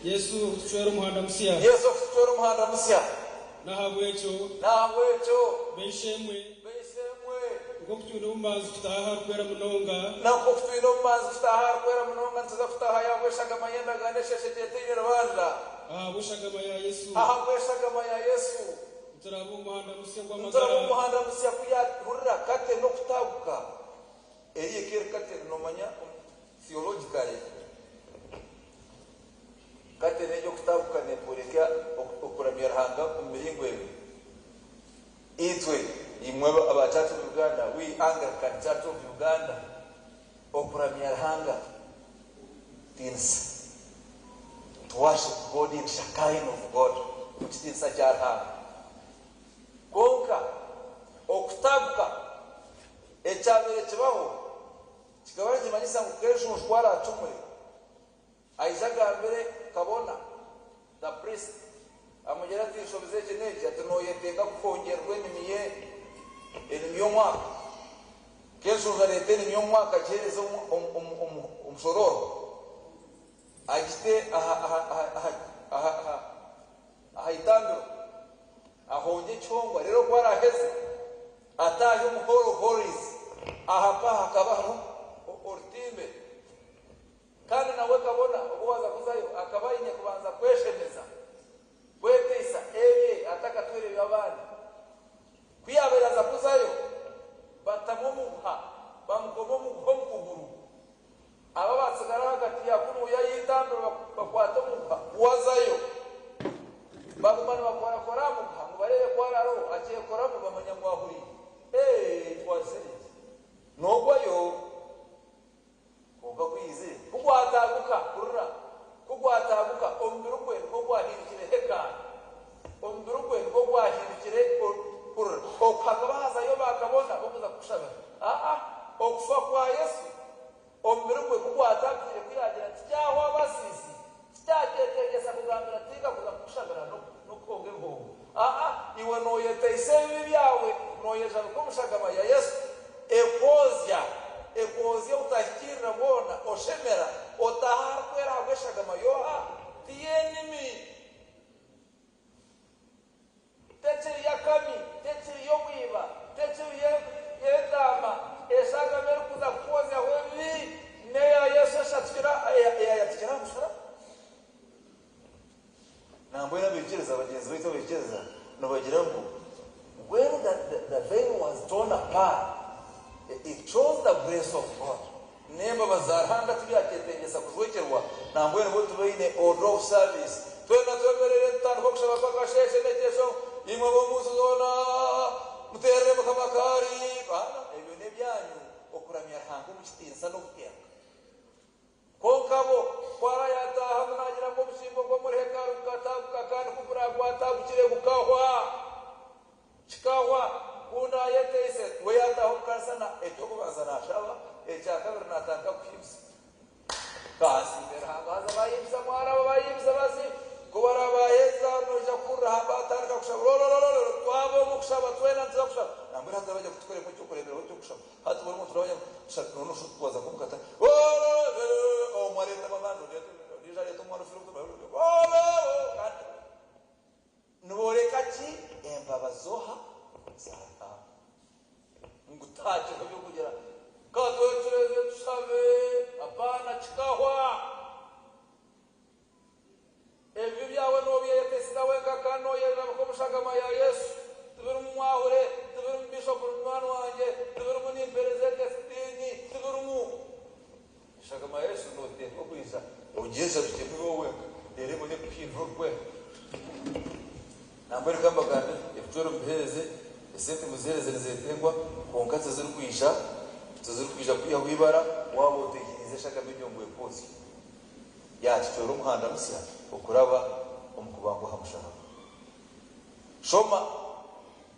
Yesu okutucwera omuhanda musya. Yesu okutucwera omuhanda musya. N'ahabw'ekyo. N'ahabw'ekyo. B'eishe-emwe. B'eishe-emwe. Nk'oku twine obumanzi kutaaha aharikwera munonga. Na nk'oku twine obumanzi kutaaha aharikwera munonga, nituza kutaahayo ahabw'eshagama y'endagaano esheeshekire etaine rubanja. Ahabw'eshagama ya Yesu. Ahabw'eshagama ya Yesu. Nituraba omu muhanda musya gw'amagara. Nituraba omu muhanda musya ku yaahurira kate n'okutaaguka. Eri eka eri kateni nomanya theologically kateni egi okutaguka networeka okuramya Ruhanga omu miringo ebiri. Itwe imwe aba Church of Uganda, we Anglican Church of Uganda, okuramya Ruhanga kitiinisa to worship God in Shekinah of God, omu kitiinisa kya Ruhanga. Kwonka okutaguka Ekyabaire kibaho kikaba nikimanyisa ngu Keshunju ku araacumure, aije agambire kabona, the priest, amugire ati, Nshobize eki n'eki, ati, Nooyetenga kuhongyerwa enimi ye, enimi y'omwaka. Keshunju areete enimi y'omwaka agiheereze omushorooro, agite aha itambiro, ahongye ekihongwa, reero ku araaheze, Ataahi omu Holy of Holies, aha mpaha hakaba hariho orutimbe, kandi nawe kabona obu waaza kuzayo akaba aine kubanza kweshemeza, kweteisa ebye atakatwire eby'abandi. Ku yaabaire aza kuzayo, batamu omuguha, bamukoma omuguha omu kuguru. Abo abatsigara ahagati ya kunuya y'eitambiro bakwata omuguha gwazayo. Baguma nibakorakora aha muguha ngu bareebe ku araaroho, akyekoramu bamanya ngu ahuriire. Ee, twazisereeza. Noogwayo. Kwonka ku yaizire, ku gwataaguka, hurira, ku gwataaguka, omubiri gwe nigwo gwahindukire hekalu. Omubiri gwe nigwo gwahindukire, hurira, okwo hakaba hazayo baakabona b'okuza kukushabira. Aa, okufa kwa Yesu, omubiri gwe ku gwatandikire, ku yaagira ati, Kyahwa abasiisi, tikyakyetegyesa kugambira tinga kuza kukushabira n'okuhonga ebihongo. Aa, iwe nooyeteisa ebibi byawe, nooyejabika omu shagama ya Yesu, ekwozya, ekwozya obutahikiirira bwona, oshemera, otaaha aharikwera ahabw'eshagama y'oha? Ti y'enimi. Nambwenu abaikiriza bagyenzi baitu abaikiriza nibagira ngu when the, the, the veil was torn apart, it shows the grace of God. N'embabazi za Ruhanga tibyakyetengyesa kujwekyerwa, nambwenu bo tibaine order of service. Twena twemerere tutandike okushaba kw'akasheeshe n'ekyesho, imwe ab'omu nsi zoona muteerere Mukama akaari. Baana, ebyo n'ebyanyu okuramya Ruhanga omu kitiinisa n'obuteeka. Kwonka bo, ku araayataahamu naagira ngu omushimbo gw'omuri hekalu gukataaguka kandi ku guraagwataagukire gukahwa, kikahwa, ku ndaayeteise, we yaataaha omu kanisa na eky'okubanza naashaba, ekya kabiri naatandika kuhimbisa. Kaasiime Ruhanga haza baahimbisa mwaraba baahimbisa basi, ku baraabaaheza noija kuhurira aha baatandika kushaba rororororo twaba omu kushaba twena nituza kushaba. Nambwenu hati baija kutukoremu eky'okureeberaho ky'okushaba. Hati buri muntu nawe noshutwaza kumukata omwe areeta amabanja ondiijo areeta omwana ofiire kandi nibooreka ki embabazi oha za Ruhanga ngu tihakiriho by'okugira ka twecureeze tushabe apaana kikahwa. Ebibi byawe nobyeyetesiza wenka kandi noyererabika omu shagama ya Yesu. Tibirimu mwahure, tibirimu Bishop munywani wangye, tibirimu nimpereza ente diini, tibirimu. Eshagama ya Yesu noteekwa kwija ogyeshabikemu iwe wenka reero ebone kukuhindura orikwera. Nambwenu ka mbagambire, ebicwero mubihereze, esente muzihereze nizetengwa, kwonka tizirikwija, tizirikwija kwihaho ibara waaba otaikiriize eshagama egyo ngu ekwozye. Yaatucwera omuhanda musya okuraba omu kubambwa aha musharaba. Shoma.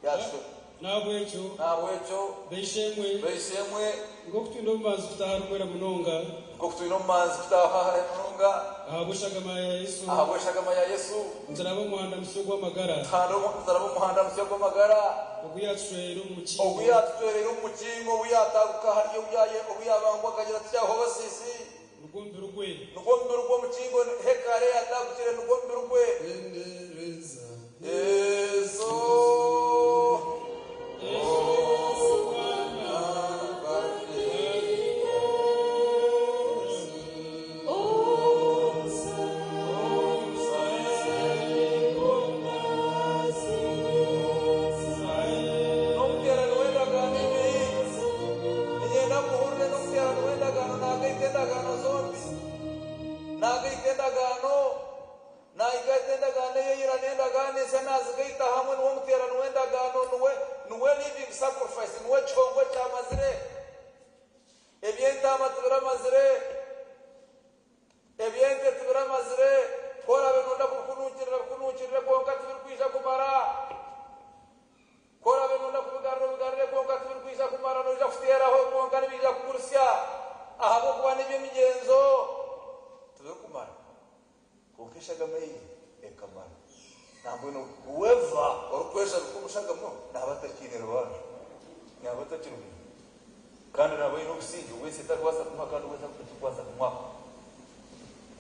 Yaatucwera. N'ahabw'ekyo, N'ahabw'ekyo, B'eishe-emwe, b'eishe-emwe, nk'oku twine obumanzi kutaaha aharikwera munonga, nk'oku twine obumanzi kutaaha ahari munonga, ahabw'eshagama ya Yesu, ahabw'eshagama ya Yesu, nituraba omu muhanda musya ogw'amagara, nituraba omu muhanda musya gw'amagara, ogu yaatucwereire omu mukingo, ogu yaatucwereire omu mukingo, obu yaataaguka ahari obu yaabambwa akagira ati, Kyaahwa abasiisi. Nigwo mubiri gwe. Nigwo mubiri gwe omukingo hekalu eyatagukire nigwo mubiri gwe. Yesu. N'omuteerani w'endagaano ibiri. Niinyenda muhurire n'omuteerani w'endagaano naagaita endagaano zombi. Naagaita endagaano, naigaita endagaano ey'eira n'endagaano ensya naazigaita hamwe, niwe muteerani w'endagaano, niwe, niwe living sacrifice, niwe kihongwa ekyamazire. Eby'entaama tibiramazire, eby'ente tibiramazire, ku oraabe nooyenda kubikununkirira bikununkirire kwonka tibirikwija kumara. Ku oraabe nooyenda kubigarura obigarure kwonka tibirikwija kumara, noija kuteeraho kwonka nibiija kukurusya ahabw'okuba n'eby'emigyenzo. Tibirikumara. Kwonka eshagama eye ekamara. Nambwenu whoever orikweshabika omu shagama naaba atakiine rubanja, naaba atakiri muntu. Kandi naaba aine obusingye obu ensi etarikubaasa kumuha kandi obu ensi etarikubaasa kumwaka.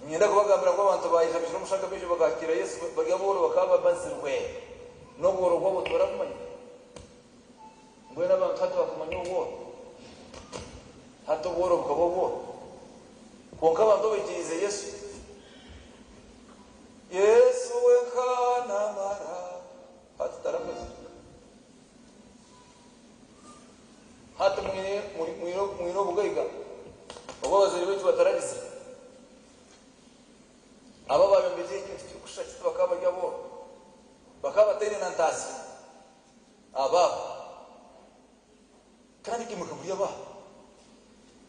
Niinyenda kubagambira ngu abantu abaayeshabikire omu shagama egyo bakakiira Yesu bari abooro bakaba bamazirwe n'obworo bwabo tibarabumanya. Mbwenu abantu hati bakamanya obworo. Hati obworo bukaba obworo. Kwonka abantu abaikiriize Yesu, Yesu wenka naamara, hati taramazirwe. Hati mwine mwine obugaiga obu abazaire baitu bataragizire. Abo abaayombekire ekintu kirikushusha kiti bakaba bari abooro. Bakaba bataine na ntaasya abaabo. Kandi imwe muri abaabo.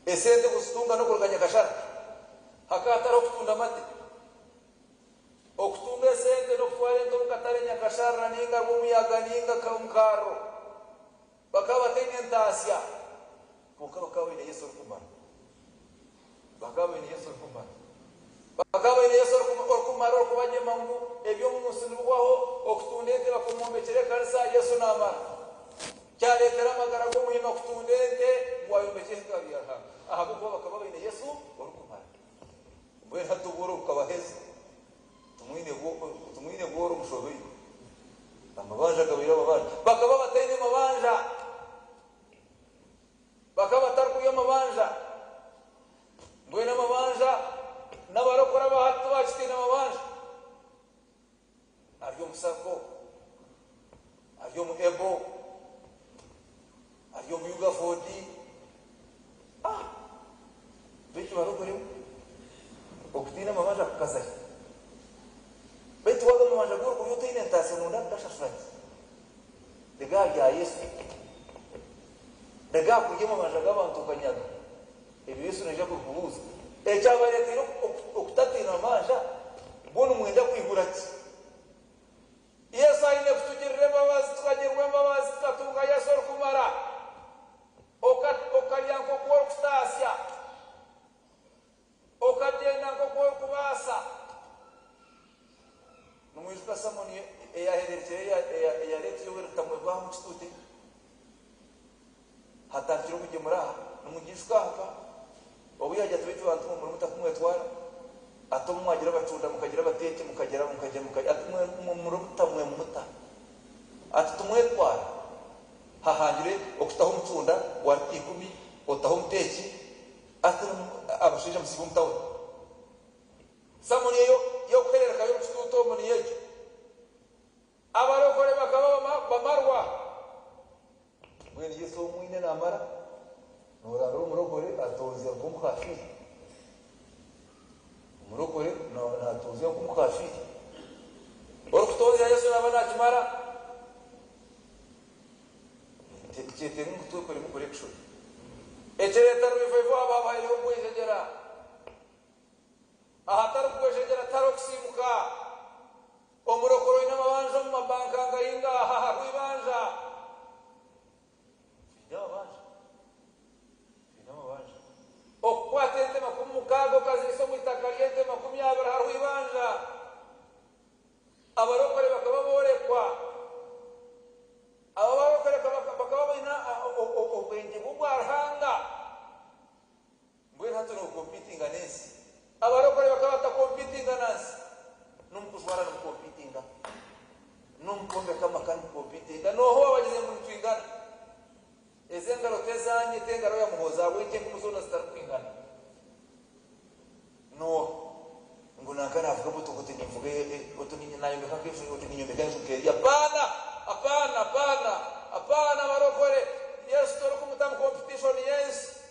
Esente kuzitunga n'okuruga Nyakashara. Hakaba hatariho kutunda amate. Okutunga esente n'okutwara ente omu katare Nyakasharara nainga Rwomuyaga nainga omu Kaaro. Bakaba bataine ntaasya, kwonka bakaba baine Yesu orikumara. Bakaba baine Yesu orikumara. Bakaba baine Yesu orikumara orikubagyema ngu eby'omu nsi nibihwaho, okutunda ente bakamwombekyera ekanisa, Yesu naamara. Kyareetera amagara g'omuhima kutunda ente ngu ayombekye hekalu ya Ruhanga ahabw'okuba bakaba baine Yesu orikumara. Mbwenu hati obworo bukabaheza, timwine bworo mushobeirwe. Amabanja gabaire amabanja. Bakaba bataine mabanja. Bakaba batarikurya mabanja. Mbwenu amabanja n'abarokore aba hati tibakitiina mabanja. ari omu sacco, ari omu able, ari omu Ugaford. Ah! Beitu barokore mwe, okutiina amabanja kukaza hi? Beitu waaza omu mabanja g'orikurya otaine ntaasya noyenda kugashashura ki? Rega aha bya Yesu. Rega aha kurya amabanja g'abantu okanyaga. Ebyo Yesu naija kubikubuuza. Ekyabareeteire okutatiina mabanja, bwo nimwenda kwihura ki? Yesu aine kutugirira embabazi, tukagirwa embabazi tukatunga Yesu orikumara. Okarya nk'oku orikutaasya. Okagyenda nk'oku orikubaasa. Nimwijuka samoni eyahereerukire eyareetire Yoweri Rutamwebwaho omu kituuti? Hatandikire okugyemura aha. Nimugiijuka aha ka? Obu yaagira ati, Beitu bantu mwe murimu takumwetwara? Ati, Obu mwagira abacunda, mukagira abateeki, mukagira, mukagira, mukagira, ati, Mwe muri butamwe muta? Ati, Tumwetwara. Hahangire okutaho omucunda wa ikumi, otaho omuteeki, ati, Abashaija musiibe omu tawuni. Samoni eyo y'okuhererukayo omu kituuti omu niyo egyo. Abarokore bakaba bamarwa. Mbwenu Yesu ou mwine naamara? Nooranga omurokore atonzya nk'omukafiiri? Omurokore naatonzya nk'omukafiiri? Orikutonzya Yesu naaba naakimara? Tikyetenga ngu twekoremu correction. Ekireeta revival haba habaireho okugwejegyera. Ahatari kugwejegyera tihariho kusiimuka. Omurokore oine amabanja omu mabanka nkainga aha hariho eibanja. Twine amabanja. Twine amabanja. Okukwata ente 60 okaziriisa omu itaka ry'ente 20 hariho eibanja. Abarokore bakaba borekwa. Abo abarokore bakaba baine obwengye bw'obwa Ruhanga. Mbwenu hati nokompitinga n'ensi. Abarokore bakaba batakompitinga na nsi. N'omu kujwara nimukompitinga. N'omu kwombeka amaka nimukompitinga. N'oha owaabagize ngu nitwingana? Ezi engaro t'ezaanye, t'engaro ya Muhoozi ahabw'enki enkumu zoona zitarikwingana? N'oha? Ngu nanka naavuga emotoka oti ninvuga oti naayombeka nk'enju oti ninyombeka enju nk'eriya. Apaana! Apaana! Apaana! Apaana barokore! Yesu torikumuta mu kompitishoni y'ensi.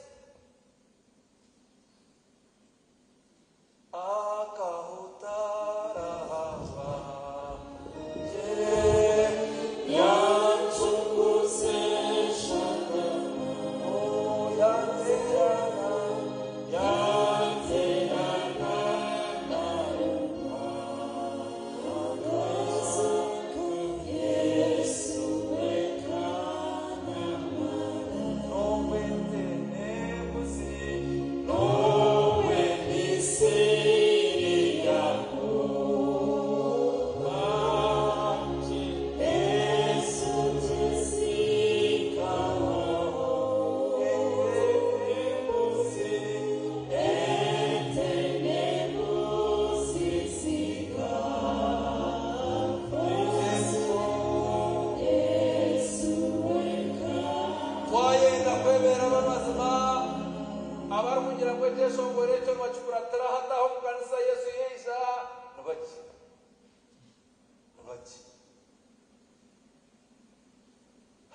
Twayenda kwebeera ab'amazima, abarikugira ngu ekyeshongoro ekyo nibakikuratira hati aha omu kanisa Yesu yaija, ni baki? Ni baki?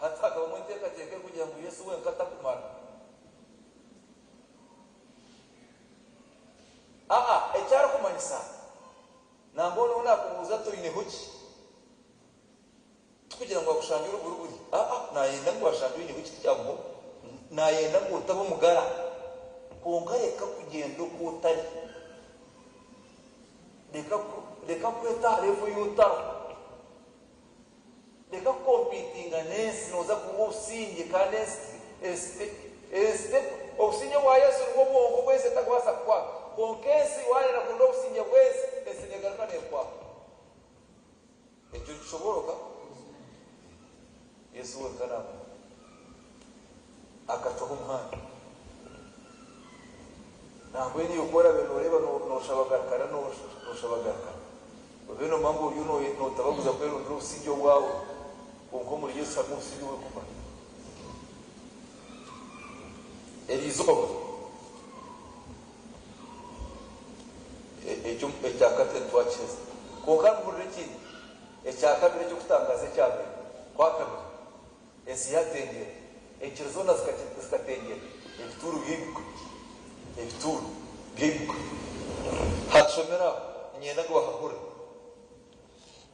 Hati hakabamu enteekateeka erikugira ngu Yesu wenka takumara. Aa, eki arikumanyisa, nangwa onu ou naakubuuza ati oineho ki? Tikugira ngu akushangye ori buriburi, aa, naayenda ngu ashangye oineho ekiti kya muhogo. Naayenda ngu otaba omugara, kwonka reka kugyenda oku otari. Reka reka kweta aha level ei otariho. Reka kukompitinga n'ensi, nooza kuburwa obusingye kandi ensi ensi ensi obusingye bwa Yesu nibwo bwonka obu ensi etakubaasa kukwaka. Kwonka ensi waayenda kurinda obusingye bw'ensi, ensi neegaruka neekwaka. Ekyo nikishobooroka? Yesu wenka naamanya. Akacwaho omuhanda. Nambwenu iwe ku oraabe nooreeba nooshaba garukana, nooshaba garukana. Obe noomanya ngu oriyo nootabaguza kwerondera obusingye obwawe, kwonka omuri Yesu harimu obusingye oburikumara. Eriizooba Ekyo ekya kati nitwakiheza. Kwonka muhurire ekindi. Ekyakabiri eky'okutangaaza ekyabaire kwakabiri, ensi yaatengyera, enkiri zoona zikatengyera, ebituuro byaiguka, ebituuro byaiguka. Hatushomere aho, niinyenda ngu bahahurire.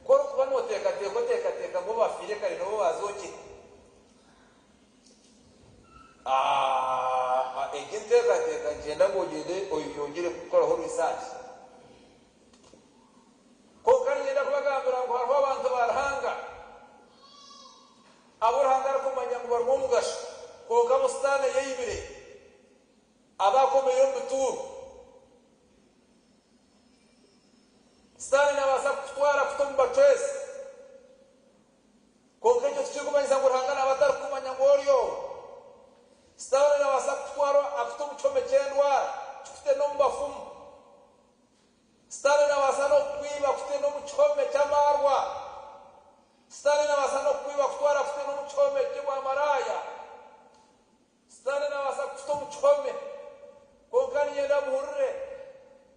Ku orikuba nooteekateeka oteekateeka ngu abaafiire kare nibo baazookire. Egi enteekateeka niinyenda ngu ogyende oyongyere kukoraho research. Kwonka niinyenda kubagambira ngu hariho abantu ba Ruhanga abu Ruhanga arikumanya ngu barimu omugasho, kwonka abu Sitaane yaibire, abaakomeire omu bituuro. Sitaane naabaasa kukutwara akuta omu bacwezi. Kwonka ekyo tikirikumanyisa ngu Ruhanga naaba atarikumanya ngu ori owe. Sitaane naabaasa kukutwara akute omu kihome ky'endwara, kikute n'omu bafumu. Sitaane naabaasa n'okukwiba akute n'omu kihome ky'amaarwa. Sitaane naabaasa n'okukwiba akutware akute n'omu kihome ky'obwamaraaya. Sitaane naabaasa kukuta omu kihome. Kwonka niinyenda muhurire,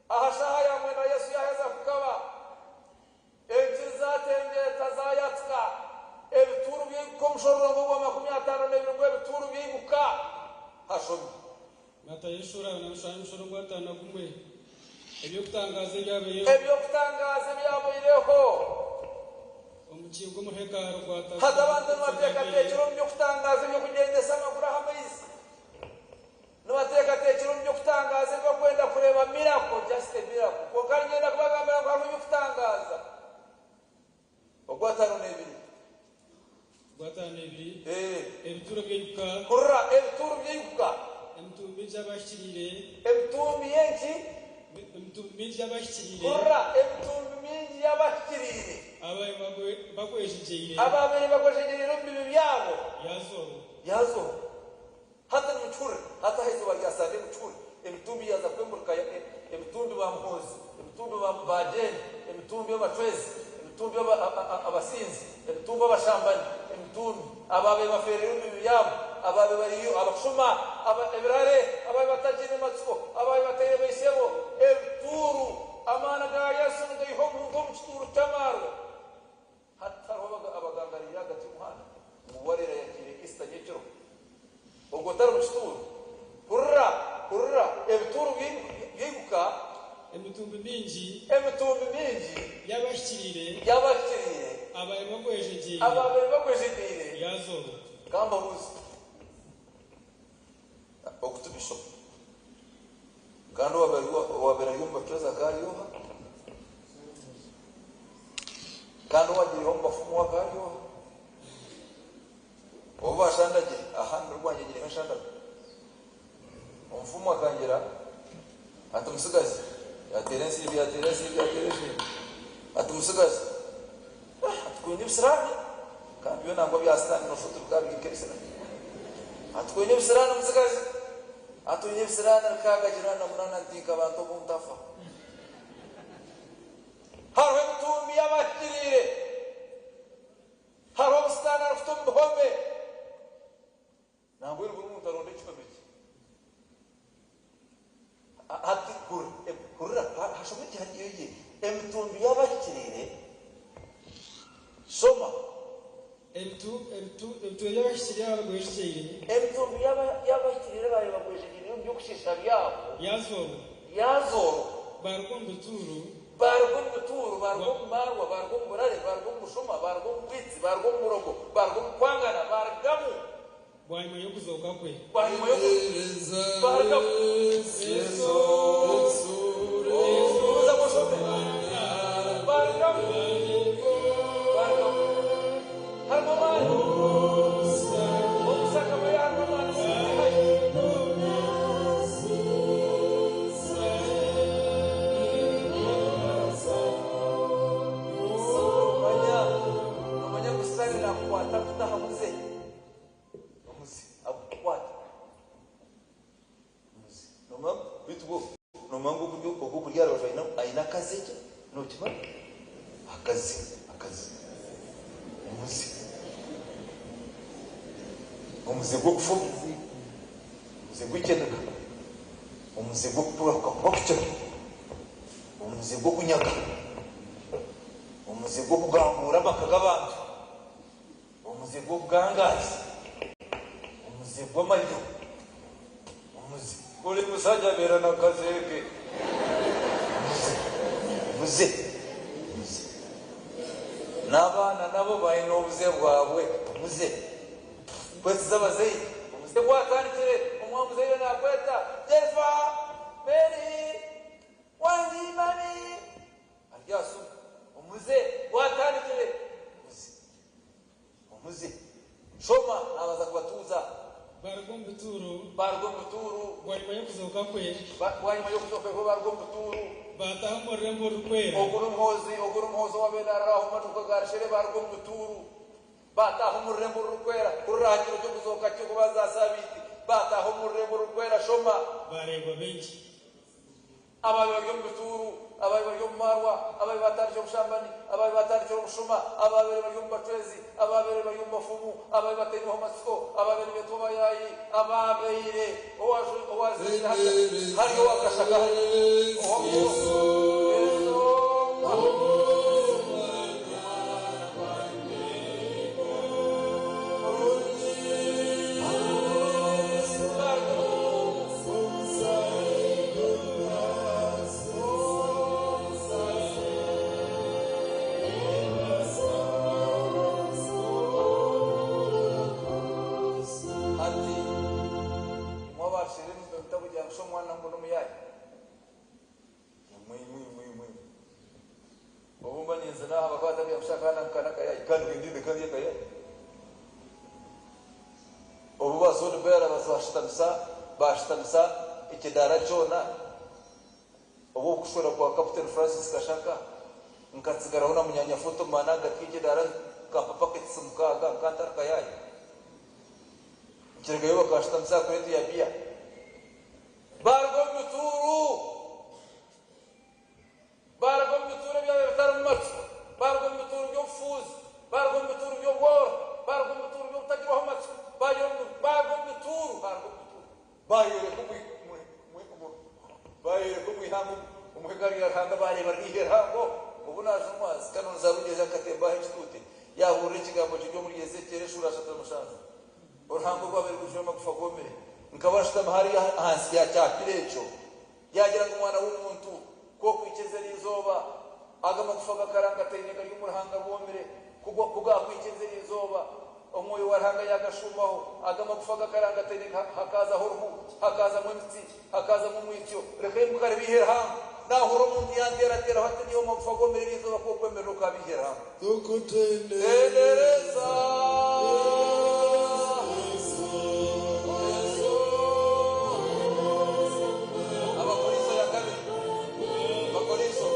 aha shaaha ya mwenda Yesu yaaheza kugaba, enkiri zaatengyeta zaayatika, ebituuru byaiguka omushororongo gwa 52 gw'ebituuru byaiguka. Hashome. Matayo eshuura na mushanju omushorongo 51 Eby'okutangaaza ebyabaireho. Eby'okutangaaza ebyabaireho. Omukingo omu hekalu gwataatsibwa Haza abantu omu nibateekateekyera omu by'okutangaaza eby'okugyendesa amaguru aha maizi. Nibateekateekyera omu by'okutangaaza ebi barikwenda kureeba miracle, just a miracle. Kwonka niinyenda kubagambira ngu hariho eby'okutangaaza. Ogwataano n'ebiri. Ogwataano n'ebiri. Ee. Ebituuro byaiguka. Hurira, ebituuro byaiguka. Emitumbi mingi y'abahikiriire. Emitumbi y'enki? Emitumbi mingi y'abahikiriire. Hurira, emitumbi mingi y'abahikiriire. Ababaire bagwejegyeire. Ababaire bagwejegyeire omu bibi byabo. Yazoorwa. Yazoorwa. Hati nimukihurira? Hati aha izooba rya Sande mukihurire? Emitumbi yaaza kwemurika, emitumbi ba Muhoozi, emitumbi ba ba Jane, emitumbi abacwezi, emitumbi aba, a, a, abasinzi, emitumbi abashambani, emitumbi abaabaire bafeereire omu bibi byabo, abaabaire bariyo abakushuma, aba, ebirare, abaabaire batakiine matsiko, abaabaire bataire baishebo, ebituuru. Amaani ga Yesu nigaiha omuntu omu kituuru ky'amaarwa. Hati hariho abagangariire ahagati y'omuhanda ngu wareera yagiire Easter nyekiro. Ogwo tari mu kituuro. Hurira! Hurira! Ebituuro byaiguka. Emitumbi mingi. Emitumbi mingi. Y'abahikiriire. Y'abahikiriire. Ababaire bagwejegyeire. Ababaire bagwejegyeire. Yazoorwa. Ka mbabuuze. Ogu ti bishop. Kandi owabaire ari omu bacwezi akaba ari oha? Kandi owagiireho omu bafumu we akaba ari oha? Obu baashandagire, aha ndi rwangye ngireho enshandaga. Omufumu akangira ati, Mutsigazi, yaateera ensimbi, yaateera ensimbi, yaateera ensimbi. Ati, Mutsigazi, ati, kwine ebisiraani? Kandi byo nangwa bya Sitaane noshusha oti bikaba biri nk'ebisiraani. Ati, Kwine ebisiraani, mutsigazi? Ati, Oine ebisiraani 698 nti nk'abantu obu ntafa. Hariho emitumbi y'abahikiriire. Hariho obu Sitaane arikuta omu bihome. Nangwa buri muntu aronda ekihome kye. Hati hurira, hashome gye hariyo ye emitumbi y'abahikiriire. Shoma. Emitumbi y'abahikiriire abagwejegyeire. Emitumbi y'abahikiriire abaabaire bagwejegyeire omu by'okushiisha byabo. Yaazoorwa. Yaazoorwa. Baaruga omu bituuro. Baaruga omu bituuro, baaruga omu maarwa, baaruga omu burare, baaruga omu bushuma, baaruga omu bwitsi, baaruga omu burogo, baaruga omu kwangana, baarugamu. Bwanyima y'okuzooka kwe. Bwanyima y'oku. Baarugamu. Gumizamu oshome. Baarugamu. Baarugamu. Harimu amaani. Omu shagama ye harimu amaani g'okwihayo. Nomanya, nomanya ngu Sitaane naakukwata kuta aha muze? Omuze agukukwata. Omuze. Nomanya, beitu bwo, nomanya ngu ogu ogu oguri aha rubaju aine aine akaze gye? Nookimanya? Akaze, akaze. Omuze. Omuze gw'okufuma. Omuze gw'ekiniga. Omuze gw'okurahuka kuba kukira. Omuze gw'okunyaga. Omuze. Omuze gw'okugambuura amaka g'abantu, omuze gw'obugangaazi, omuze gw'amaryo, omuze. Buri musajja abeera n'akazeeke. Omuze, omuze, omuze. N'abaana nabo baine obuze bwabwe, omuze. Kwesiza abazaire, omuze gwatandikire, omwa muzaire naakweta, Jennifer, Mary, Wangi, Mami. Aryasuma. Omuze gwatandikire. Omuze. Omuze. Shoma naabaza kubatuuza. Baaruga omu bituuro. Baaruga omu bituuro. Bwanyima y'okuzooka kwe. Bwanyima y'okuzooka kwe baaruga omu bituuro. Baataaha omu rurembo orurikwera. Ogu n'omuhoozi, ogu n'omuhoozi owaabaire naarara omu maduuka ga Rushere. Baaruga omu bituuro. Baataaha omu rurembo orurikwera. Kurira aha kiro ky'okuzooka ky'okubanza aha saabiiti. Baataaha omu rurembo orurikwera. Shoma. Baareebwa baingi. Ababi bari omu bituuru, ababi bari omu maarwa, ababi batandikire obushambani, ababi batandikire obushuma, ababaire bari omu bacwezi, ababaire bari omu bafumu, ababi batainweho matsiko, ababaire nibeetwa abayaayi, ababaire owazire hari owakashaka hari Ati, Imwe abaashaire mutakugira ngu shi omwana ngu n'omuyaayi. Imwe, imwe, imwe, imwe. Obu mba ninzina aha bakaba batakugira ngu shi akaana nka n'akayaayi kandi kendinde kari akayaayi. Obu ba Sound Bearer bashitamisa bashitamisa ekidaara kyona, obu okushwera kwa Captain Francis Kashaka, nkatsigaraho na munyanya Photoman ahagati y'ekidaara nkampa paketisi mukaaga nkantara kayaaya. Nkirugayo bakashitamisa aha kureeti ya biya. Baaruga omu bituuru! Baaruga omu bituuro ebyabaire bitarimu matsiko, baaruga omu bituuro by'obufuuzi, baaruga omu bituuro by'obworo, baaruga omu bituuro by'obutagirwaho matsiko, baaruga omu bituuro, baaruga omu bituuro, baayoreka baayoreka omu ihanga omu hekalu ya Ruhanga, baareeba riri rihango. Obu naajunwa, Canon Zarugyezi akatemba aha ekituuti, yaahurira ekigambo kiri omuri Ezekieli eshuura 37. Oruhanga orwabaire rwijwire amagufa goomire. Nkaba nshutami hariya ahansi ya kyapiro ekyo. Yaagira ngu, Mwana w'omuntu, ku okwikiriza eri izooba, aga magufa gakarangataine gari omu ruhanga rwomire, ku ku gaakwikiriza eri izooba, Omwoyo wa Ruhanga yaagashuumaho, aga magufa gakarangataine hakaazaho oruhu, hakaazamu emitsi, hakaazamu omwitsyo, reka imuka ribe eihe rihango. Naahurira omuntu yanteerateeraho ati, Niiwe magufa goomire eri izooba, ku okwemerera okaaba eihe rihango. Tukutendereza. Abakorinso ya kabiri. Abakorinso.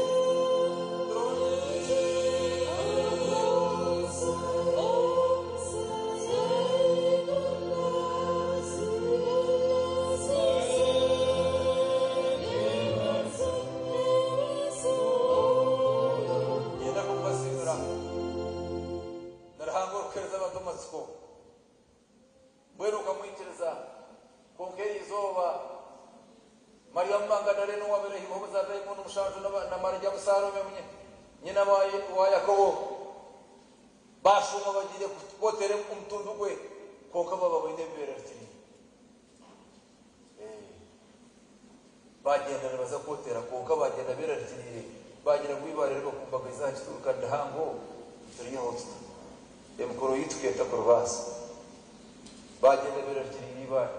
Niinyenda kubasiimira. Ni Ruhanga orikuheereza abantu amatsiko. Mbwenu okamwikiriza. Kwonka eri izooba, Mariamu Magadaleene owaabaire aihirweho zaadaimoni mushanju na Mariamu Saalome nyina wa Yakobo, baashuuma bagiire kwoteera omutumbi gwe, kwonka baaba baine ebi beerarikiriire. Baagyenda nibaza kwoteera, kwonka baagyenda beerarikiriire, baagira ngu eibaare ribakumbagaize aha kituuro ka rihango, turiihaho tuta? Emikoro yaitu keeta kuribaasa. Baagyenda beerarikiriire eibaare.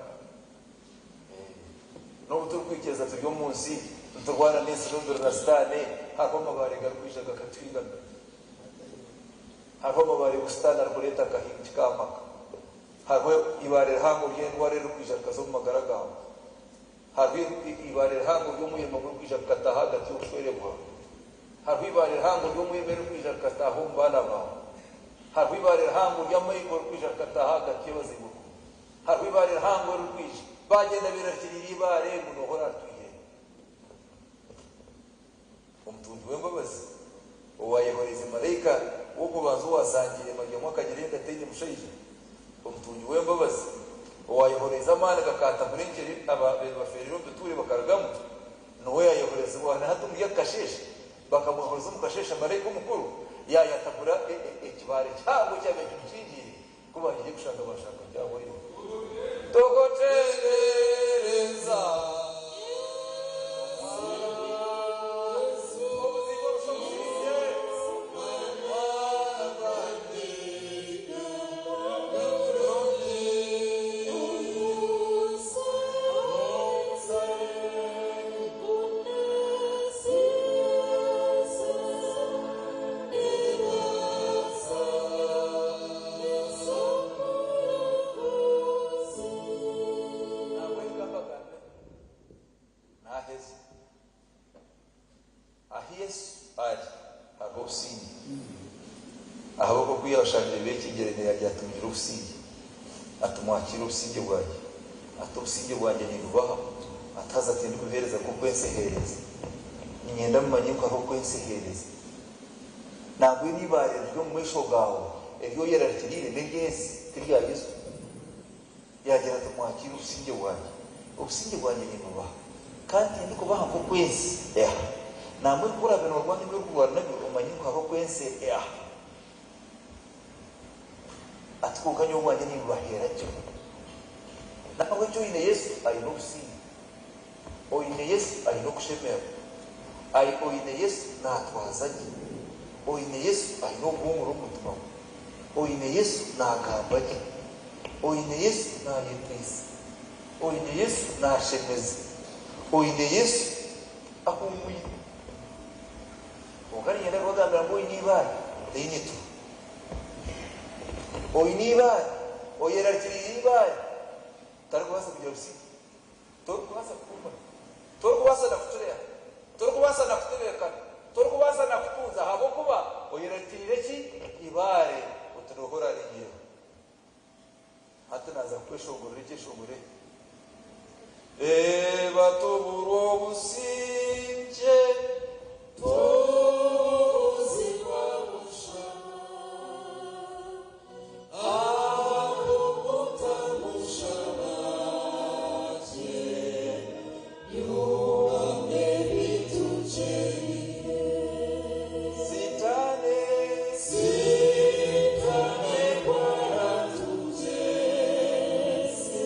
N'obu turikwikiriza turi omu nsi, niturwana n'ensi n'omubiri na Sitaane, hariho amabaare garikwija gakatuhiigamira. Hariho amabaare gu Sitaane arikureeta akahingika aha maka. Hariho eibaare rihango ry'endwara eririkwija rikaza omu magara gaawe. Hariho eibaare rihango ry'omwirima gurikwija rikataaha ahagati y'obushwere bwawe. Hariho eibaare rihango ry'omwirima eririkwija rikataaha omu baana baawe. Hariho eibaare rihango ry'amaigo eririkwija rikataaha ahagati y'abazaire baawe. Hariho eibaare rihango eririkwija. Baagyenda beerarikiriire eibaare ngu nooha oraritwihere. Omutungi w'embabazi, owaayehoreize maraika w'okubanza owaasangiire Mariamu akagira enda ataine mushaija, omutungi w'embabazi, owaayehoreize amaani gakaatagura enkyere abaabaire bafeereire omu bituuro bakarugamu, niwe yaayehorezibwa na hati omuri aka kasheeshe, bakamwehoreza omu kasheeshe maraika omukuru, Yaayatagura ekibaare kihango ekyabaire kimukingiire. Ku baagiire kushanga baashanga kyahwaire. Togotendereza. Obuzinga obusha obusinge. Mwana gwange. Naheza ahi Yesu ari hariho obusinge. Ahabw'okuba ku yaashangire beekyegyereine yaagira ati, Mugire obusingye. Ati, Mwakiire obusingye bwangye. Ati, Obusingye bwangye nimbubaha. Ati, Haza tindikubuheereza nk'oku ensi eheereza. Niinyenda mumanye ngu hariho oku ensi eheereza. Nangwa eibaare riri omu maisho gaawe eri oyerarikiriire n'ery'ensi, ti rya Yesu. Yaagira ati, Mwakiire obusingye bwangye. Obusingye bwangye nimbubaha, kandi tindikubaha nk'oku ensi eha. Nambwenu ku oraabe noorwana ebi orikurwana nabyo, omanye ngu hariho oku ensi eha. Ati, Kwonka nyowe obwangye nimbubaheera kimwe. N'ahabw'ekyo oine Yesu aine obusingye. Oine Yesu aine okushemererwa. Oine Yesu naatwaza gye. Oine Yesu aine obuhuumure omu mutima gwe. Oine Yesu naagamba gye. Oine Yesu naayeteisa. Oine Yesu naashemeza. Oine Yesu ahuumwire. Kwonka niinyenda kubagambira ngu oine eibaare taine turo. Oine eibaare, oyerarikiriire eibaare, tarikubaasa kugira busingye. Torikubaasa kuhuumura. Torikubaasa na kucureera. Torikubaasa na kutebeekana. Torikubaasa na kutuuza ahabw'okuba oyerarikiriire ki? Eibaare oti nooha orarinyeeho. Hati naaza kukweshongorera ekyeshongoro eki. Reeba tuburwe obusingye, tubuzibwa busha, ahabw'okutamushaba gye, byona ebitukyerire. Sitaane, Sitaane ku aratugyeze,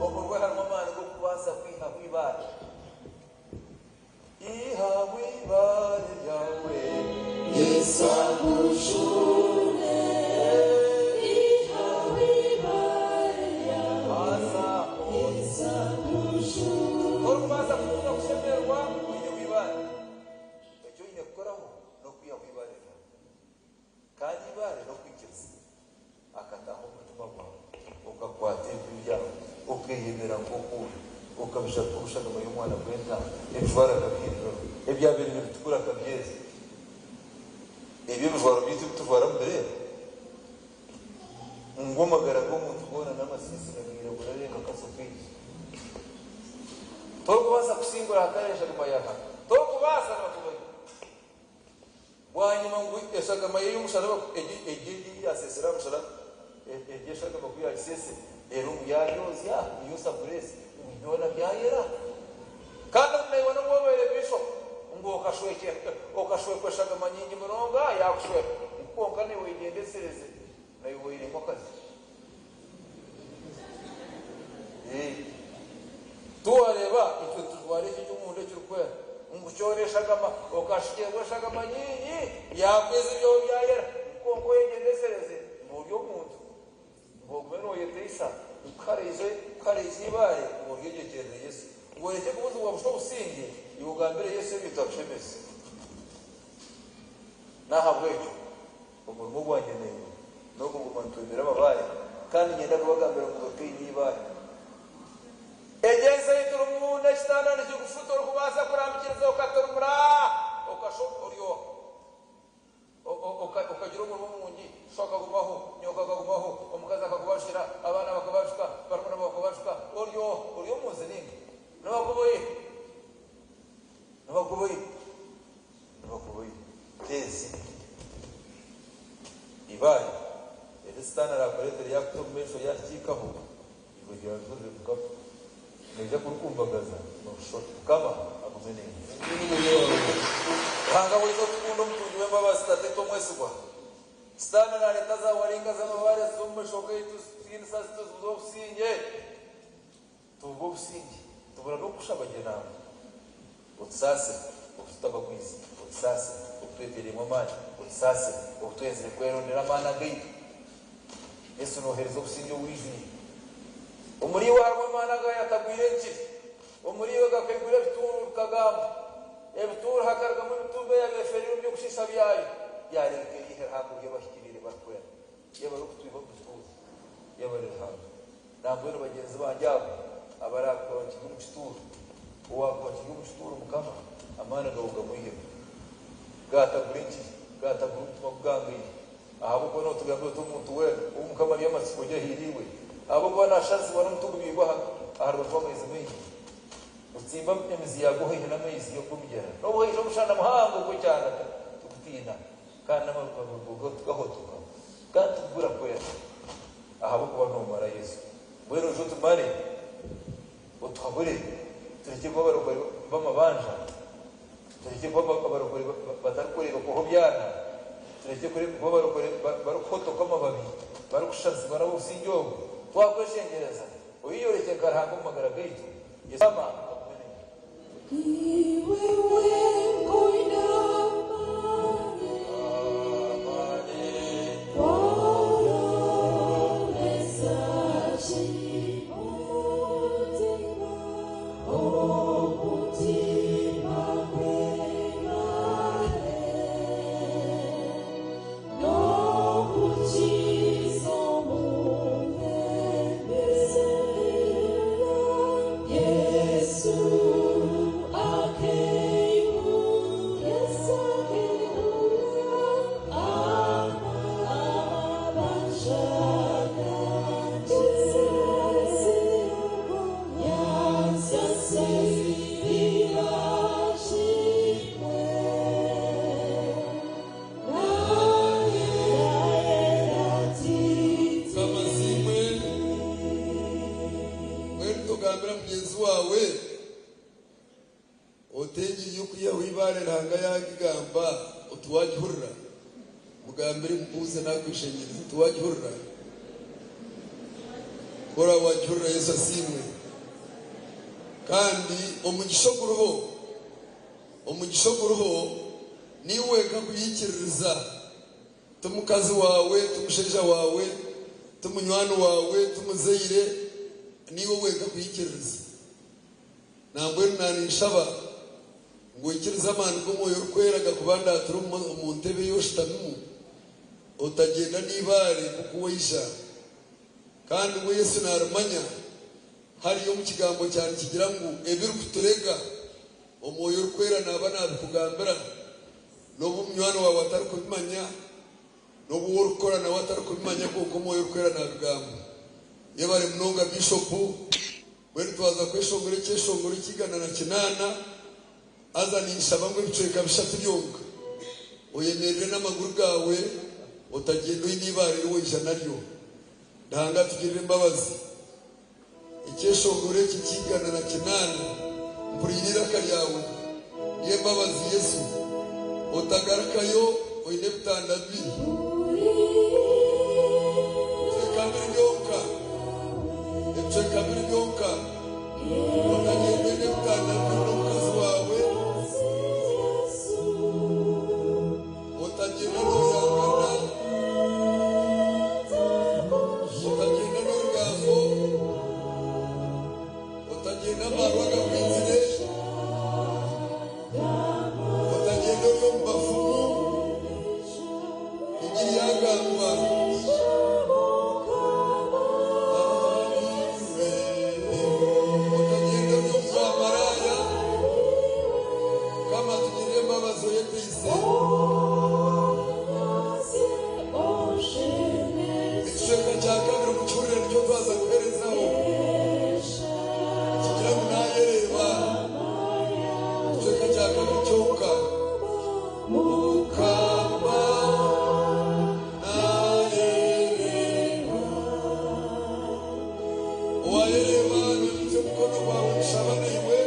Omurwe harimu amaani g'okubaasa kwihaho eibaare. Ihaho eibaare ryawe. Yesu akujune. Ihaho eibaare ryawe. Yesu akujune. Torikubaasa kutunga kushemererwa oihireho eibaare. Eki oine kukoraho n'okwihaho eibaare ryawe. Kandi eibaare n'okwikiriza. Akataaha omu mutima gwawe, okakwata ebibi byawe, okeeyemera nk'oku ori, okabishatuka omu shagama y'Omwana gw'Entaama, ebijwaro akabihindura, ebyabaire nibitukura akabyeza. Ebyo ebijwaro byaitu ebi tujwara mubireeba? Ngu amagara g'omuntu goona n'amasiisi nagairagura arenga akaso kaingi. Torikubaasa kusingura hatariho eshagama ya Ruhanga. Torikubaasa n'okubayo. Bwanyima ngu eshagama ye y'omusharaba, egi egi ei yaaseesire aha musharaba, egyo eshagama ku yaagiseesire, reero ngu yaagyozya, niyo sapureesi, ngu byona byayera. Kandi ngu naiwe n'obu obaire biishopu, ngu okashwekye okashwekwa eshagama nyingi munonga, yaakushweka, ngu kwonka naiwe oyegyendesereze, naiwe oinemu akazi. Tiwareeba itwe nitujwara eki eky'omunda ekirikwera, ngu kyona eshagama, okashukyerwa eshagama nyingi, yaakweza ebyobo byayera. Kwonka oyegyendesereze ngu ori omuntu, ngu ogume nooyeteisa, Ku haraije eibaare, ngu oryegyekyerere Yesu. Ngu orekye kubuzibwa busha obusingye, iwe ogambire Yesu ebintu akushemeze. N'ahabw'ekyo omurimo gwangye naiwe n'okuguma nitwemera amabaare, kandi niinyenda kubagambira ngu mugaruke haihi n'eibaare. Egi ensi ei turimu n'ekitanda nikigufu torikubaasa kurambikiriza okaturumura okashwa ori oha. Okagira omurimo murungi, sho akagumaho, nyoko akagumaho, omukazi akakubashuka, abaana bakabashuka, barumuna baawe bakabashuka, ori oha? Ori omu nsi nainga? Nibakuboye? Nibakuboye? Nibakuboye? Ensi eibaare eri Sitaane araakureetere yaakuta omu maisho yaarikiikaho, iwe ryajurire Mukama. Naija kurikumbagaza n'orushoro. Mukama agume naimwe. Ruhanga waitu otukunda omutungi w'embabazi Tataitwe omwesigwa. Sitaane nareeta za waringa z'amabaare aziza omu maisho gaitu zitutiinisa zitubuza obusingye. Tubura obusingye tubura n'okukushaba gye nangwa. Otusaasire obu tutabagwize, otusaasire obu twetereiremu amaani, otusaasire obu twenzire kwerondera amaani agaitu. Yesu nohereza obusingye obwijwire. Omuri iwe harimu amaani agayatagwire enkiri. Omuri iwe gakaigura ebituuru bikagamba. Ebituuru hakarugamu emitumbi eyabeferire omu by'okushiisha byayo, yareebeka eri eihe rihango ry'abahikiriire barikwera. Yebare okutwiha omu bituuru. Yebare Ruhanga. Nambwenu bagyenzi bangye abo abarakuba bakiri omu kituuru, owakuba akiri omu kituuru Mukama amaani gawe gamwihemu. Gaatagura enkiri, gaatagura omutima gugangaire. Ahabw'okuba nootugambira oti omuntu weena ou Mukama ari amatsiko gye ahiiriirwe, ahabw'okuba naashazibwa n'omuti ogubyirwe aha rubaju rw'amaizi maingi, gutsimba emizi yaagwo haihi n'amaizi g'omugyera. N'obu haija omushana muhango gw'ekyanda tigutiina, kandi n'amababi gaagwo tigahotoka, kandi tigubura kwera, ahabw'okuba noomara Yesu. Mbwenu oije otumare, otuhabure, turekye kuba abarokore b'amabanja. Turekye kuba abarokore batarikureeba kuha obyana, turekye kuba abarokore barikuhotoka amababi, barikushazibwa n'ab'obusingye obu. Twakweshengyereza, oyeyorekye nka Ruhanga omu magara gaitu. Yesu Mukama agume naimwe. Iwe wenka oine amaani, Tworobeza ki omutima? Omutima gw'eibaare, N'okukiza omubembe, Yesu akeihura amabanja gangye. Yansasirira kimwe, Mukama asiimwe. Mbwenu togambira mugyenzi waawe oti engiri y'okwihaho eibaare Ruhanga yaagigamba oti waagihurira? Mugambire mubuuze naakweshengyereza oti waagihurira? Ku oraabe waagihurira Yesu asiimwe. Kandi omugisha oguriho, omugisha oguriho niiwe wenka kuyiikiririza. Ti mukazi waawe, ti mushaija waawe, ti munywani waawe, ti muzaire, niiwe wenka kuyiikiririza. Nambwenu naninshaba ngu oikirize amaani g'Omwoyo Orikwera gakubandaatire omu ntebe ei oshutamimu, otagyenda n'eibaare nk'oku waija. Kandi ngu Yesu narimanya, hariya omu Kigambo kya nikigira ngu ebirikuturega, Omwoyo Orikwera naaba naabikugambira, n'obu munywani waawe atarikubimanya, n'obu ou orikukora nawe atarikubimanya kwonka Omwoyo Orikwera naabigamba. Yebare munonga Bishopu. Mbwenu twaza kweshongora ekyeshongoro eky'eigana na kinaana, haza ninshaba ngu ebicweka bishatu byonka oyemerere n'amaguru gaawe otagyenda oine eibaare eri waija naryo. Ruhanga atugirire embabazi. Ekyeshongoro eki eky'eiganana mpuriire eiraka ryawe ry'embabazi Yesu, otagarukayo oine ebitanda bibiri. Ebicweka bibiri byonka, ebicweka bibiri byonka, otagyenda oine ebitanda bibiri n'omukazi waawe, otagyenda nooyangana, otagyenda n'orugambo. N'amarwa gahwitsire, otagenda ori omu bafumu, engiri yagambwa. Otagenda ori omu bamaraya, kama tugirire embabazi oyeteise. Ekicweka kya kabiri omu kihurire nikyo twaza kuherezaho. Kigira ngu naayereba. Ekicweka kya kabiri kyonka. Mukama naayereba. Owayereba noimutya omukono gwawe kushaba naiwe.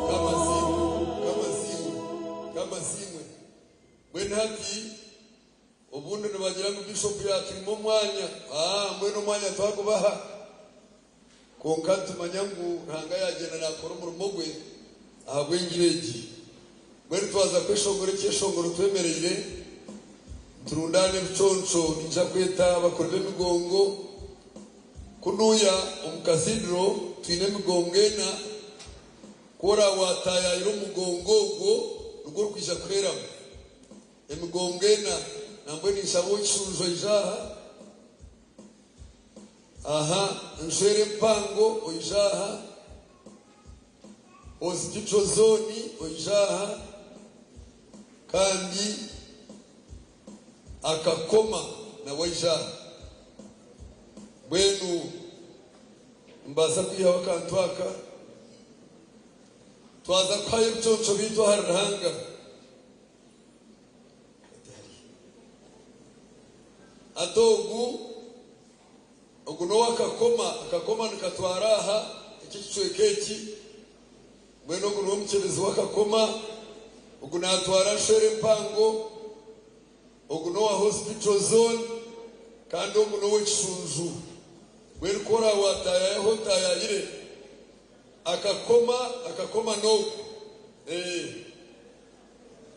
Kamazimwe, kamazimwe, mbwenu hati obundi nibagira ngu bishopu yaturima omwanya. Mbwenu omwanya twakubaha, konka tumanya ngu Ruhanga yagenda nakora omurimo gwe ahabw'engiri egi. Mbwenu twaza kweshongora ekyeshongoro twemereire, turundane ebiconco. Ninja kweta abakuru b'emigongo kunuya omu cathedral. Twine emigongo ena. Kora watayayira omugongo ogwo nigwo orikwija kuheramu emigongo ena. Nambwe ninshaba ekishunjo oija aha, nshwere empango oija aha, hospital zone oija aha, kandi akakoma nawe oija aha. Mbwenu mbaasa kwihaho akantu aka, twaza kuhayo ebiconco biitu ahari Ruhanga. Ate ogu n'owakakoma. Akakoma nikatwara aha eki ekicweka eki. Mbwenu ogu niwe mukyebezi w'akakoma. Ogu natwara nshwera empango, ogu n'owa hospital zone, kandi ogu n'ow'ekishunju. Mbwenu kora watayayeho otayayire akakoma, akakoma n'ogu.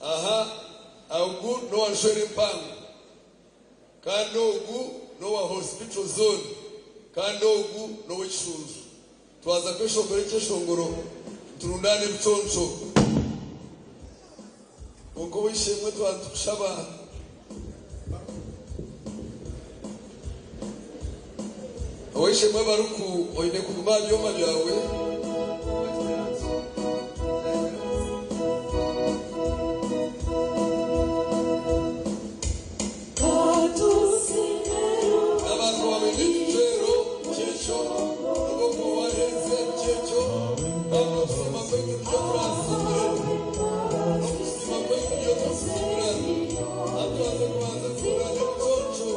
Aha, ogu n'owa nshwera empango, kandi ogu n'owa hospital zone, kandi ogu n'ow'ekishunju. Twaza kweshongora ekyeshongoro, turundane ebiconco. Konka ow'eishemwe twaza tukushaba, ow'eishemwe baruku oine kuguma aha byoma byawe. N'abantu babaine ekicwero kyekyo n'obwoko waherize kyekyo, kandi okusiima kwaitu nikyo turasimire, n'okusiima kwaitu niyo tukusiimira. Atwaze kubanza kurundana ebiconco.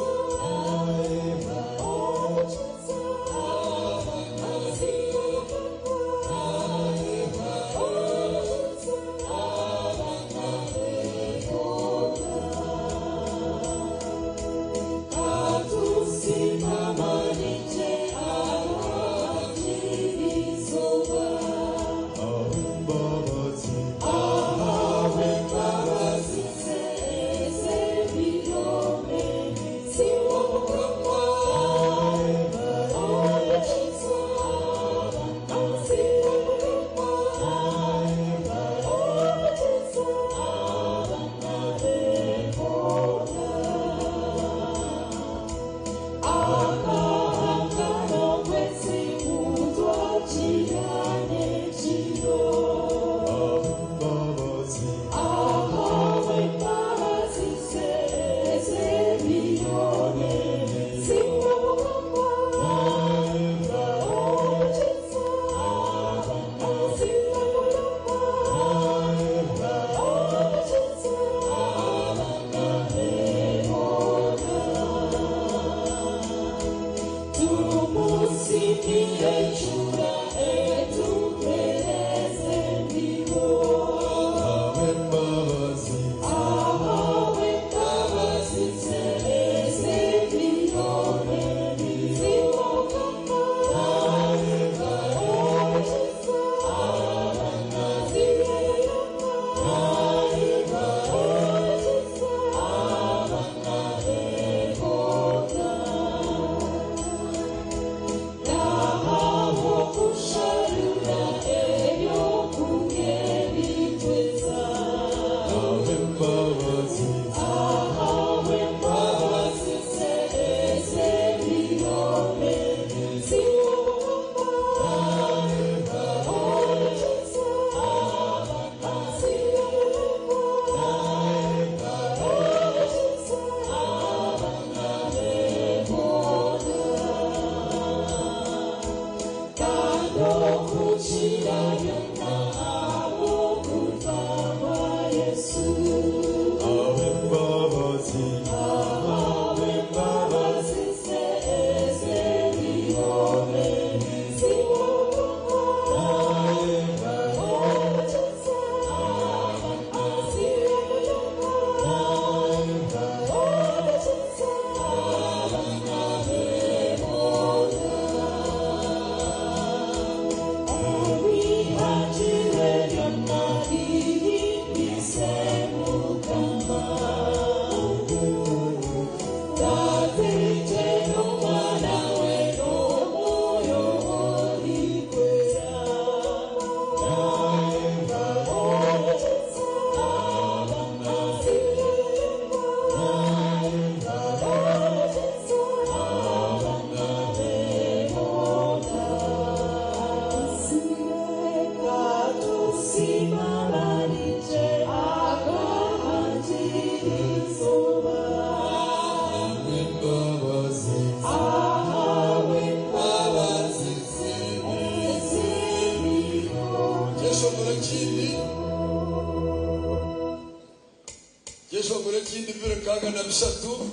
63,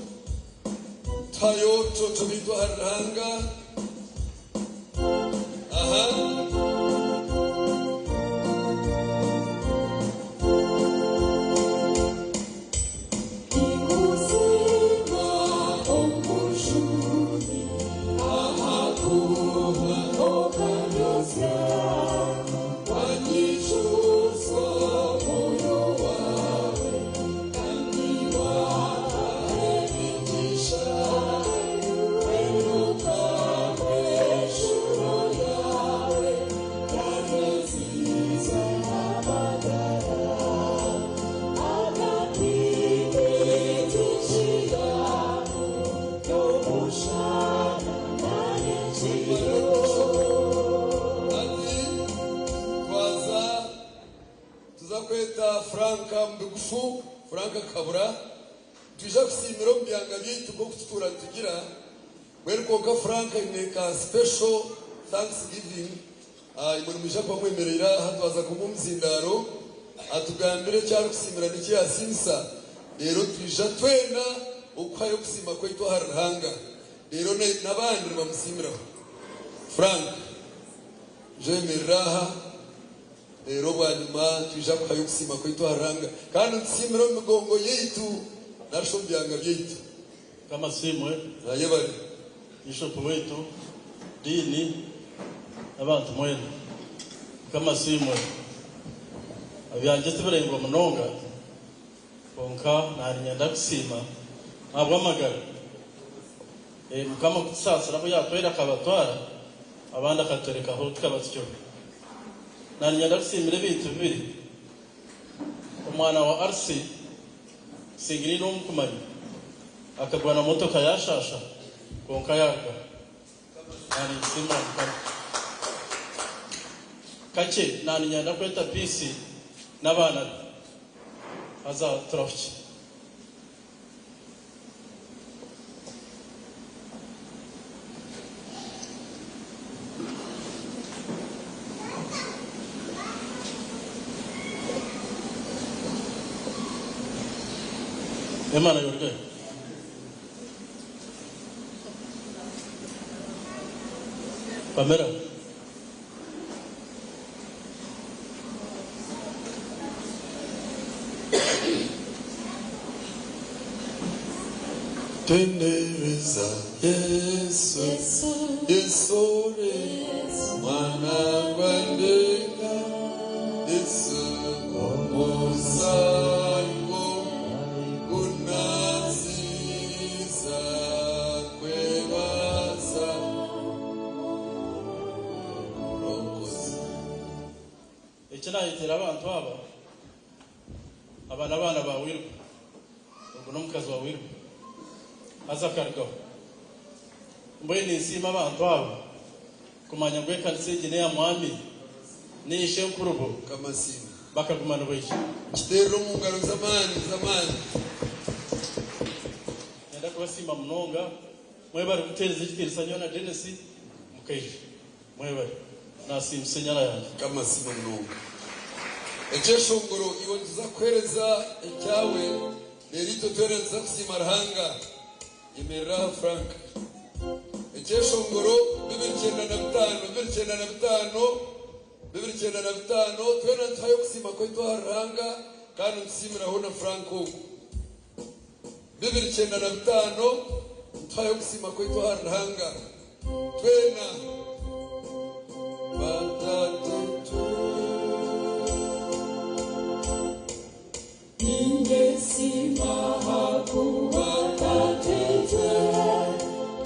tuhayo orucoco rwaitu ahari Ruhanga. Aha. Nikuzima omujuni ahakuba okanyozya wanyijuza omwoyo wawe kandi waha emigisha weruka hejuru yawe yanyeziza n'amagara. Ati twaza tuza kweta Franka Mbigufu, Franka Kabura, twija kusiimira omu byanga byaitu nk'oku tutuura nitugira mbwenu, kwonka Franka aine ka special thanksgiving. Imwe nimwija kuba mwemereire aha, twaza kumuha omuzindaaro atugambire eki arikusiimira n'eki yasiimisa, reero twija twena okuhayo okusiima kwaitu ahari Ruhanga, reero n'abandi nibamusiimiraho. Frank, jemerera aha, reero bwanyuma twija kuhayo okusiima kwaitu ahari Ruhanga kandi nitusiimira omu migongo yaitu narisha omu byanga byaitu. Kama simwe. Nayebare. Bishop waitu, dini, abantu mwena, kama simwe. Abyanje tibirengwa munonga, konka narinyenda kusiima ahabw'amagara. Mukama kutusaasira ahu yatwaire akabatwara, abandi akaturekaho tukaba tutyo. Narinyenda kusiimira ebintu bibiri. Omwana wa RC singiri n'omukumanya akagwa na motoka yashasha, konka yaruga. Naninsiimira Mukama. Kakye naninyenda kweta Peace n'abaana be haza turahuki. Imana yorge. Pamela. Tendereza Yesu, Yesu mwana gwandeka, Yesu omusango gunaziza kwebaza Rokozi. Eki nayetera abantu aba, aba n'abaana ba Wirwa, ogu n'omukazi wa Wirwa haza akarugaho. Mbwenu ninsiima abantu aba kumanya ngu ekanisa egi n'eya mwami n'eishe nkurubo. Kamasiima. Bakaguma nibaija. Kiterera omu ngaro z'amaani z'amaani. Nenda kubasiima munonga, mwebare kuteereza ekitiinisa nyowe na Dennis mukaija. Mwebare, nasiimisa enyara yange. Kamasiima munonga. Ekyeshongoro iwe nituza kuhereza ekyawe, reero itwe twena nituza kusiima Ruhanga. Yemerera aha, Frank. Ekyeshongoro 295, 295, 295, twena nituhayo okusiima kwaitu ahari Ruhanga kandi nitusiimiraho na Frank ogu. 295, nituhayo okusiima kwaitu ahari Ruhanga twena. Batatetu. Ningesima hakubatatete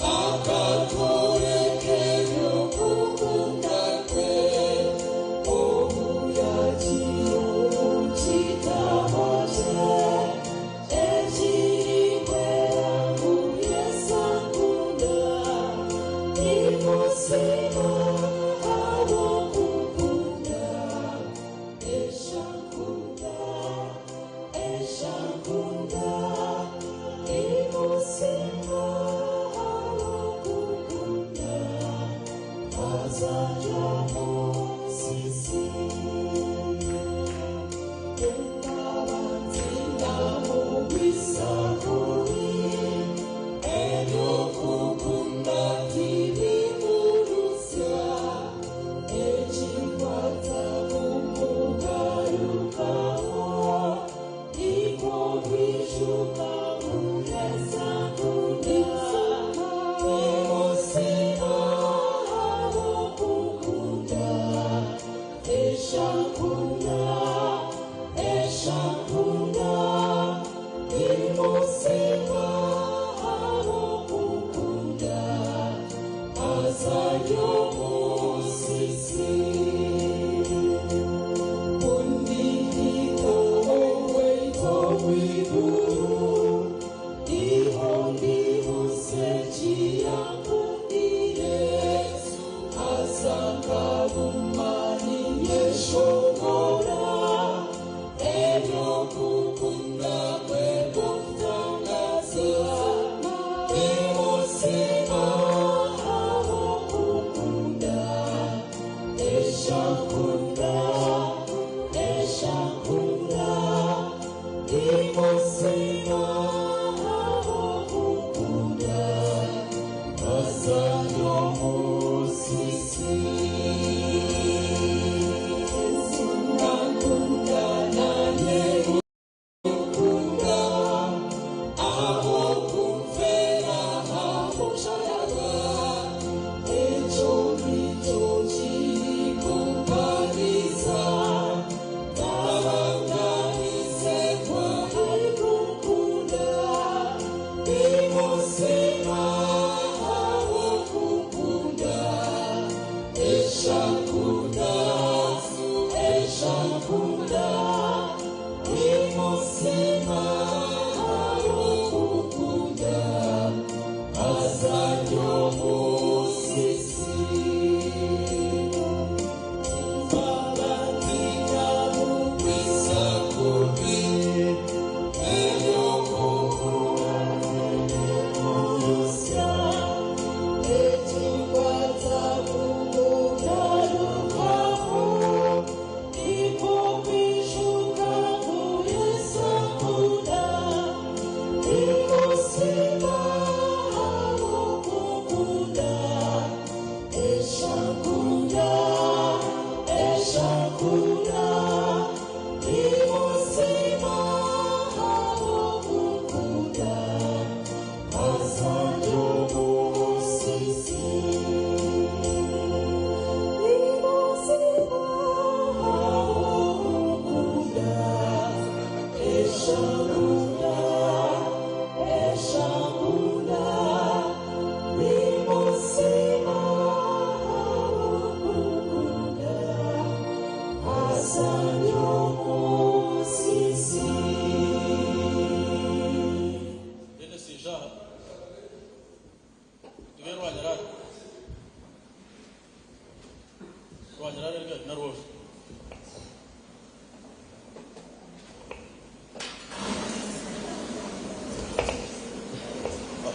akaturekero kukunda kwe obuyagiyo mukitabo kye ekirikwera kuyesakunda nimusima abokukunda eshakunda eshakunda imusima abokukunda azajya musisi embabanzi ndamugwisaho.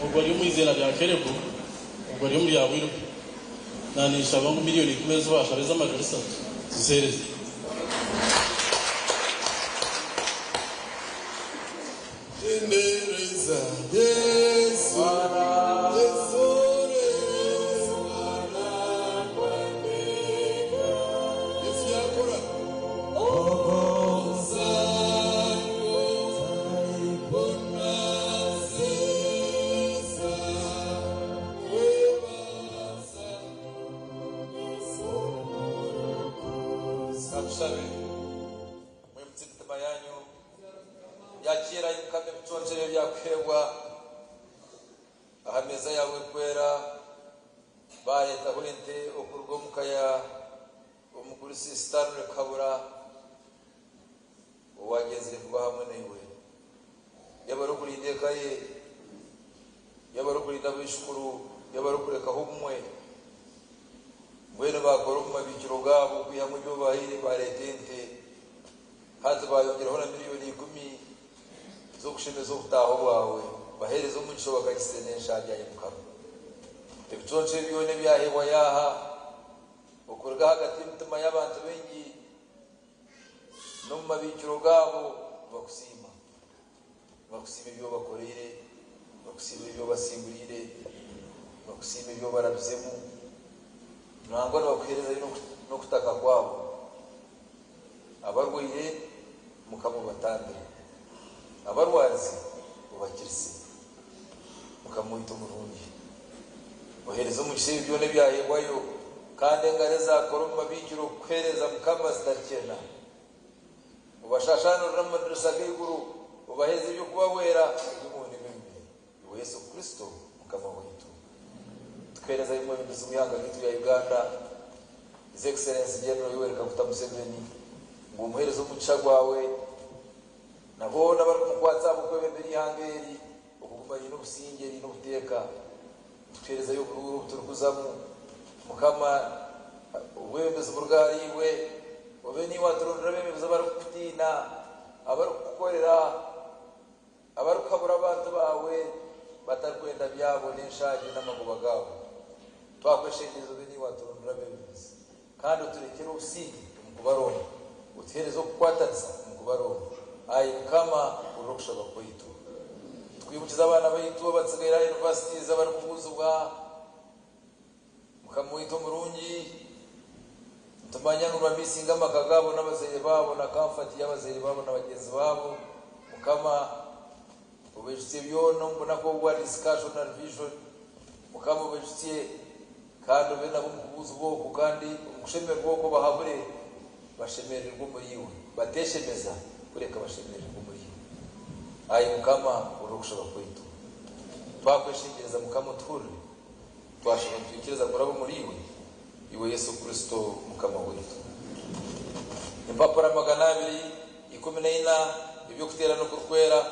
Ubwo ari mu izina rya Kerebu, ubwo ari muri yawe nanisha abangu 10,000,000 z'abasha z'amajana 3 zisereze. Genereza Yesu, Yesu, Yesu yakora. Katushabe mwimutse imitima yanyu yakira mukame biconjere byakuheebwa aha meza yawe kwera baretaho ente okuruga omukaya omukuru Stanley Kabura owagenzire kuba hamwe naiwe, yaba arikurinda eka ye, yaba arikurinda abaishukuru, yaba arikurekaho obumwe, mbwenu bakora omu mabiikiro gaabo kwihamu ebyo bahaire bareeta ente, hati bayongeraho na 10,000,000 z'okushemeza obutaaho bwawe, baheereza omugisha bakagise n'enshaagi ayi Mukama. Ebiconco ebi byona ebyaheebwa yaaha okuruga hagati y'emitima y'abantu baingi n'omu mabiikiro gaabo nibakusiima, nibakusiima ebi obakoreire, nibakusiima ebi obasimburiire, nibakusiima ebi obarabizemu, nangwa nibakuheereza n'okutaka kwabo. Abarwaire Mukama obatambire, abarwazi obakirise, Mukama waitu omurungi oheereza omugisha ebi byona ebyaheebwayo, kandi engaro ezakora omu mabiikiro kukuheereza Mukama zitarikyena, obashashaanurire omu madirisa g'eiguru, obaheeze eby'okubahwera eby'omuhendo n'eby'omubiri. Iwe Yesu Kristo Mukama waitu. Tukuheereza omwebembezi w'eihanga ryaitu rya Uganda, His Excellency General Yoweri Kaguta Museveni, ngu omuheereze omugisha gwawe na boona abarikumukwatsa ahabw'okwebembera eihanga eri okuguma riine obusingye, riine obuteeka. Nitukuheerezayo oburuuru obu turikuzamu. Mukama, obwebembezi buruge ahariiwe, obe niiwe waturondera abeebembezi abarikukutiina, abarikukukorera, abarikuhabura abantu baawe batarikwenda byabo n'enshaagi n'amagoba gaabo. Twakweshengyereza obe niiwe waturondera abeebembezi, kandi oturekyere obusingye omu kubaronda, otuheereze okukwatanisa omu kubaronda. Ai Mukama, hurira okushaba kwaitu. Tukwimukize abaana baitu abatsigaire aha universities abarikubuuzibwa. Mukama waitu omurungi, nitumanya ngu nibamisinga amaka gaabo n'abazaire baabo na comfort y'abazaire baabo na bagyenzi baabo. Mukama, obaijutsye byona omu bunaku obu bwa discussion na revision. Mukama obaijutsye kandi obe nabo omu kubuuzibwa oku kandi omu kushemererwa oku obahabure bashemerererwe omuri iwe. Bateeshemeza kureka bashemerererwe omuri iwe. Ai Mukama, hurira okushaba kwaitu. Twakweshengyereza Mukama otuhurire. Twashaba nitwikiriza kuraba omuri iwe, iwe Yesu Kristo Mukama waitu. Empapura 214, Eby'okuteerana Okurikwera.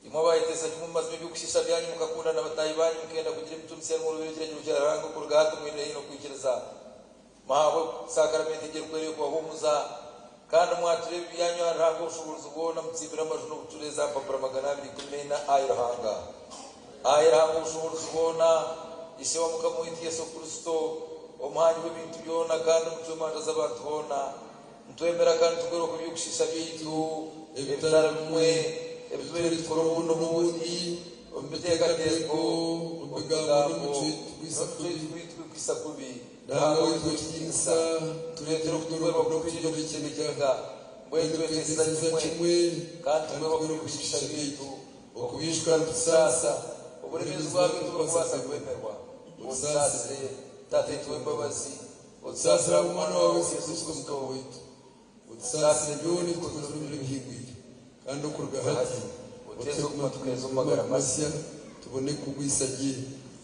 Imwe abaayetesa kimwe omu mazima eby'okushiisha byanyu, mukakunda na bataahi banyu, mukenda kugira emicwe misya nimworobera ekiragiro kya Ruhanga okuruga hati mwirire haihi n'okwikiriza. Muhaabwe sakaramenti egirikwera ey'okubahuumuza, kandi mwature ebibi byanyu ahari Ruhanga ow'obushoboorozi bwona, mutsimbire amaju n'obucureezi aha mpapura 214. Ai Ruhanga! Ai Ruhanga ow'obushoboorozi bwona, Ishe wa Mukama waitu Yesu Kristo, Omuhangi w'ebintu byona kandi Omucwi w'emanja z'abantu boona, nitwemera kandi nitugororoka eby'okushiisha byaitu ebitari bimwe ebi tubaire nitukora obundi n'obundi omu biteekateeko, omu bigambo n'omu micwe eturikwisa kubi. Ruhanga waitu w'ekitiinisa, tureetere okunyurwa n'okugirira ekiniga, mbwenu twetesiza kimwe kandi kandi tugwerwa tugwerwe kubi okushiisha okushiisha byaitu, byaitu, okubishuka okubishuka nitusaasa, nitusaasa, oburemeezi oburemeezi bwabyo bwabyo tikubaasa tiburikubaasa kwemerwa. kwemerwa. Otusaasire, Otusaasire, Tata Tata itwe itwe w'embabazi, w'embabazi, otusaasire otusaasire ahabw'Omwana ahabw'Omwana waawe waawe Yesu Yesu Kristo Kristo, Mukama waitu. Otusaasire otusaasire byona byona ebi tukozire ebitukozire omu omu biro biro ebihingwire, kandi okuruga okuruga hati hati, otuhe otuheeze kuguma okuguma tukeeza tukeeza omu omu magara magara masya, masya, tubone kukugwisa gye.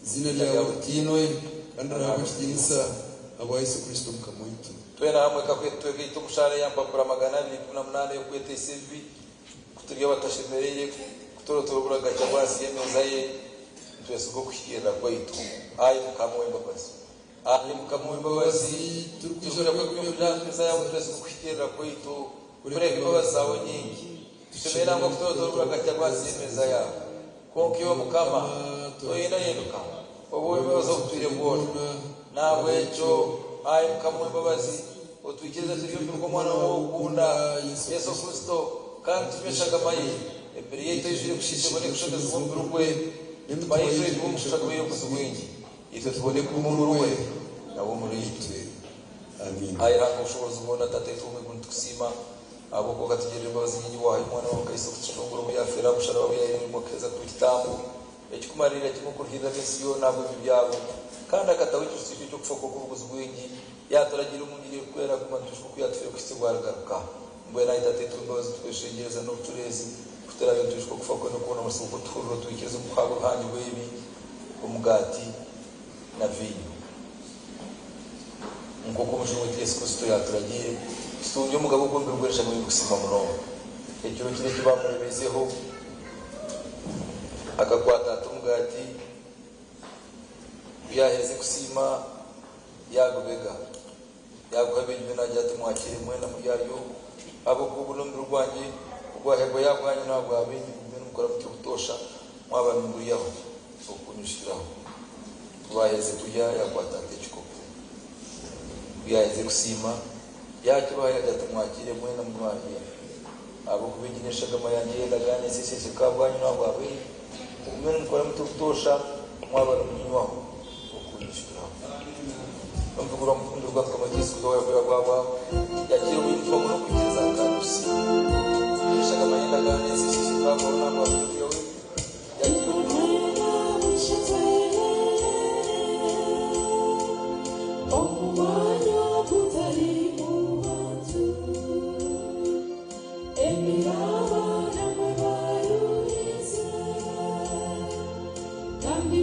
Eiziina eiziina ryawe ryawe ritiinwe ritiinwe, kandi kandi rihabwe rihabwe ekitiinisa ekitiinisa. ahabwa Yesu Kristo Mukama waitu. Twena hamwe ka twegaite omu shaara ya mpapura 218 ey'okweteisa ebibi, ku turi abatashemereire kutorotora oburagaca bw'ahansi y'emeeza ye, nitwesiga okuhikiirira kwaitu. Ai Mukama ow'embabazi! Ai Mukama ow'embabazi, Turikwija turikwija kwegumya kwegumya aha meeza yaawe nitwesiga okuhikiirira kwaitu, kureka kureka embabazi embabazi zaawe zaawe nyingi. nyingi, Tushemereire nangwa tushemereire kutorotora kutorotora oburagaca oburagaca bw'ahansi bw'ahansi y'emeeza y'emeeza yaawe. yaawe. Kwonka iwe Mukama Mukama, tohindahinduka, tohindahinduka, obw'embabazi obw'embabazi obutwire obutwire bwona, bwona. n'ahabw'ekyo, N'ahabw'ekyo, ai Mukama Mukama w'embabazi, ow'embabazi, otwikirize otwikirize turi turi omu omubiri gw'Omwana gw'Omwana waawe waawe okukunda, okukunda, Yesu Yesu Kristo, Kristo, kandi kandi tunywe tunywe eshagama eshagama ye, ye, emibiri emibiri yaitu yaitu eijwire eijwire kushiisha kushiisha ebone ebone kushemezibwa kushemezibwa omubiri omubiri gwe, gwe, n'emitima n'emitima yaitu yaitu egube ebone omu kushagama kushagama obuguzi y'obuguzi bwingi, bwingi, itwe itwe tubone tubone kuguma kuguma omuri omuri we, we, nawe omuri nawe omuri itwe. itwe. Amiina. Ai Ruhanga ow'obushoboorozi bwona, Tataitwe ow'omu iguru, nitukusiima ahabw'okuba okatugirira embabazi nyingi waahayo Omwana waawe Kristo kutucungura obu yaafeera aha musharaba ahu yaaheereirwe okuheeza kuba ekitambo ekikumaririira kimwe okuruhiirira ab'ensi yoona ahabw'ebibi byabo, kandi akataho ekijutsyo ky'okufa kwe okw'obuguzi bwingi, yaaturagiira omu ngiri erikwera kuguma nitwijuka oku yaatufeire kuhitsya obu arigaruka. Mbwenu ai Tataitwe w'embabazi, nitukweshengyereza n'obucureezi ku turaabe nitwijuka okufa kwe n'okubona omutsiko gw'okutuhurira otwikirize omu kuhaabwa obuhangi bw'ebi, omugaati na viinyo. Nk'oku Omujuni waitu Yesu Kristo yaaturagiire, tutungye omugabo gw'omubiri gw'enshagama y'okusiimwa munonga. Ekiro kiri eki baamureebeizeho, akakwata ati omugaati, ku yaaherize kusiima, yaagubega, yaaguha abeegi be naagira ati, Mwakiire mwena murye ahari ogu, ahabw'okuba ogu n'omubiri gwangye ogwaheebwayo ahabwanyu n'ahabwa baingi, mugume nimukora mutyo butoosha mwaba nimuguryaho okukunyijukiraho. Ku baaherize kurya, yaakwata ati ekikopo. Ku yaaherize kusiima, yaakibaha yaagira ati, Mwakiire mwena munywe ahari egi, ahabw'okuba egi n'eshagama yangye ey'endagaano ensya eseesekire ahabwanyu n'ahabwa baingi. Mugume nimukora mutyo butoosha mwaba nimuginywaho okunyijukiraho. N'omubiri omubiri gwa Mukama waitu Yesu Kristo owayakwera gwabwaho, yakiire obwingi bwabwo n'okwikiriza kandi kusiima. Eshagama y'endagaano ensya eseesekire ahabwawe n'ahabwa baingi okwihaho ebi, yakiire Kandi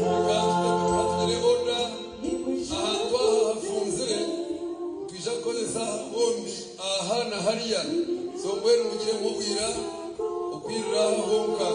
Katugire order ahantu aha hafunzire twija kukozesa hombi aha na hariya so mbwenu mugire nk'obwira okwirira aha honka.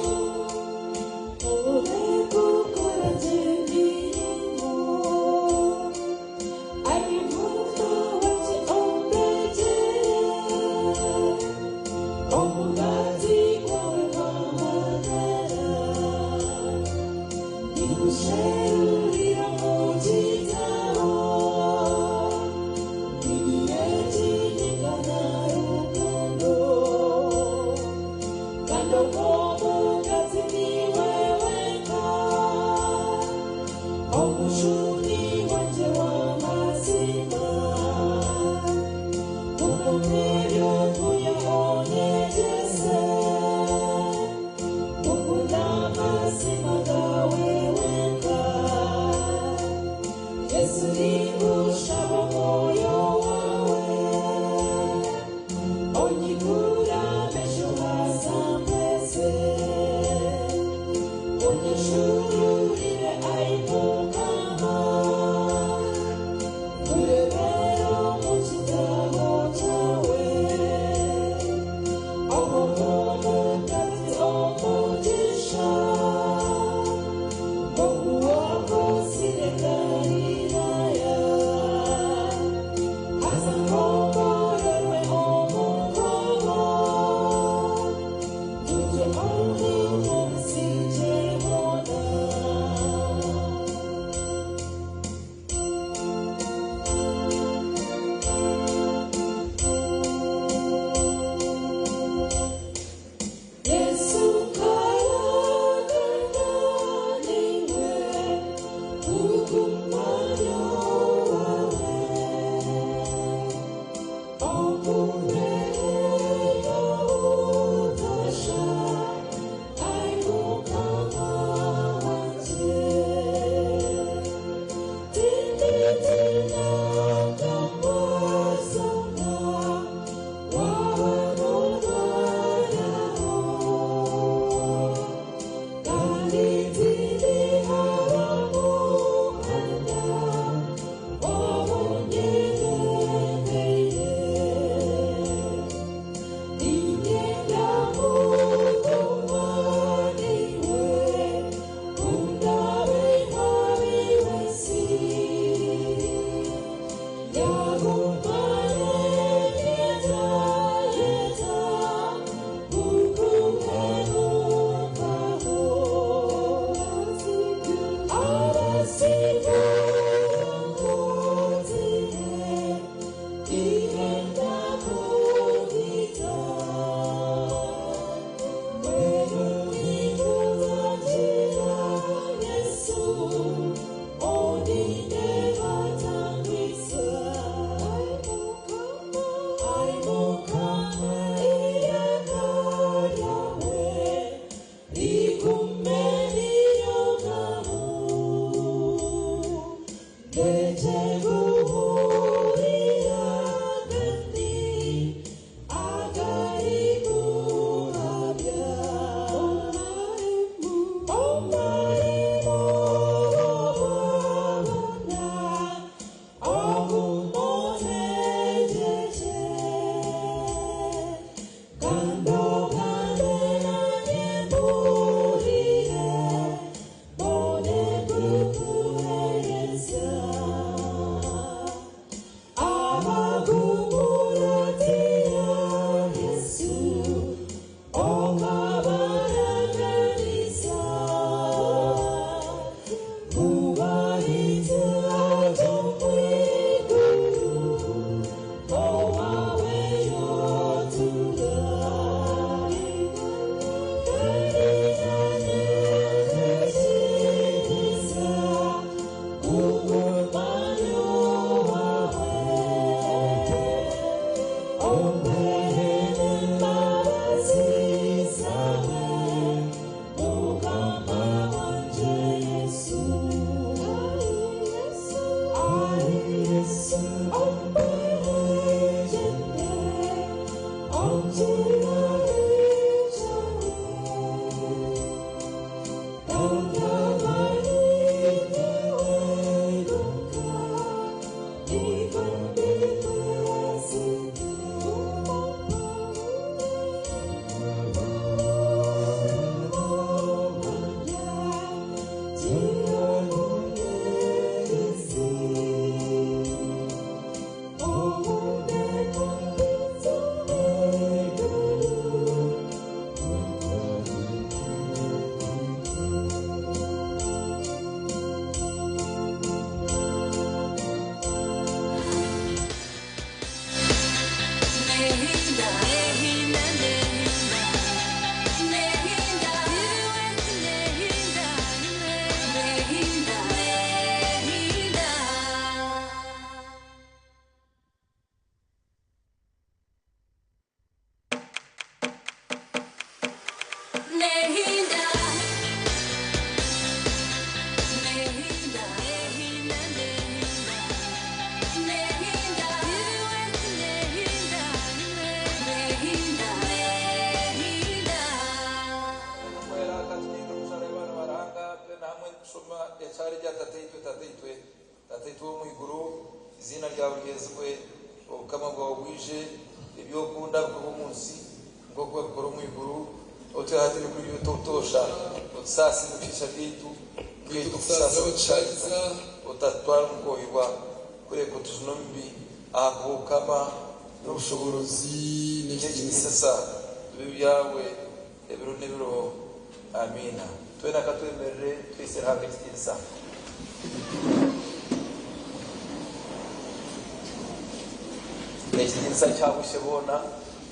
Ekitiinisa kyabushe boona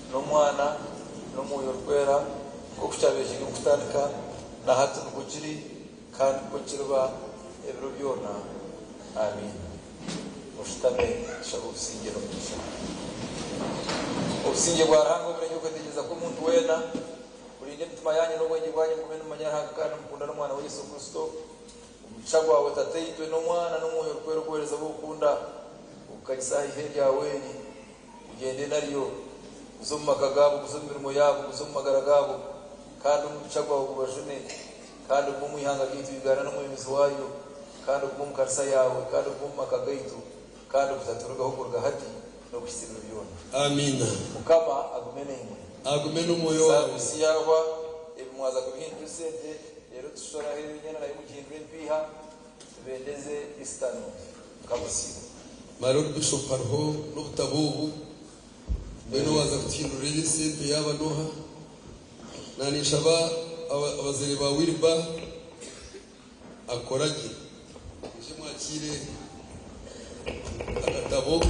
n'omwana n'omwoyo orikwera nk'oku kyabeire kutandika na hati nikwo kiri kandi nikwo kiriba ebiro byona. Amiina. Mushutame tushabe obusingye n'omugisha. Obusingye bwa Ruhanga oburenge okwetegyereza kw'omuntu weena burinde emitima yanyu n'obwengye bwanyu mugume nimumanya Ruhanga kandi mukunda n'omwana wa Yesu Kristo. Omugisha gwawe Tataitwe n'omwana n'omwoyo orikwera okuweereza b'okukunda okukanyisa aha ihe ryawe eri ugende naryo uze omu maka gaabo, uze omu mirimo yaabo, uze omu magara gaabo, kandi omugisha gwawe gubajune, kandi ogume omu ihanga ryaitu Uganda n'omwebembezi waayo, kandi ogume omu kanisa yaawe, kandi ogume omu maka gaitu, kandi gutaturugaho kuruga hati n'okuhitsya ebiro byona. Amiina. Mukama agume naimwe. Agume n'omwoyo waawe. Saavisi yaahwa, ebi mwaza kubihindura esente, reero tushoraho ebinyana nayo mugihindure empiiha, tubendeze Isita nungi. Mukama asiimwe. My Lord Bishop hariho n'obutabo obu mbwenu waaza kutuhindurira esente yaaba n'oha? Naninshaba abazaire ba Wilber akoragye mwije mwakiire akatabo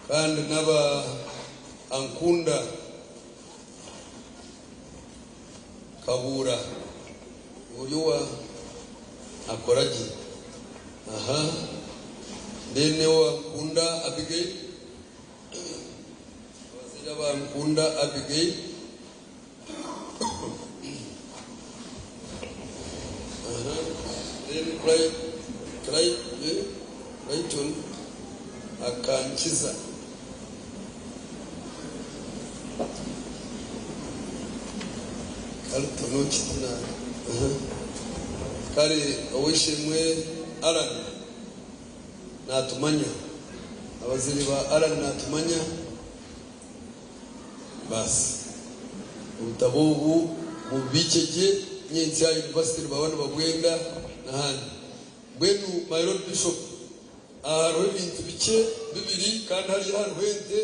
kandi n'aba Ankunda Kabuura ori owa akoragye aha then owa Nkunda Abigail abazaire aba Nkunda Abigail aha then Clayton Akankiza. Carlton Okitina aha kare ow'eishe-emwe Allan natumanya abazaire ba Allan natumanya baasi obutabo obu mububiikye gye nyentsya aha university nibaba nibabwenda n'ahandi. Mbwenu my Lord Bishop aha hariho ebintu bikye bibiri kandi hariya hariho ente.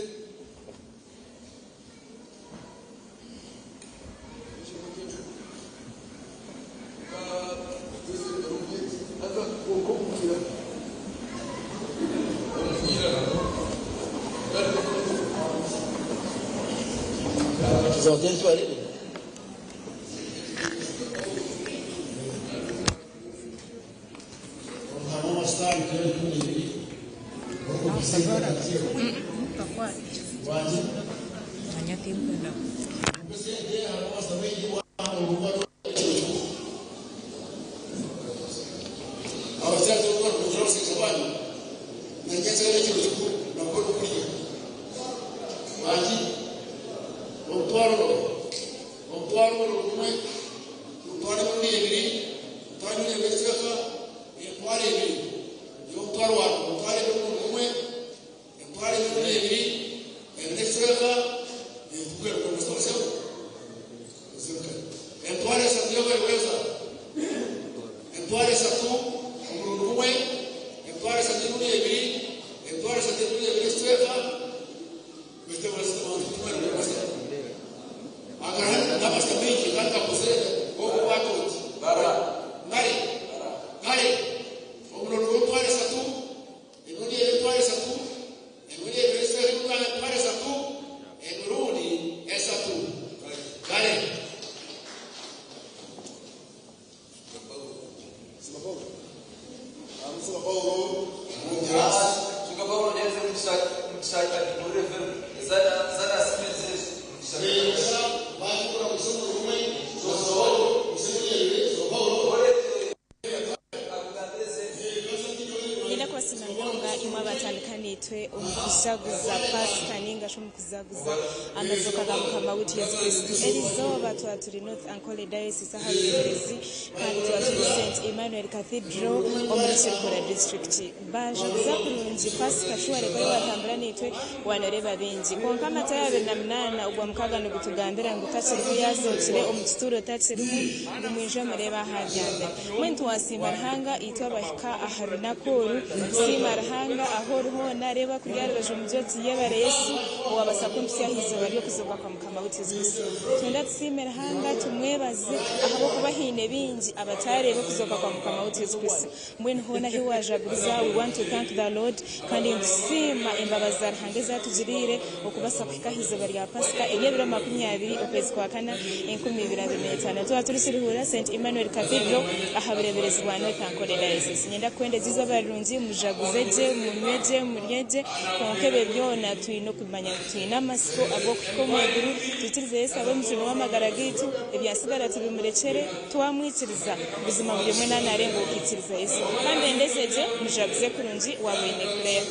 Niinyenda kubasiima munonga imwe abaatandika naitwe omu kujaguza Paasika nainga shi omu kujaguza amazooka ga Mukama waitu Yesu Kristo. Eri izooba twaba turi North Ankole Diocese aha Rureberezi kandi twaba turi St Emmanuel Cathedral omuri Kiruhura District. Baajaguza kurungi Paasika shi wareeba ou waatambura naitwe waanoreeba baingi. Kwonka Matayo 28 Ogwamukaaga nigutugambira ngu takiriho yaazookire omu kituuro takirimu ngu mwije mureebe ahu abyamire. Mbwenu twasiima Ruhanga itwe abahika aha runaku oru. Siima Ruhanga ahu ori hoona. Reeba kuri aha rubaju omugye oti, Yebare Yesu owaabaasa kumpitsya aha izooba ry'okuzooka kwa Mukama waitu Yesu Kristo. Twenda tusiime Ruhanga tumwebaze ahabw'okuba haine baingi abataareeba okuzooka kwa Mukama waitu Yesu Kristo. Mbwenu hoona ahi waajaguriza, we want to thank the Lord kandi nitusiima embabazi za Ruhanga ezi atugiriire okubaasa kuhika aha izooba rya Pasika ery'ebiro 20 okwezi kwa kana 2025. Twaba turi Kiruhura Saint Emmanuel Cathedral aha bureeberezi bwa North Ankole Diocese. Niinyenda kukwendeza eizooba rirungi, mujaguze gye, munywe gye, murye gye, kwonka ebyo byona twine okumanya ngu twine amatsiko ag'okuhika omu iguru, twikirize Yesu abe Omujuni w'amagara gaitu, ebyasigara tubimurekyere. Twamwikiriza, buzima buri omwe naanarenga okaikiriza Yesu. Kandi endeze gye, mujaguze kurungi waaba oine Claire.